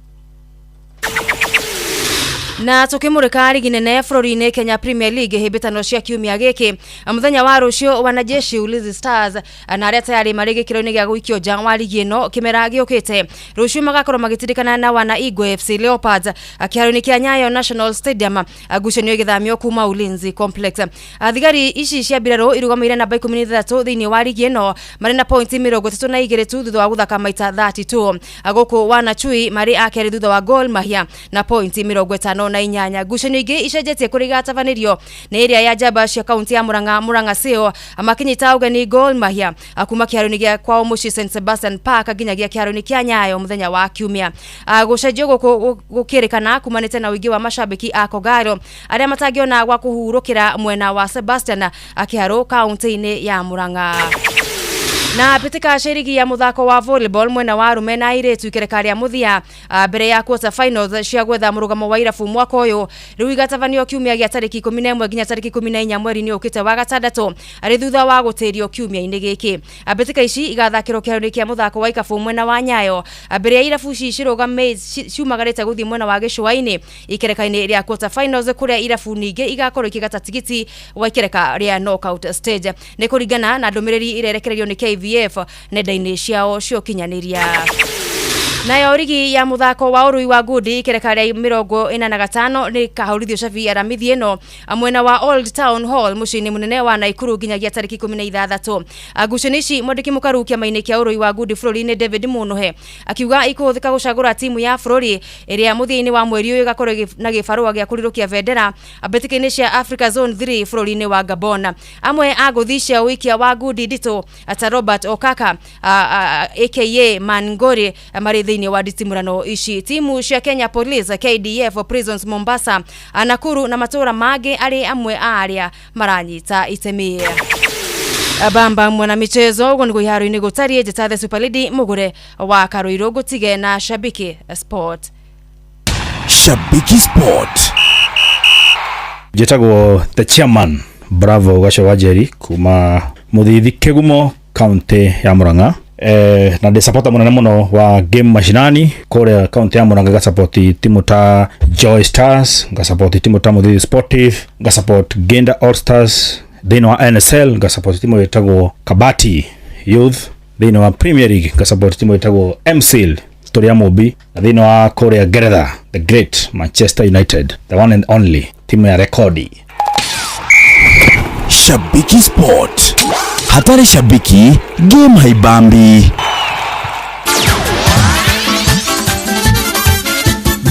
Na tukimurika rigi nene bũrũri-inĩ Kenya Premier League hĩmbĩtano cia kiumia gĩkĩ mũthenya wa rũciũ wanajeshi Ulinzi Stars na arĩa tayari marĩ gĩkĩro-inĩ gĩa gũikio nja wa ligi ĩno kĩmera gĩũkĩte rũciũ magakorwo magĩtirikana na wana Igwe FC Leopards kĩharo-inĩ kĩa Nyayo National Stadium ngucanio ĩgĩthamio kuma Ulinzi Complex. Thigari ici cia mbirarũ irũgamĩire namba 13 thĩinĩ wa ligi ĩno marĩ na pointi 32 tu thutha wa gũthaka maita 32. Gũkũ wanachui marĩ a kerĩ thutha wa Gor Mahia na pointi 58. Ngucanio ingĩ icenjetie kũrĩa igatabanĩrio nĩ ĩrĩa ya njamba cia kaunti ya Murang'a Murang'a Seal makinyita ũgeni Gor Mahia kuma kĩharo-inĩ gĩa kwao mũciĩ St Sebastian Park nginyagia kĩharo-inĩ kĩa Nyayo mũthenya wa kiumia. Gũcenjio gũkũ gũkĩrĩkana kumanĩte na ũingĩ wa mashabiki a Kogalo arĩa matangĩona gwa kũhurũkĩra mwena wa Sebastian kĩharo kaunti-inĩ ya Murang'a. Na mbĩtĩka cia rigi ya mũthako wa volleyball mwena wa arume na airĩtu ikereka rĩa mũthia mbere ya quarter finals cia gwetha mũrũgamo wa irabu mwaka ũyũ rĩu igatabanio kiumia gĩa tarĩki 11 nginya tarĩki 14 mweri-inĩ ũkĩte wa gatandatũ arĩ thutha wa gũtĩrio kiumia-inĩ gĩkĩ. Mbĩtĩka ici igathakĩrwo kĩharo-inĩ kĩa mũthako wa ikabu mwena wa Nyayo mbere ya irabu ici ciumagarĩte gũthiĩ mwena wa gĩcũa-inĩ ikereka-inĩ rĩa quarter finals kũrĩa irabu ningĩ igakorwo ikĩgata tigiti wa ikereka rĩa knockout stage nĩ kũringana na ndũmĩrĩri ĩrerekererio nĩ KVF nenda-inĩ ciao cia ũkinyanĩria. Nayo rigi ya muthako wa ũrũi wa ngundi ikereka rĩa 45 nĩ kahũrithio cabi aramithi ĩno mwena wa Old Town Hall mũciĩ-inĩ mũnene wa Naikuru nginyagia tarĩki 16. Ngucanio ici mwandĩki mũkaru kĩama-inĩ kĩa ũrũi wa ngundi bũrũri-inĩ David Munuhe akiuga ikũhũthĩka gũcagũra timu ya bũrũri ĩrĩa mũthia-inĩ wa mweri ũyũ ĩgakorwo na gĩbarũa gĩa kũrirũkia bendera mbĩtĩka-inĩ cia Africa Zone 3 bũrũri-inĩ wa Gabon. Amwe a ngũthi cia ũikia wa ngundi nditũ ta Robert Okaka aka Mangori marĩ thĩinĩ wa nditimũrano ici. Timu cia Kenya Police, KDF, Prisons Mombasa, Nakuru na matũra mangĩ arĩ amwe a arĩa maranyita itemi. Bamba mwana michezo uguo niguo iharo-inĩ gũtariĩ. Njĩta the Super Lady mũgũre wa Karũirũ ngũtige na Shabiki Sport. Shabiki Sport. Njĩtagwo the chairman Bravo Gaco wa Njeri kuma Mũthithi Kĩgumo county ya Murang'a, na ndĩ supporter mũnene mũno wa game mashinani kũrĩa county ya Murang'a. Ngasupport timu ta Joy Stars, ngasupport timu ta Mũthithi Sportive, ngasupport Genda All Stars thĩinĩ wa NSL, ngasupport timu ĩtagwo Kabati Youth thĩinĩ wa Premier League, ngasupport timu ĩtagwo MCL tũrĩa Mũmbi, na thĩinĩ wa kũrĩa Ngeretha the great Manchester United, the one and only timu ya rekodi. Shabiki Sport. Hatari shabiki, game haibambi.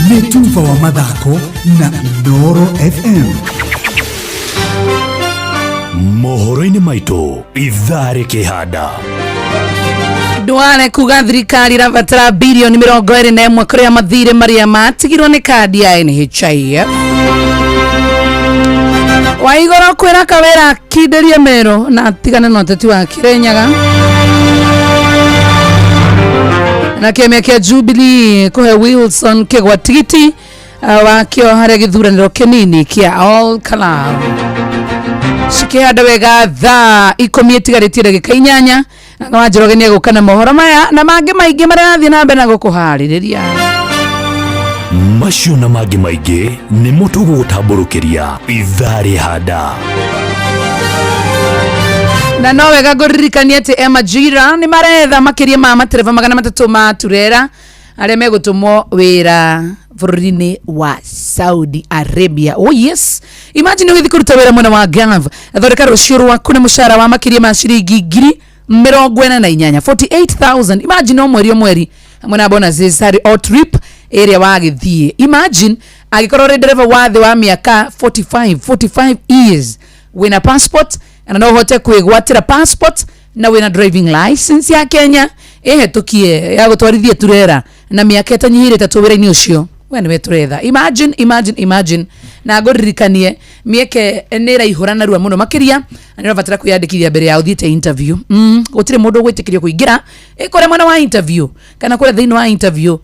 Nĩ tuba wa mathako na Inooro FM. Mohoro-inĩ maitũ ithaa rĩkĩhanda. Duale kuga thirikari irabatara bilioni 21 kuria mathire maria matigirwo nĩ kandi ya NHIF. Waigoro kwĩra Kawĩra akindĩrie Meru na atigane na ũteti wa Kirinyaga. Na kĩama kĩa Jubilee kũhe Wilson Kĩgwa tigiti wakĩo harĩa gĩthuranĩro kĩnini kĩa All Kalau. Cikĩhanda wega thaa 10 ĩtigarĩtie ndagĩka 8 na wa Njoroge nĩegũka na mohoro maya na mangĩ maingĩ marĩa arathiĩ na mbere na gũkũharĩrĩria. Macio na mangĩ maingĩ nĩmo tũgũgũtambũrũkĩria ithaa rĩhanda. Na no wega ngũririkanie atĩ Emajira nĩ maretha makĩria ma matereba 300 ma turera arĩa megũtũmwo wĩra bũrũri-inĩ wa Saudi Arabia. Oh yes, imagine ũgĩthiĩ kũruta wĩra mwena wa Gulf, thondeka rũciũ rwaku na mũcara wa makĩria ma ciringi 48,000, 48,000. Imagine o mweri o mweri hamwe na bonuses harĩ o trip ĩrĩa wagĩthiĩ. Imagine angĩkorwo ũrĩ ndereba wa thĩ wa mĩaka 45 years, wĩna passport na no ũhote kwĩgwatĩra passport na wĩna driving license ya Kenya ĩhetũkie ya gũtwarithia turera na mĩaka ĩtanyihĩire 3 wĩra-inĩ ũcio, we nĩwe tũretha. Imagine, imagine, imagine. Na ngũririkanie mĩeke nĩ ĩraihũra narua mũno makĩria na nĩ ũrabatara kwĩyandĩkithia mbere ya ũthiĩte interview. Gũtirĩ mũndũ ũgwĩtĩkĩrio kũingĩra kũrĩa mwena wa interview kana kũrĩa thĩinĩ wa interview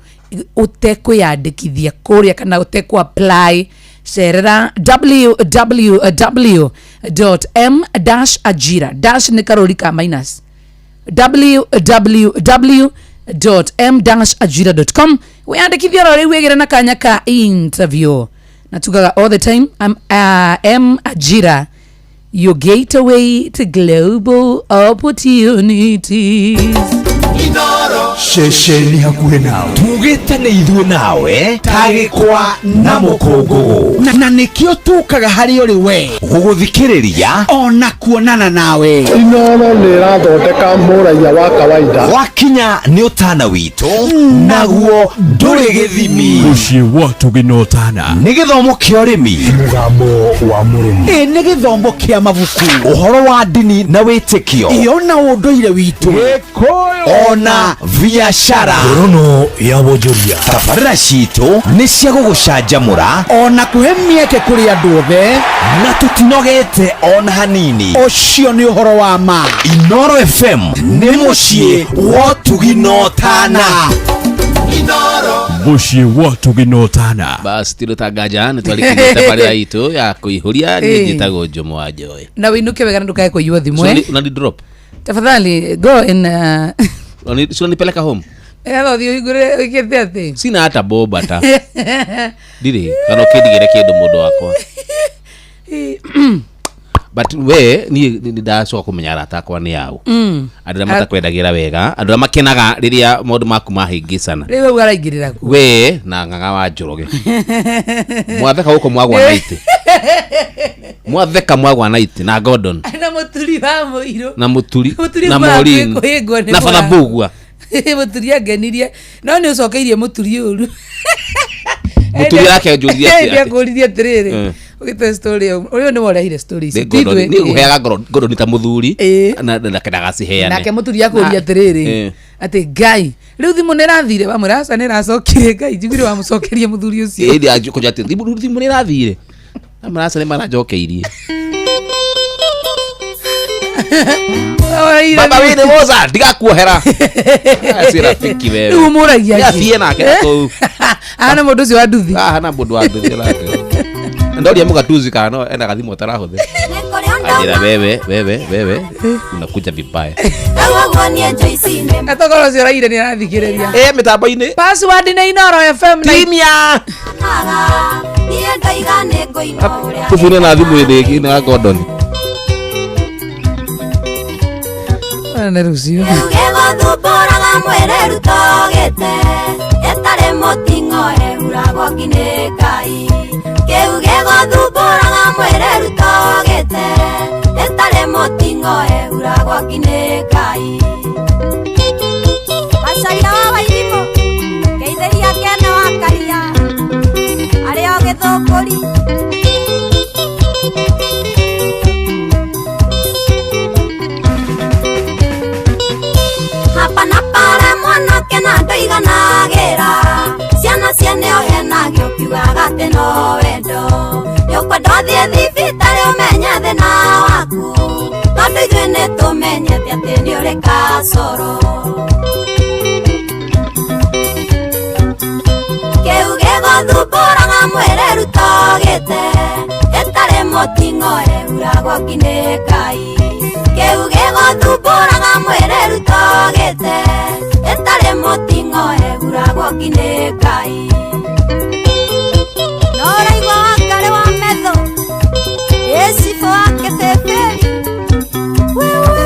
ũtekwĩyandĩkithia kũrĩa kana ũtekũ apply. Cerera www.m-ajira dash nĩ karũri ka minus www.m-ajira.com wiyandĩkithie oro rĩu wĩgĩre na kanya ka interview. Na tugaga all the time, M Ajira, your gateway to global opportunities. Ceceni hakuhĩ nawe tugĩte nĩ ithuĩ nawe tagĩkwa na mũkũngũgũ na nĩkĩo tũkaga harĩ ũrĩ we gũgũthikĩrĩria ona kuonana nawe. Inooro nĩ ĩrathondeka mũraiya wa kawaida. Wakinya nĩ ũtana witũ naguo ndũrĩ gĩthimi. Mũciĩ wa tũgĩ na ũtana nĩ gĩthomo kĩa ũrĩmi, mũgambo wa mũrĩmi, ĩ nĩ gĩthomo kĩa mabuku, ũhoro wa ndini na wĩtĩkio, ĩyo na ũndũire witũ, ona Biacara Ngorono ya wonjoria. Tabarĩra citũ nĩ cia gũgũcanjamũra ona kũhe mĩeke kũrĩ andũ othe, na tũtinogete ona hanini. Ũcio nĩ ũhoro wa ma. Inoro FM nĩ mũciĩ wa ũtugi na ũtana. Mũciĩ wa ũtugi na ũtana. Basi tilo tangaja nĩ twarikirie tabarĩra itũ ya kũihũria. Niĩ Ĩĩ. njĩtagwo Jomo wa Joy. Na wĩinuke wega na ndũkae kũiywo thimũ, eh? Unani drop. Tafadhali go in Si unanipeleka home? Nĩgetha ũthiĩ ũhingũre wĩkĩte atĩ Sina hata boba ta ndirĩ kana ũkĩndigĩre kĩndũ mũndũ wakwa, but we niĩ nĩ ndacoka kũmenya arata akwa nĩ au, andũ arĩa matakwendagĩra wega, andũ arĩa makenaga rĩrĩa maũndũ maku mahĩngĩcana. Rĩu hau araingĩrĩra kũ? We na Ng'ang'a wa Njoroge mwatheka gũkũ mwagwa na itĩ, mwatheka mwagwa na itĩ na Gordon na mũturi wa mũirũ na mũturi Mũturi na wa Maureen kwĩhĩngwo nĩ na Father mũra. Mbugua. Mũturi angenirie, no nĩ ũcokeirie mũturi ũru. Mũturi yake anjũririe atĩ- Akũririe atĩrĩrĩ, ũgĩte story ĩyo, ũyũ nĩwe ũrehire story ici. Nĩ Gordon- Ti ithuĩ. niĩ ngũheaga Gordon ta mũthuri Ĩĩ. na ndagaciheane. Nake mũturi akũria atĩrĩrĩ, atĩ Ngai, rĩu thimũ nĩ ĩrathire? Wamwĩra aca, nĩ ĩracokire. Ngai njiguire wamũcokeria mũthuri ũcio. Ĩĩ, kũnja atĩ thimũ nĩ ĩrathire, maraca nĩ maranjokeirie. Ũraire Baba wĩ nĩ woza ndigakuohera. Si rafiki wewe. Rĩu ũmũragia Nĩ kĩ? athiĩ nake na kũu. Ahana mũndũ ũcio wa nduthi. Ahana mũndũ wa nduthi nake. Ndoria mũgatuzi kana no ena gathimũ atarahũthĩra. Anjĩra, wewe wewe wewe unakuja vibaya. Atogoro ũcio ũraire nĩ arathikĩrĩria. Eh, mĩtambo-inĩ. Password nĩ Inoro FM na Timia. Tũbune na thimũ ĩrĩ na Gordon. Nĩ rũciũ. Gĩgũthumbũraga mwĩrĩ rutogĩte ĩtarĩ mũting'o ehuragwo nginĩkai. Kĩu gĩgũthumbũraga mwĩrĩ rutogĩte ĩtarĩ mũting'o ehuragwo nginĩkai. Macaria wa Wairimũ ngeithĩria kene wa Karia arĩ o gĩthũngũri. Hapa na pale mwanake na ndũiganagĩra, ciana ciene ũhenagio ũkiugaga atĩ no wendo. Nĩũkwenda ũthiĩ thibitarĩ ũmenye thĩna waku, tondũ ithuĩ nĩtũmenyete atĩ nĩ ũrĩ kacoro. Kĩu gĩgũthumbũraga mwĩrĩ rutogĩte ĩtarĩ mũting'o ehuragwo nginĩkai. Kĩu gĩgũthumbũraga mwĩrĩ rutogĩte ĩtarĩ mũting'o ehuragwo nginĩkai. No ũraigua Wangarĩ wa metho ĩ cibũ wa kĩbĩbĩri wewe.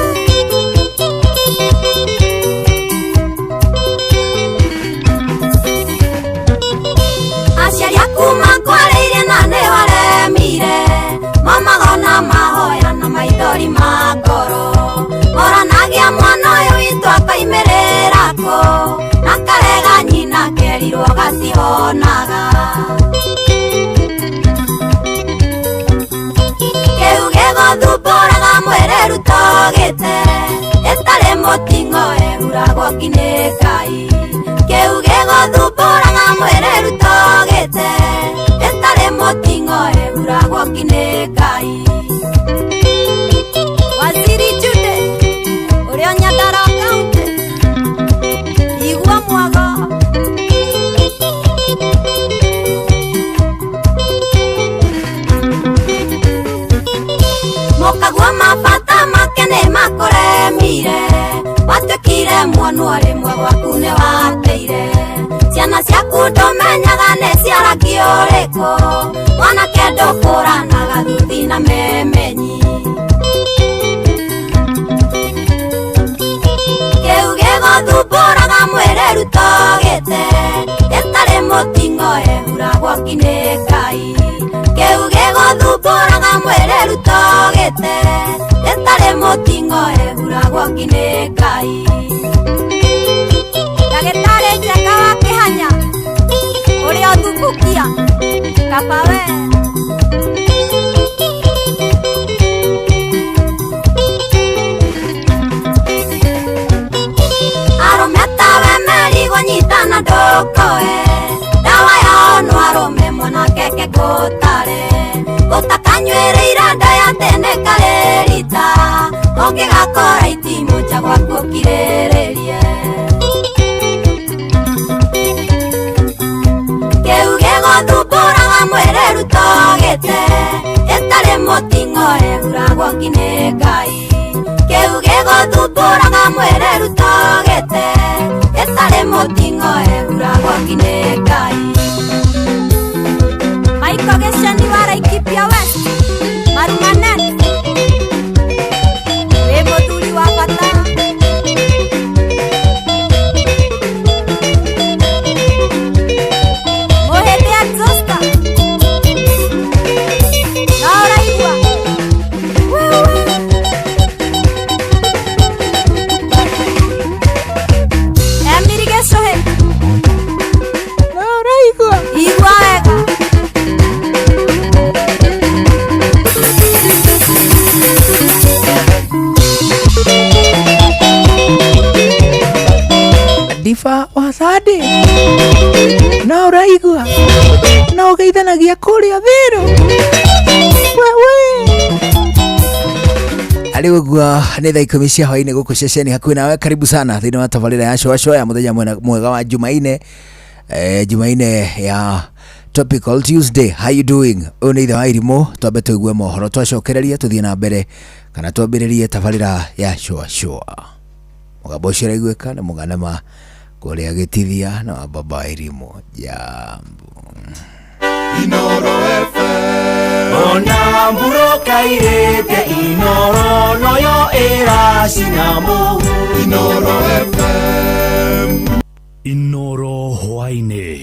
Aciari aku makwarĩirie na nĩ waremire, momagona mahoya na maithori ma ngoro, moranagia mwana ũyũ witũ akoimĩrĩra kũ, na karega nyina kerirwo gatihonaga. Kĩu gĩgũthumbũraga mwĩrĩ rutogĩte ĩtarĩ mũting'o ehuragwo nginĩkai. Kĩu gĩgũthumbũraga mwĩrĩ rutogĩte ĩtarĩ mũting'o ehuragwo nginĩkai. Waziri Jude ũrĩa Nyandarua County igua mwago. Mũkagua mabata make nĩ makũremire, watuĩkire muonwo rĩmwe gwaku nĩ wateire. Ciana ciaku ndũmenyaga nĩ cia rangi ũrĩkũ, mwanake ndũkũranaga thuthi na memenyi. Kĩu gĩgũthumbũraga mwĩrĩ rutogĩte ĩtarĩ mũting'o ehuragwo nginĩkai. Kĩu gĩgũthumbũraga mwĩrĩ rutogĩte ĩtarĩ mũting'o ehuragwo nginĩkai. Ndagĩtarĩ Njenga wa Kĩhanya ũrĩa ũthumbukia kaba we. Arũme Wanyuĩrĩire nda ya tene karĩrita ũngĩgakora itimũ nja gwaku ũkirĩrĩrie kĩu gĩgũthumbũraga mwĩrĩ ruto gĩte ĩtarĩ mũting'o ĩhuragwo ki nĩ Ngai kĩu gĩgũthumbũraga mwĩrĩ ruto gĩte ĩtarĩ mũting'o ĩhuragwo ki nĩ Ngai. Michael Gĩcani wa Laikipia West Marumanen wĩ mũthuri wa bata. Mũhĩndĩ Exhauster no ũraigua wewe. Emiri Gĩcũhĩ no ũraigua igua wega. Difa wa Sade no ũraigua no ũgeithanagia kũrĩa Thĩrũ wewe. Arĩ ũguo nĩ thaa 10 cia hwaĩ-inĩ gũkũ ceceni hakuhĩ nawe. Karibu sana thĩinĩ wa tabarĩra ya Shũa Shũa ya mũthenya mwega wa Jumaine, Jumaine ya Topical Tuesday. How you doing? Ũyũ nĩ ithe wa irimũ. Twambe tũigue mohoro twacokereria tũthiĩ na mbere kana twambĩrĩrie tabarĩra ya Shũa Shũa. Mũgambo ũcio ũraiguĩka nĩ mũganema kũrĩa gĩtithia na wa baba wa irimũ. Jambo. Inoro FM ona mburoka irĩte Inoro noyo ĩracina mũhu Inoro FM Inoro hwaĩ-inĩ.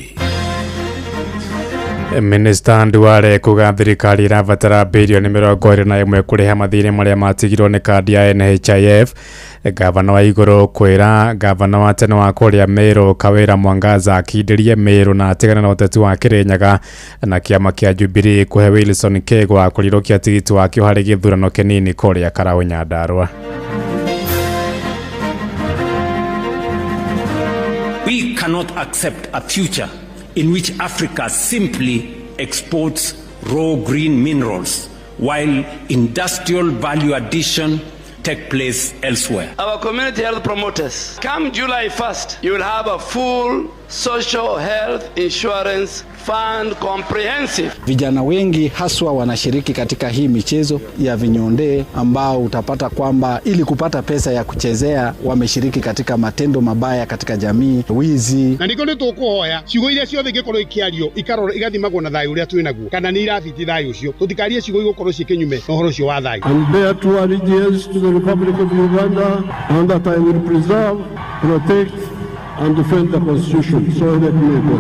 Minista Duale kuga thirikari irabatara birioni 21 kuriha mathirĩ marĩa matigirwo nĩ kandi ya NHIF. Gavana wa igũrũ kwĩra gavana wa tene wa kũrĩa Meru Kawĩra Mwangaza akindĩrie Meru na atigane na ũteti wa Kĩrĩnyaga, na kĩama kĩa Jubilee kũhe Wilson Kegwa kũrirũkia tigiti wakĩo harĩ gĩthurano kĩnini kũrĩa Karau Nyandarua. We cannot accept a future in which Africa simply exports raw green minerals while industrial value addition take place elsewhere. Our community health promoters, come July 1st, you will have a full social health insurance fund comprehensive. Vijana wengi haswa wanashiriki katika hii michezo ya vinyonde, ambao utapata kwamba ili kupata pesa ya kuchezea wameshiriki katika matendo mabaya katika jamii, wizi. Na niko nitukuhoya ciugo iria ciothe ingĩkorwo ikĩario ikarora igathimagwo na thayũ ũrĩa twĩ naguo kana nĩ irabiti thayũ ũcio tũtikarie ciugo igũkorwo ciĩ kĩnyume na ũhoro ũcio wa thayũ. And bear true allegiance to the Republic of Uganda and that I will preserve, protect and defend the Constitution. So let me go.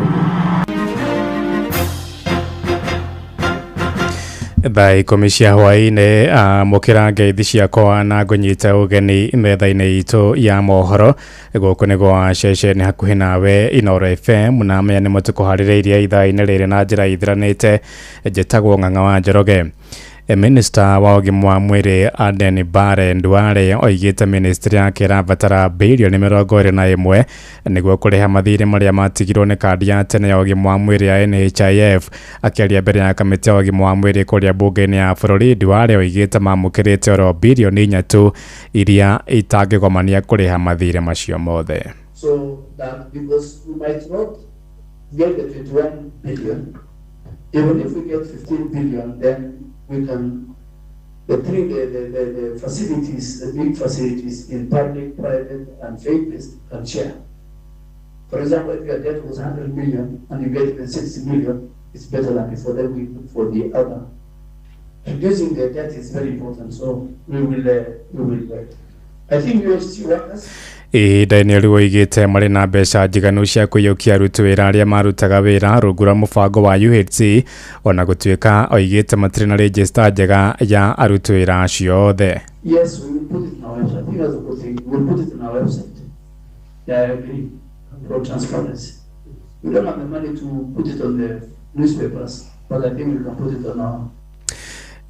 Thaa 10 cia hwaĩ-inĩ amũkĩra ngeithi ciakwa na ngũnyite ũgeni metha-inĩ itũ ya mohoro gũkũ nĩ gwa ceceni hakuhĩ nawe Inoro FM na maya nĩmo tũkũharĩrĩirie ithaa-inĩ rĩrĩ na njĩra ithiranĩte. Njĩtagwo Ng'ang'a wa Njoroge. Minista wa ũgima wa mwĩrĩ Aden Bare Duale oigĩte ministry yake ĩrabatara birioni 21 nĩguo kũrĩha mathirĩ marĩa matigirwo nĩ kandi ya tene ya ũgima wa mwĩrĩ ya NHIF. Akĩaria mbere ya kamĩtĩ ya ũgima wa mwĩrĩ kũrĩa bunge-inĩ ya bũrũri, Duale oigĩte mamũkĩrĩte oro birioni 3 iria itangĩgomania kũrĩha mathirĩ macio mothe. So that because we might not get the 21 billion, even if we get 15 billion, then we can, the facilities, the big facilities in public, private, and faith-based can share. For example, if your debt was 100 million and you get even 60 million, it's better than before. Then we look for the other. Reducing the debt is very important, so we will I think UHC workers. Ihinda-inĩ rĩu oigĩte marĩ na mbeca njiganu cia kũiyũkia aruti wĩra arĩa marutaga wĩra rungu rwa mũbango wa UHC, ona gũtuĩka oigĩte matirĩ na rejista njega ya aruti wĩra acio othe. Yes, we will put it in our website. I think that's a good thing. We will put it in our website. Yeah, I agree. For transparency. We don't have the money to put it on the newspapers, but I think we can put it on our.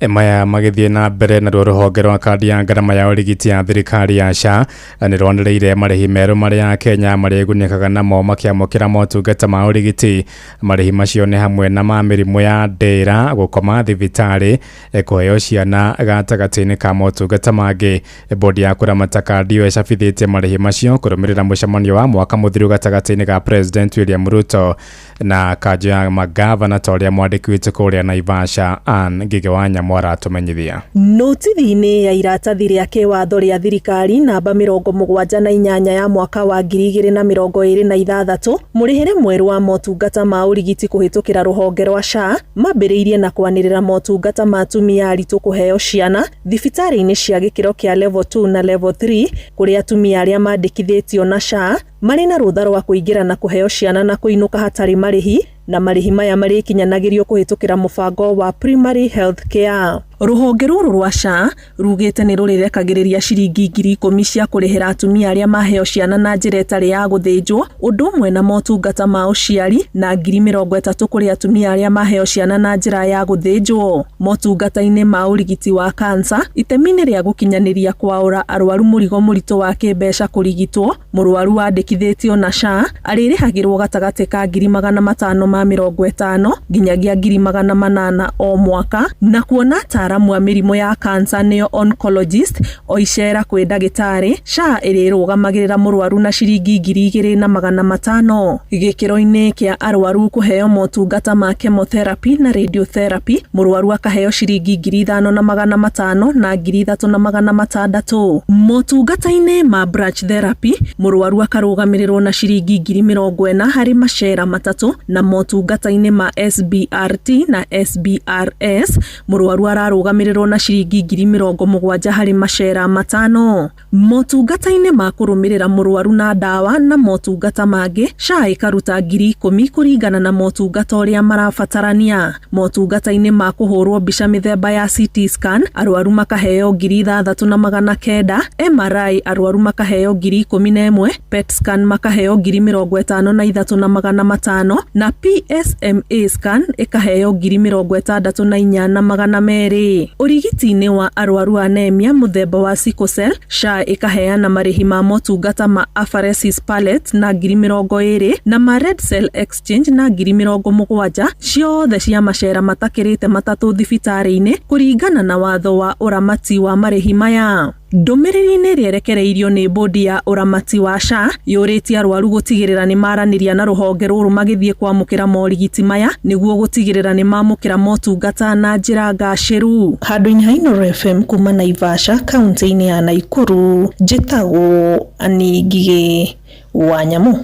Maya magĩthiĩ na mbere naruo rũhonge rwa kandi ya ngarama ya ũrigiti ya thirikari ya SHA nĩ rwanĩrĩire marĩhi merũ marĩa Kenya marĩgunĩkaga namo makĩamũkĩra motungata ma ũrigiti. Marĩhi macio nĩ hamwe na ma mĩrimũ ya ndĩra, gũkoma thibitarĩ, kũheo ciana gatagatĩ-inĩ ka motungata mangĩ. Bodi ya kũramata kandi ĩyo ĩcabithĩtie marĩhi macio kũrũmĩrĩra mũcemanio wa mwaka mũthiru gatagatĩ-inĩ ga President William Ruto na kanjũ ya magavana ta ũrĩa mwandĩki witũ kũrĩa Naivasha Ann Ngige wa Nyamũ aratũmenyithia. Notithi-inĩ ya iratathi rĩa kĩwatho rĩa thirikari namba 78 ya mwaka wa 2026, mũrĩhĩre mwerũ wa motungata ma ũrigiti kũhĩtũkĩra rũhonge rwa SHA mambĩrĩirie na kwanĩrĩra motungata ma atumia aritũ kũheo ciana thibitarĩ-inĩ cia gĩkĩro kĩa level 2 na level 3, kũrĩa atumia arĩa mandĩkithĩtio na SHA marĩ na rũtha rwa kũingĩra na kũheo ciana na kũinũka hatarĩ marĩhi, na marĩhi maya marĩkinyanagĩrio kũhĩtũkĩra mũbango wa Primary Health Care. Rũhonge rũrũ rwa SHA rugĩte nĩ rũrĩrekagĩrĩria ciringi 10,000 cia kũrĩhĩra atumia arĩa maheo ciana na njĩra ĩtarĩ ya gũthĩnjwo, ũndũ ũmwe na motungata ma ũciari, na 30,000 kũrĩ atumia arĩa maheo ciana na njĩra ya gũthĩnjwo. Motungata-inĩ ma ũrigiti wa kansa, itemi-inĩ rĩa gũkinyanĩria kwaũra arwaru mũrigo mũritũ wa kĩmbeca kũrigitwo, mũrwaru wandĩkithĩtio na SHA arĩrĩhagĩrwo gatagatĩ ka 550 nginyagia 800 o mwaka, na kuona ataaramu a mĩrimũ ya kansa nĩo oncologist o icera kwĩ ndagĩtarĩ, SHA ĩrĩrũgamagĩrĩra mũrwaru na ciringi 2,500. Gĩkĩro-inĩ kĩa arwaru kũheo motungata ma chemotherapy na radiotherapy, mũrwaru akaheo ciringi 5,500 na 3,600. Motungata-inĩ ma brachytherapy, mũrwaru akarũgamĩrĩrwo na ciringi 40,000 harĩ macera 3, na motungata-inĩ ma SBRT na SBRS mũrwaru ararũgamĩrĩrwo na ciringi 70,000 harĩ macera 5. Motungata-inĩ ma kũrũmĩrĩra mũrwaru na ndawa na motungata mangĩ, SHA ĩkaruta 10,000 kũringana na motungata ũrĩa marabatarania. Motungata-inĩ ma kũhũrwo mbica mĩthemba ya CT scan, arwaru makaheo 6,900, MRI arwaru makaheo 11,000, PET scan makaheo 53,500 na PSMA scan ĩkaheo 64,200. Ũrigiti-inĩ wa arwaru anemia mũthemba wa sickle cell, SHA ĩkaheana marĩhi ma motungata ma apheresis pallet na 20,000 na ma red cell exchange na 70,000, ciothe cia macera matakĩrĩte 3 thibitarĩ-inĩ kũringana na watho wa ũramati wa marĩhi maya. Ndũmĩrĩri-inĩ ĩrĩa ĩrekereirio nĩ bodi ya ũramati wa SHA yũrĩtie arwaru gũtigĩrĩra nĩ maranĩria na rũhonge rũrũ magĩthiĩ kwamũkĩra morigiti maya nĩguo gũtigĩrĩra nĩ mamũkĩra motungata na njĩra ngacĩru. Handũ-inĩ ha Inooro FM kuma Naivasha kaunti-inĩ ya Nakuru, njĩtagwo Ann Ngigĩ wa Nyamũ.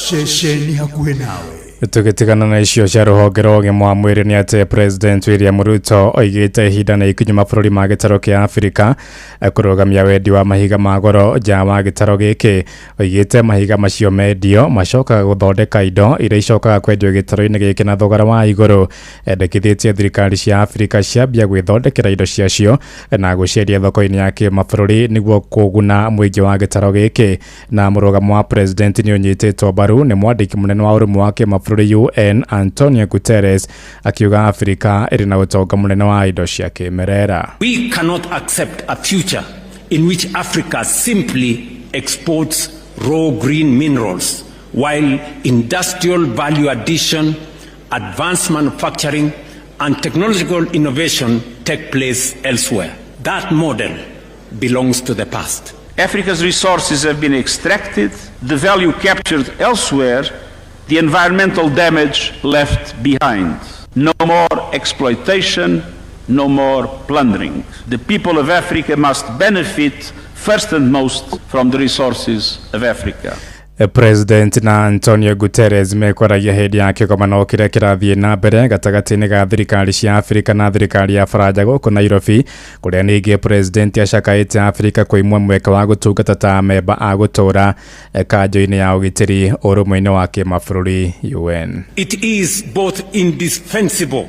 Ceceni hakuhĩ nawe. Tũgĩtigana na icio cia rũhonge rwa ũgima wa mwĩrĩ nĩ atĩ President William Ruto oigĩte ihinda nĩ ikinyu mabũrũri ma gĩtarũ kĩa Afrika kũrũgamia wendi wa mahiga ma goro nja wa gĩtarũ gĩkĩ. Oigĩte mahiga macio mendio macokaga gũthondeka indo iria icokaga kwendio gĩtarũ-inĩ gĩkĩ na thogora wa igũrũ. Endekithĩtie thirikari cia Afrika ciambia gwĩthondekera indo ciacio na gũciendia thoko-inĩ ya kĩmabũrũri nĩguo kũguna mũingĩ wa gĩtarũ gĩkĩ. Na mũrũgamo wa President nĩ ũnyitĩtwo mbaru nĩ mwandĩki mũnene wa ũrũmwe wa kĩmabũrũri UN Antonio Guterres akiuga Afrika ĩrĩ na ũtonga mũnene wa indo cia kĩmerera. We cannot accept a future in which Africa simply exports raw green minerals while industrial value addition, advanced manufacturing, and technological innovation take place elsewhere. That model belongs to the past. Africa's resources have been extracted, the value captured elsewhere, the environmental damage left behind. No more exploitation, no more plundering. The people of Africa must benefit first and most from the resources of Africa. President na Antonio Guterres mekwaragia hĩndĩ ya kĩgomano kĩrĩa kĩrathiĩ na mbere gatagatĩ-inĩ ga thirikari cia Afrika na thirikari ya Faranja gũkũ Nairobi, kũrĩa ningĩ President acakaĩte Afrika kũimwo mweke wa gũtungata ta amemba a gũtũũra kanjũ-inĩ ya ũgitĩri ũrũmwe-inĩ wa kĩmabũrũri UN. It is both indispensable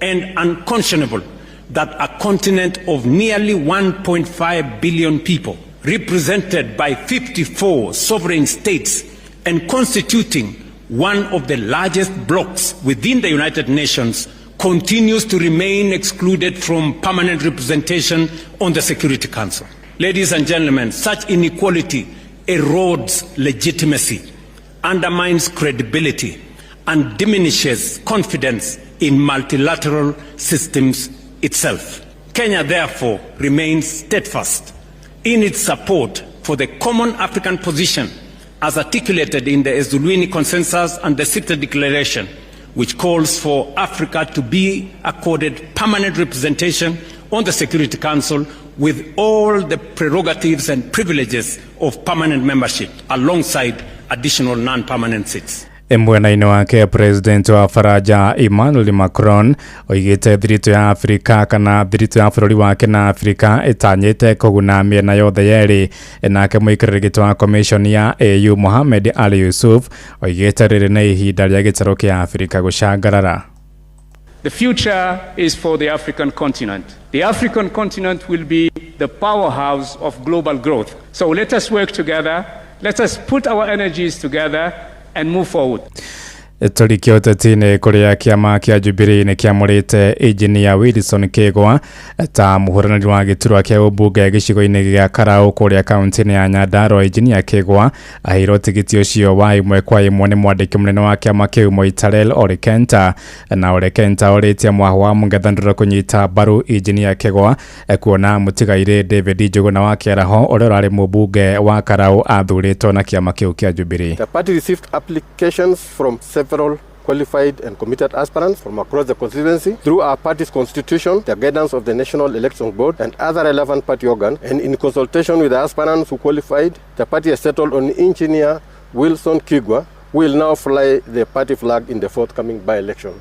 and unconscionable that a continent of nearly 1.5 billion people, represented by 54 sovereign states and constituting one of the largest blocs within the United Nations, continues to remain excluded from permanent representation on the Security Council. Ladies and gentlemen, such inequality erodes legitimacy, undermines credibility, and diminishes confidence in multilateral systems itself. Kenya, therefore, remains steadfast in its support for the common African position as articulated in the Ezulwini Consensus and the Sirte Declaration, which calls for Africa to be accorded permanent representation on the Security Council with all the prerogatives and privileges of permanent membership alongside additional non-permanent seats. Mwena-inĩ wake president wa Faranja Emmanuel Macron oigĩte thiritũ ya Afrika kana thiritũ ya bũrũri wake na Afrika ĩtanyĩte kũguna mĩena yothe yerĩ. Nake mũikarĩri gĩtĩ wa commission ya AU Mohamed Ali Yusuf oigĩte rĩrĩ nĩ ihinda rĩa gĩtarũ kĩa Afrika gũcangarara. The future is for the African continent. The African continent will be the powerhouse of global growth. So let us work together, let us put our energies together and move forward. Tũrikio ũteti-inĩ kũrĩa kĩama kĩa Jubilee nĩ kĩamũrĩte Engineer Wilson Kĩgwa ta mũhũranĩri wa gĩturwa kĩa ũmbunge gĩcigo-inĩ gĩa Karau kũrĩa kaunti-inĩ ya Nyandarua. Engineer Kĩgwa aheirwo tigiti ũcio wa ĩmwe kwa ĩmwe nĩ mwandĩki mũnene wa kĩama kĩu Moitalel Ole Kenta, na Ole Kenta orĩtie mwaho wa mũng'ethanĩro kũnyita mbaru Engineer Kĩgwa kuona mũtigairĩ David Njuguna wa Kĩaraho ũrĩa ũrarĩ mũmbunge wa Karau athurĩtwo na kĩama kĩu kĩa Jubilee. The party received applications from several qualified and committed aspirants from across the constituency through our party's constitution, the guidance of the National Elections Board and other relevant party organs, and in consultation with the aspirants who qualified, the party has settled on Engineer Wilson Kigwa, who will now fly the party flag in the forthcoming by-election.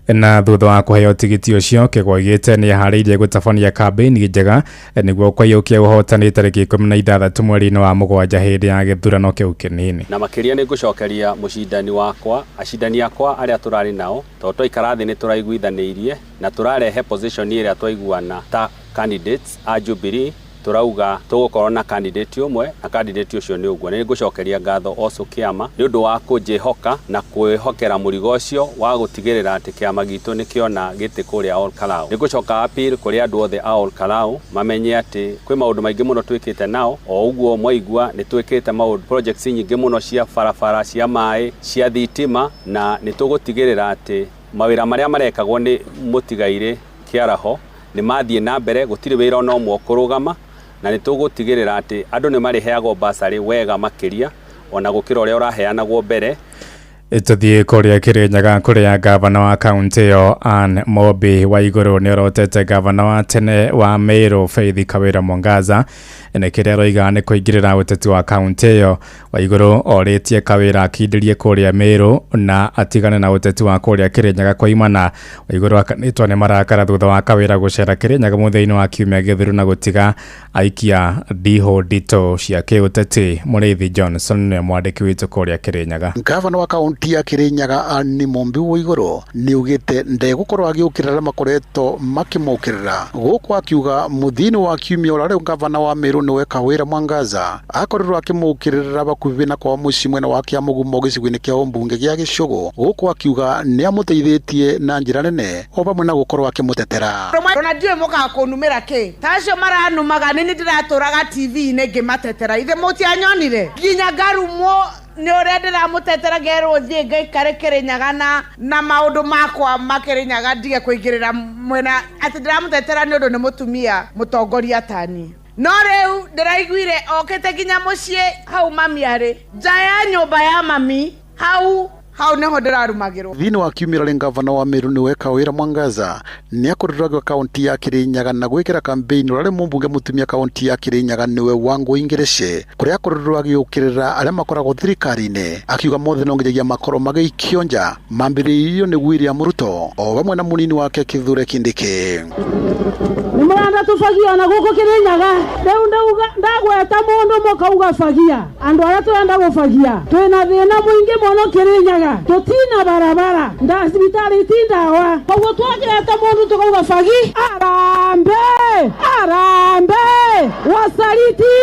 Na thutha wa kũheo tigiti ũcio Kĩgwa oigĩte nĩ eharĩirie gũtabania kambĩini njega nĩguo kũiyũkia ũhotani tarĩki 16 mweri-inĩ wa mũgwanja hĩndĩ ya gĩthurano kĩu kĩnini. Na makĩria nĩ ngũcokeria mũcindani wakwa, acindani akwa arĩa tũrarĩ nao, tondũ twaikara thĩ nĩ tũraiguithanĩirie na tũrarehe position ĩrĩa twaiguana ta candidates a Jubilee. Turauga tũgũkorwo na candidate ũmwe na candidate ũcio nĩ ũguo. Nĩ ngũcokeria ngatho also kĩama nĩ ũndũ wa kũnjĩhoka na kwĩhokera mũrigo ũcio wa gũtigĩrĩra atĩ kĩama gitũ nĩ kĩona gĩtĩ kũrĩa Ol Kalou. Nĩ ngũcoka appeal kũrĩ andũ othe a Ol Kalou mamenye atĩ kwĩ maũndũ maingĩ mũno twĩkĩte nao, o ũguo mwaigua nĩ twĩkĩte maũndũ projects nyingĩ mũno cia barabara, cia maĩ, cia thitima, na nĩ tũgũtigĩrĩra atĩ mawĩra marĩa marekagwo nĩ mũtigairĩ Kĩaraho nĩ mathiĩ na mbere, gũtirĩ wĩra ona ũmwe ũkũrũgama, na nĩ tũgũtigĩrĩra atĩ andũ nĩ marĩheagwo basarĩ wega makĩria ona gũkĩra ũrĩa ũraheanagwo mbere. Tũthiĩ kũrĩa Kĩrĩnyaga kũrĩa gavana wa kaunti ĩyo Anne Mobi wa igũrũ nĩ orotete gavana wa tene wa Meru Faith Kawira Mwangaza nĩ kĩrĩa aroiga nĩ kũingĩrĩra ũteti wa kaunti ĩyo. Wa igũrũ orĩtie Kawira akindĩrie kũrĩa Meru na atigane na ũteti wa kũrĩa Kĩrĩnyaga koimana. Wa igũrũ akanĩtwo nĩ marakara thutha wa Kawira gũcera Kĩrĩnyaga mũthenya-inĩ wa kiumia gĩthiru na gũtiga aikia ndihũ nditũ cia kĩũteti. Mũrĩithi Johnson nĩ mwandĩki witũ kũrĩa Kĩrĩnyaga. Gavana wa kaunti ya Kirinyaga Anne Mumbi wa igũrũ nĩ ugĩte ndegũkorwo agĩũkĩrĩra makoretwo makĩmũkĩrĩra gũkũ akiuga mũthini wa kiumia ũrĩa rĩu gavana wa Meru nĩwe Kawira Mwangaza akorirwo akĩmũkĩrĩra bakuhĩ na kwa mũciĩ mwena wa Kĩamũgumo gĩcigo-inĩ kĩa ũmbunge gĩa Gĩcũgũ gũkũ akiuga nĩ amũteithĩtie na njĩra nene o vamwe na gũkorwo akĩmũtetera. Ona ndiũĩ mũkaga kũnumĩra kĩ ta acio maranumaga nĩ niĩ ndĩratũraga TV-inĩ ngĩmatetera ithe mũtianyonire nginya ngarumwo nĩ ũrĩa ndĩramũtetera ngerwo thiĩ ngaikare Kĩrĩnyaga na maũndũ makwa ma Kĩrĩnyaga ndige kũingĩrĩra mwena atĩ ndĩramũtetera nĩ ũndũ nĩ mũtumia mũtongoria tani. No rĩu ndĩraiguire okĩte nginya mũciĩ hau mami arĩ nja ya nyũmba ya mami hau hau niho ndĩrarumagĩrwo. Thĩinĩ wa kiumia rĩ gavana wa Meru nĩwe Kawira Mwangaza nĩ akorirwo agĩũka kaunti ya Kirinyaga na gwĩkĩra campaign ũrĩa mũmbunge mũtumia kaunti ya Kirinyaga nĩwe Wangũ Ingĩrĩce kũrĩa akorirwo agĩũkĩrĩra arĩa makoragwo thirikari-inĩ akiuga mothe no nginyagia makorwo magĩikio nja mambĩrĩirio nĩ William Ruto o vamwe na mũnini wake Kithure Kindiki. Nĩmũrenda tũbagia na gũkũ Kirinyaga rĩu ndagweta mũndũ mũkauga bagia andũ arĩa tũrenda gũbagia twĩna thĩna mũingĩ mũno Kirinyaga tũtina barabara nda thibitarĩ ti ndawa koguo twagĩeta mũndũ tũkauga bagi arambe arambe wasaliti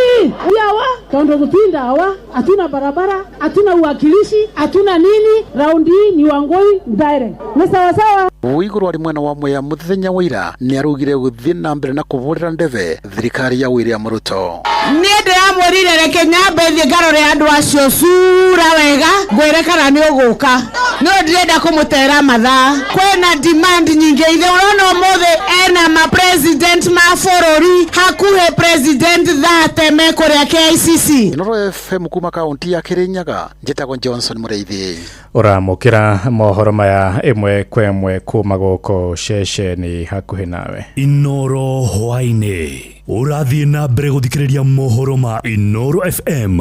yawa Tondu guti ndawa, hatuna barabara, hatuna uwakilishi, hatuna nini. Raundi hii ni Wangoi direct. Ni sawa sawa. Waiguru arĩ mwena wa Mwea mũthenya wa ira nĩ araugire gũthiĩ na mbere na kũbũrĩra ndebe thirikari ya William Ruto. Niĩ ndĩramwĩrire reke nyambe thiĩ ngarore andũ acio cura wega ngwĩre kana nĩ ũgũka no ndirenda kũmũtera mathaa. Kwĩna demand nyingĩ ithe ũrona ũmũthĩ ena ma president ma bũrũri hakuhĩ president 30 mekũrĩa KICC. Inooro FM kuma kaunti ya Kirinyaga, njĩtagwo Johnson Mũrĩithi. Ũramũkĩra mohoro maya ĩmwe kwa ĩmwe kuma gũkũ ceceni hakuhĩ nawe. Inoro hwaĩ-inĩ ũrathiĩ na mbere gũthikĩrĩria mohoro ma Inoro FM.